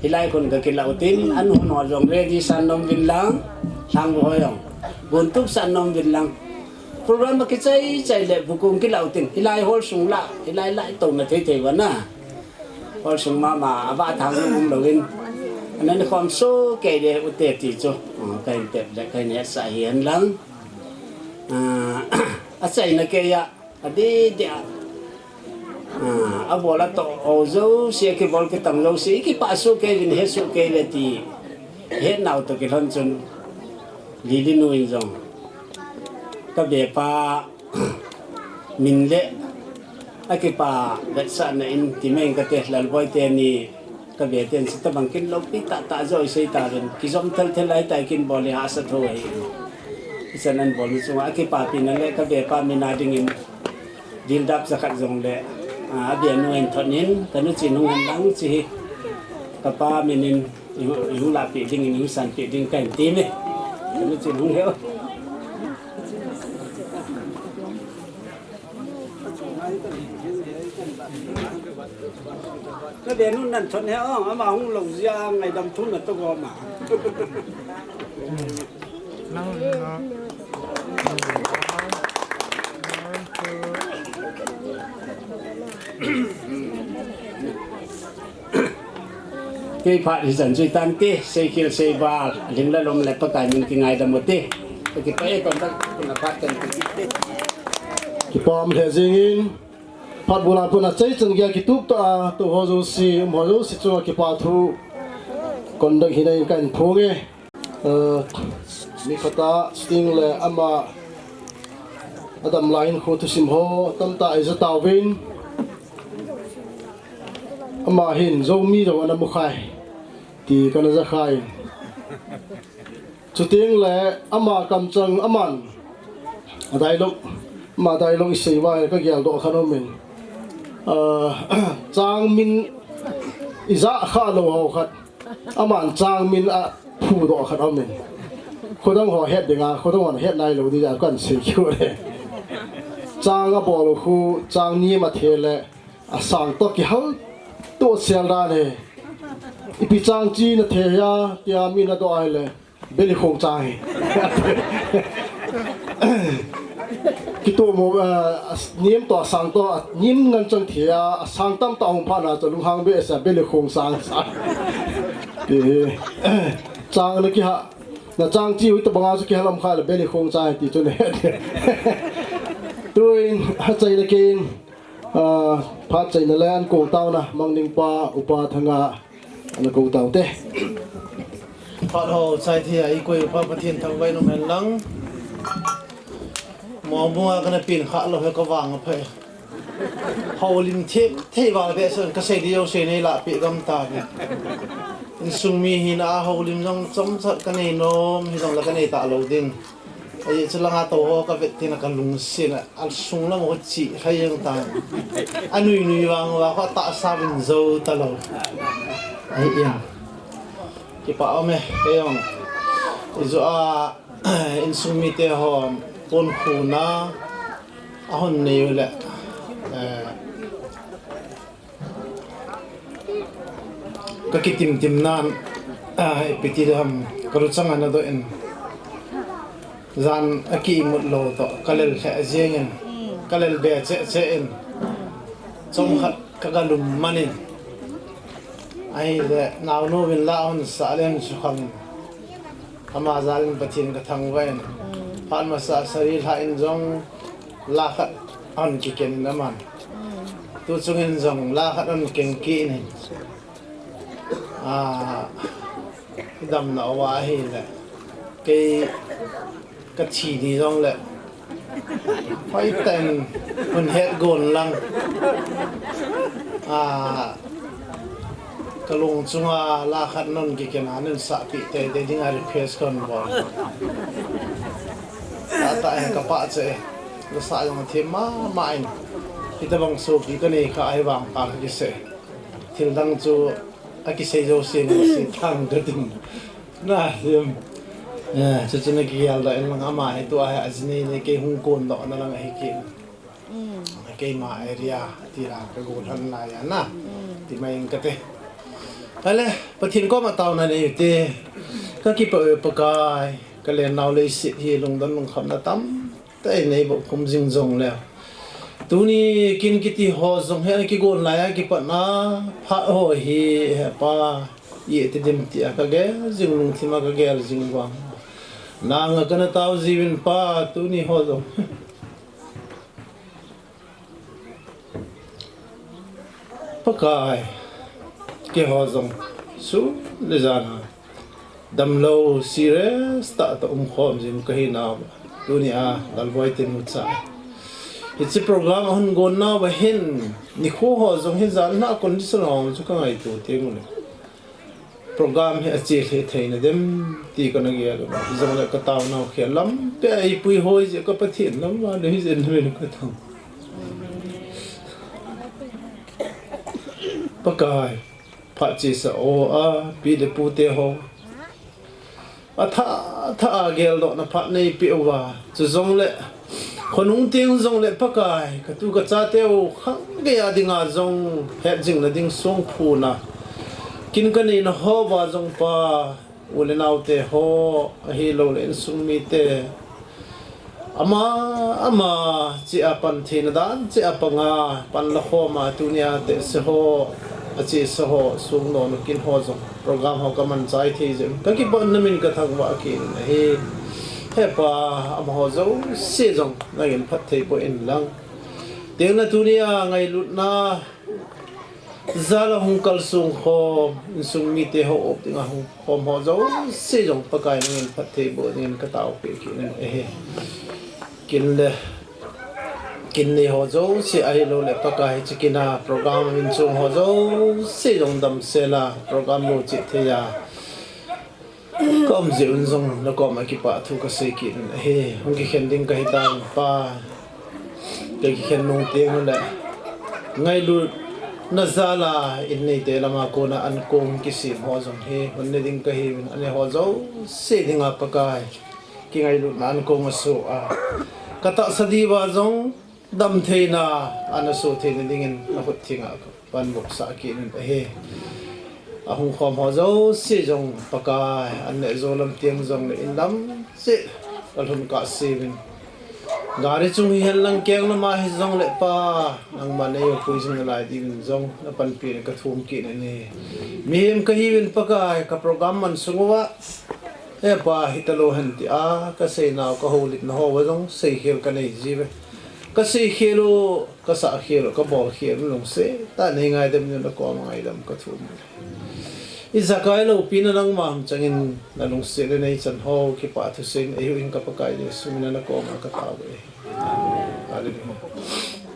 Hilai khun kakilah utin, an hon ho jong ready san nom uvin lang, lang ho jong. Gontup san nom uvin lang. Program akichai chai le, bu kong kilah utin. Hilai hol sung la, hilai lai to na thei thei vana. Hol sung mama, ava thang um louvin. Anan khom so kei le ute ti chu. Kahin tep le, kahin hetsa hi hen lang. Achaina kei a, adeh deh a. Abol atoh ho jouse, akibol kitang jouse, ikipah soh kei uvin, hesoh kei uve ti. Hetnau toh kilhon chun, Lili nu in jong. Kabepa, min le, akipa, vetsahna in, timeng kate, Lalboi teni, Kabe ten sita bang kin loupi tahtah jo isei tauvin. Kijom thel thel lai tai kin bol le hahsa tho ahi. Ichan an bol chunga akipapina le kabepa mina dingin. Dildap jakhat jong le. Abia nu en thot nin, kanu chin hung hen lang chi hi. Kapa minin, ihung, ihung lapi dingin, ihung sanpi ding kahin ti me. Kanu chin hung heu. Ka denu nan thon he ong, ama hung lou jia ngaidam thum na to go ma. Kei phat hi jan jui tante, sei khel sei bal, ling le lom le Pakai min kingaidam u te. Kipah e, kon dak, kon phat kan kipah e. Kipah um le jingin, phat bula puna chai chan gei kitup ta a, tu ho jouse, um ho jouse chunga kipathu. Kon dak hi nei kan phung e. Eh, mi khata sting le ama adam lai in khu thusim ho tamtah ei ja tauvin. Ama hin Zomi jong ana mu khai ti kana ja khai. Chuteng le ama kamchang aman a dialogue, ama dialogue isei vai ka gel doh khat um in. Ah, chang min ija kha lou ho khat. Aman chang min a phu doh khat um in. Khodang ho het ding a, khodang ho het nai lou ding a kan sei kiu le. Chang abol khu, chang ni ma the le. Asang toh kihal toh sel dan e. Ipi chang chi na thei a, tia mi na doh a le. Beli khong chang e. Kitoh mo, eh, as-, nim toh asang toh, a, nim ngan chang thei a, asang tamtah hung phat na chu lunghang be sa, beli khong sang sa. Ti hi. Chang na kiha, na chang chi u tabang a chu kihal um kha le beli khong chang e ti chu ne. Tuin, ha chai na kin. Ah, phat chaina le an kong tauna, Mangning pa, Upa Thanga, ana kong tau te. Phat ho chai thei a, i koi Upa Pathen thangvah in um hen lang. Mo mo a kana pin kha lou he ka vang a phai. Houlim thei, thei val ve son ka sei di jo sei nei la pi gam ta ni. Insung mi hi na houlim jong chomchat ka nei nom, hi jong la ka nei ta lou ding. Ahi chu langa to ho ka vet tin a ka lungsin a, a sung lam ho chi khai jeng ta. A nui nui vang va kho ta sa vin zo ta lo. Ahi in. Kipah um e, kei jong. I jo a, insung mite ho, pon khu na, a hon nei u le. Eh, Ka kitim tim nan, ah, ipi ti ham, ka luchang ana doh in. Jan a ki imut lou toh, ka lel lheh jeng in. Ka lel be cheh cheh in. Chomkhat ka ga lum man in. Ahile, naonu vin la hon sa le hon sukhang in. Ama jal in Pathen ka thangvah in. Phat masa Sari lha in jong la khat ahon kiken in aman. Tu chung in jong la khat ahon ken kit in. Ah, i damna uva ahile. Kei ka thi di jong le. Hoitah in hon het gon lang. Ah, ka lung chunga la khat non kiken a non sahpi teitei dinga request kon bol. Tahtah in ka pah cheh. Ka sa jong them mama in. Hitabang sopi ka nei kha ahi vang pa ka kisei. Thil dang chu a kisei jouse na sei thang ka tin. Na, em. Eh, chuchu nakigel doh in lang ama hi tua hi ajinei nei kei hung kon doh na lang ahi kit. Keima area ti la ka go lhon lai a na. Ti mai ing kate. Ale, Pathen koma taona nei te. Ka kipah e Pakai, ka lennau leiset hi lungdon lungkhamna tamtah in nei boh khum jing jongleh, tuni kin kiti ho jong hi ana kigon lai a kipatna phat ho hi, he Pa, i ti dim tia ka gel jing, lungthim a ka gel jing vang. Nang a kana tao jiuvin Pa, tuni ho jong Pakai, keiho jong sun le jan a damlou, serious tah tah umkhom jing kahi nau. Tuni a Lalboi te nucha, hiche program a hung gon nau ahin, nikho ho jong hi jan a condition ho chu ka ngaito teng uleh, program hi ache lheh theina dem ti kana gel u. Hijongleh ka taonau khel lampi a eipui hoi jeh ka Pathen lam a le hijeh in namin ka tao. Pakai, phat chesa o a pi le pu te ho, athah thah a geldohna phat neipeh uva, chujongleh khonung teng jongleh Pakai, ka tu ka chateu khang geiya dinga jong hetjingna ding songphuna kin ka neina houva jong Pa, u le naote ho, ahilouleh insung mite, ama ama cheh a pan theina dan cheh a panga pan la khoma tunia tehse ho, achesa ho, sung nonu kin ho jong program ho ka manchai thei jeh un ka kipah in namin ka thangvah kit in ahi. He Pa, amaho jouse jong nangin phatthei boh in lang. Tengle tunia ngailutna jal a hung kalsong khom, insung mite ho-up dinga hung khom ho jouse jong Pakai nangin phatthei boh dingin ka taopeh kit in ahi. Kin le, kin nei ho jouse ahilouleh Pakai, hiche kin a program min chung ho jouse jong damsel a, program lou cheh thei a ka um jeh un jong na koma kipah thu ka sei kit in ahi. Hung kikhen ding ka hitauvin Pa, ka kikhen nung teng uleh ngailutna jal a in neite lama kona ankong kisem ho jong hi hon ne ding ka hiuvin, anei ho jouse dinga Pakai, kingailutna ankong aso a, ka tahsa diuva jong damtheina ana so theina dingin na khut thenga ka panbopsah kit in ahi. Ahung khom ho jouse jong Pakai, an neh jou lam teng jongleh in lam cheh ka lhun kah seuvin, gari chung hihen lang keng lam a hijongleh Pa, nangman nei eipui jing nalai diuvin jong na panpi in ka thum kit in ahi. Mihem ka hiuvin Pakai, ka program man sung uva, he Pa, hitalou hen tia ka seinau ka houlimna houva jong seikhel ka nei jiuve. Ka seikhel u, ka sahkhel u, ka bolkhel u lungset tah a nei ngaidam in na koma ngaidam ka thum uve. Ijakai loupina nangma hung changin na lungset le neichan ho kipah thusei in eihuhhing ka Pakai Jesu min a na koma ka tao uve. Hallelujah.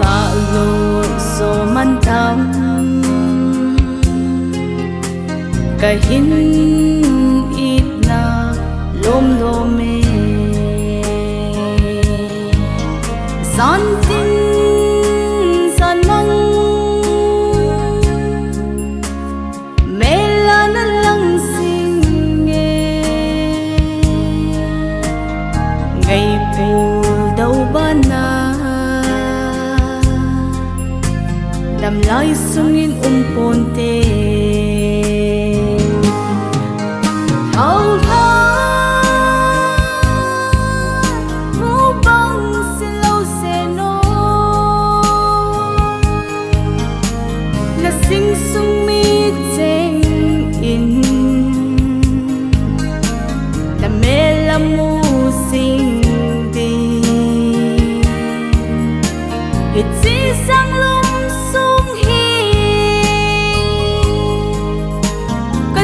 Sahlut soh mantam kahin itna lomlom e. Jan tin jan mang mel a na lang jing e, ngaipeh dou bana damlai sungin um ponte. Hauha mu bang silou seno, na sing sung mi cheng in na mel a mu sing ding. Hiche sang lum sung hi ka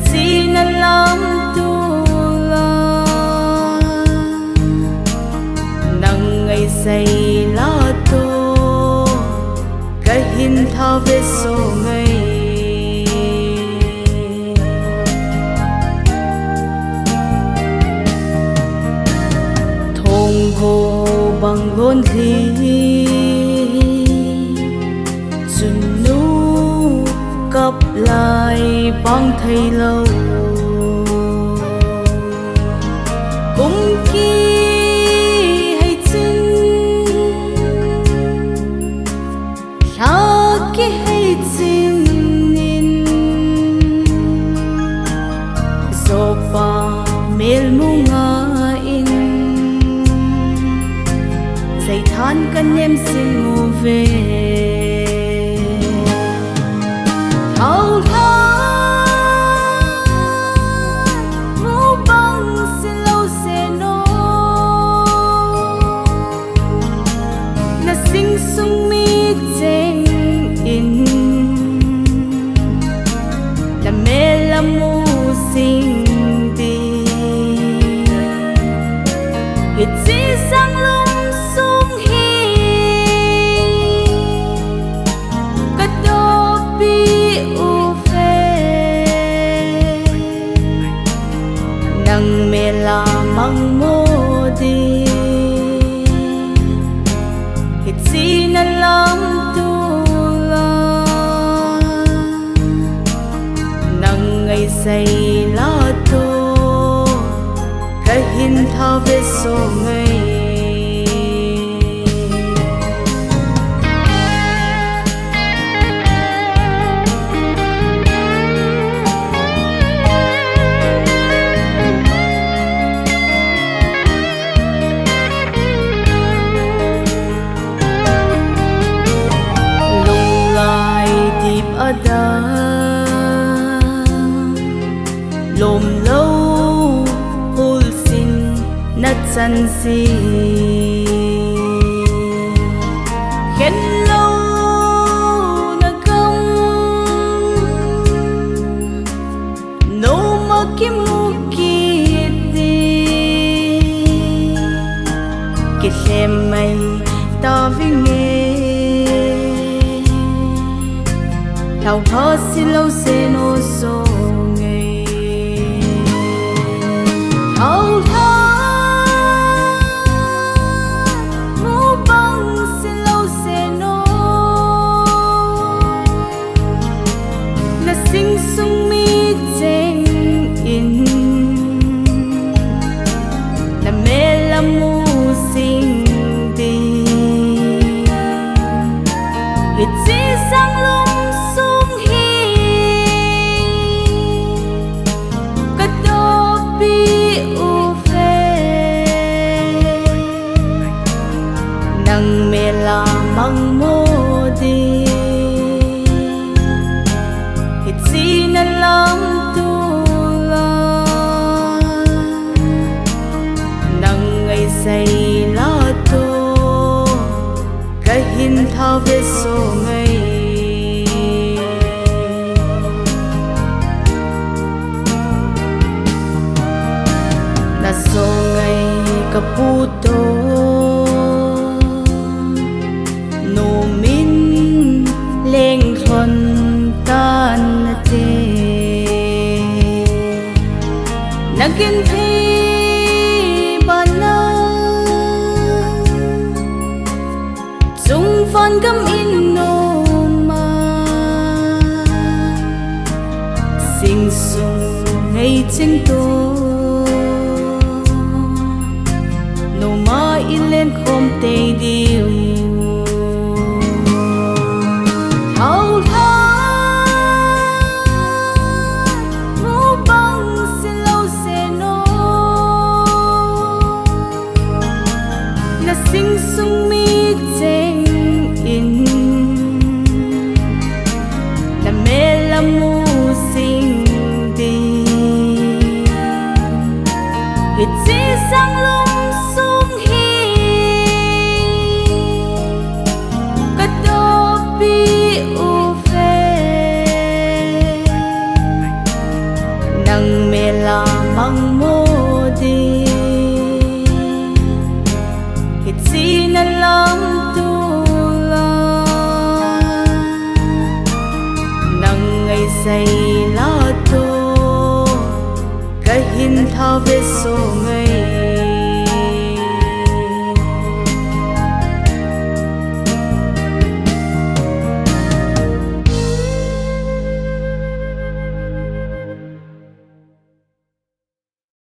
China lam tula, nang ngaisei la to, kahin tha ve so ngai. Thong ho bang lon hi, chun nu kap lai bang thei lo. Kum ki hei chin, lha ki hei chin in, zopa mel mu nga in, zei than ka nem sing u ve. Thao lha mu bang si lo se no, na sing sung mi cheng in, na mel a mu sing di. Hiche sang lum sung hi ka topi u ve, nang mel a mang mo di. Hiche na lam tula, nang ngaisei la to, kahin tha ve so ngai. Lunglai dip a dang, lom lo, hul sin na chan si. Khen lo na gam, no ma ki mu ki ti. Ki hlem mai ta vi nge, thao lha si lo se no so ngai. Thao lha mu bang si lo se no, na sing sung mi cheng in, na mel a mu sing di. Hiche sang lum sung hi ka topi u ve, nang mel a mang mo di. Hiche na lam tula, nang ngaisei la to, kahin tha ve so ngai. Na so ngai ka pu to, nu min leng lhon tan na te. Na kin thei bana, chung van gam in no ma, sing sung ngai ching to, no ma in len khom te diu. Thao lha mu bang si lo se no, na sing sung mi cheng in, na mel a mu sing di. Hiche sang lum sung hi ka topi u ve, mangmo ding. Hiche na lam tula nang ngaisei la toh kahin thave so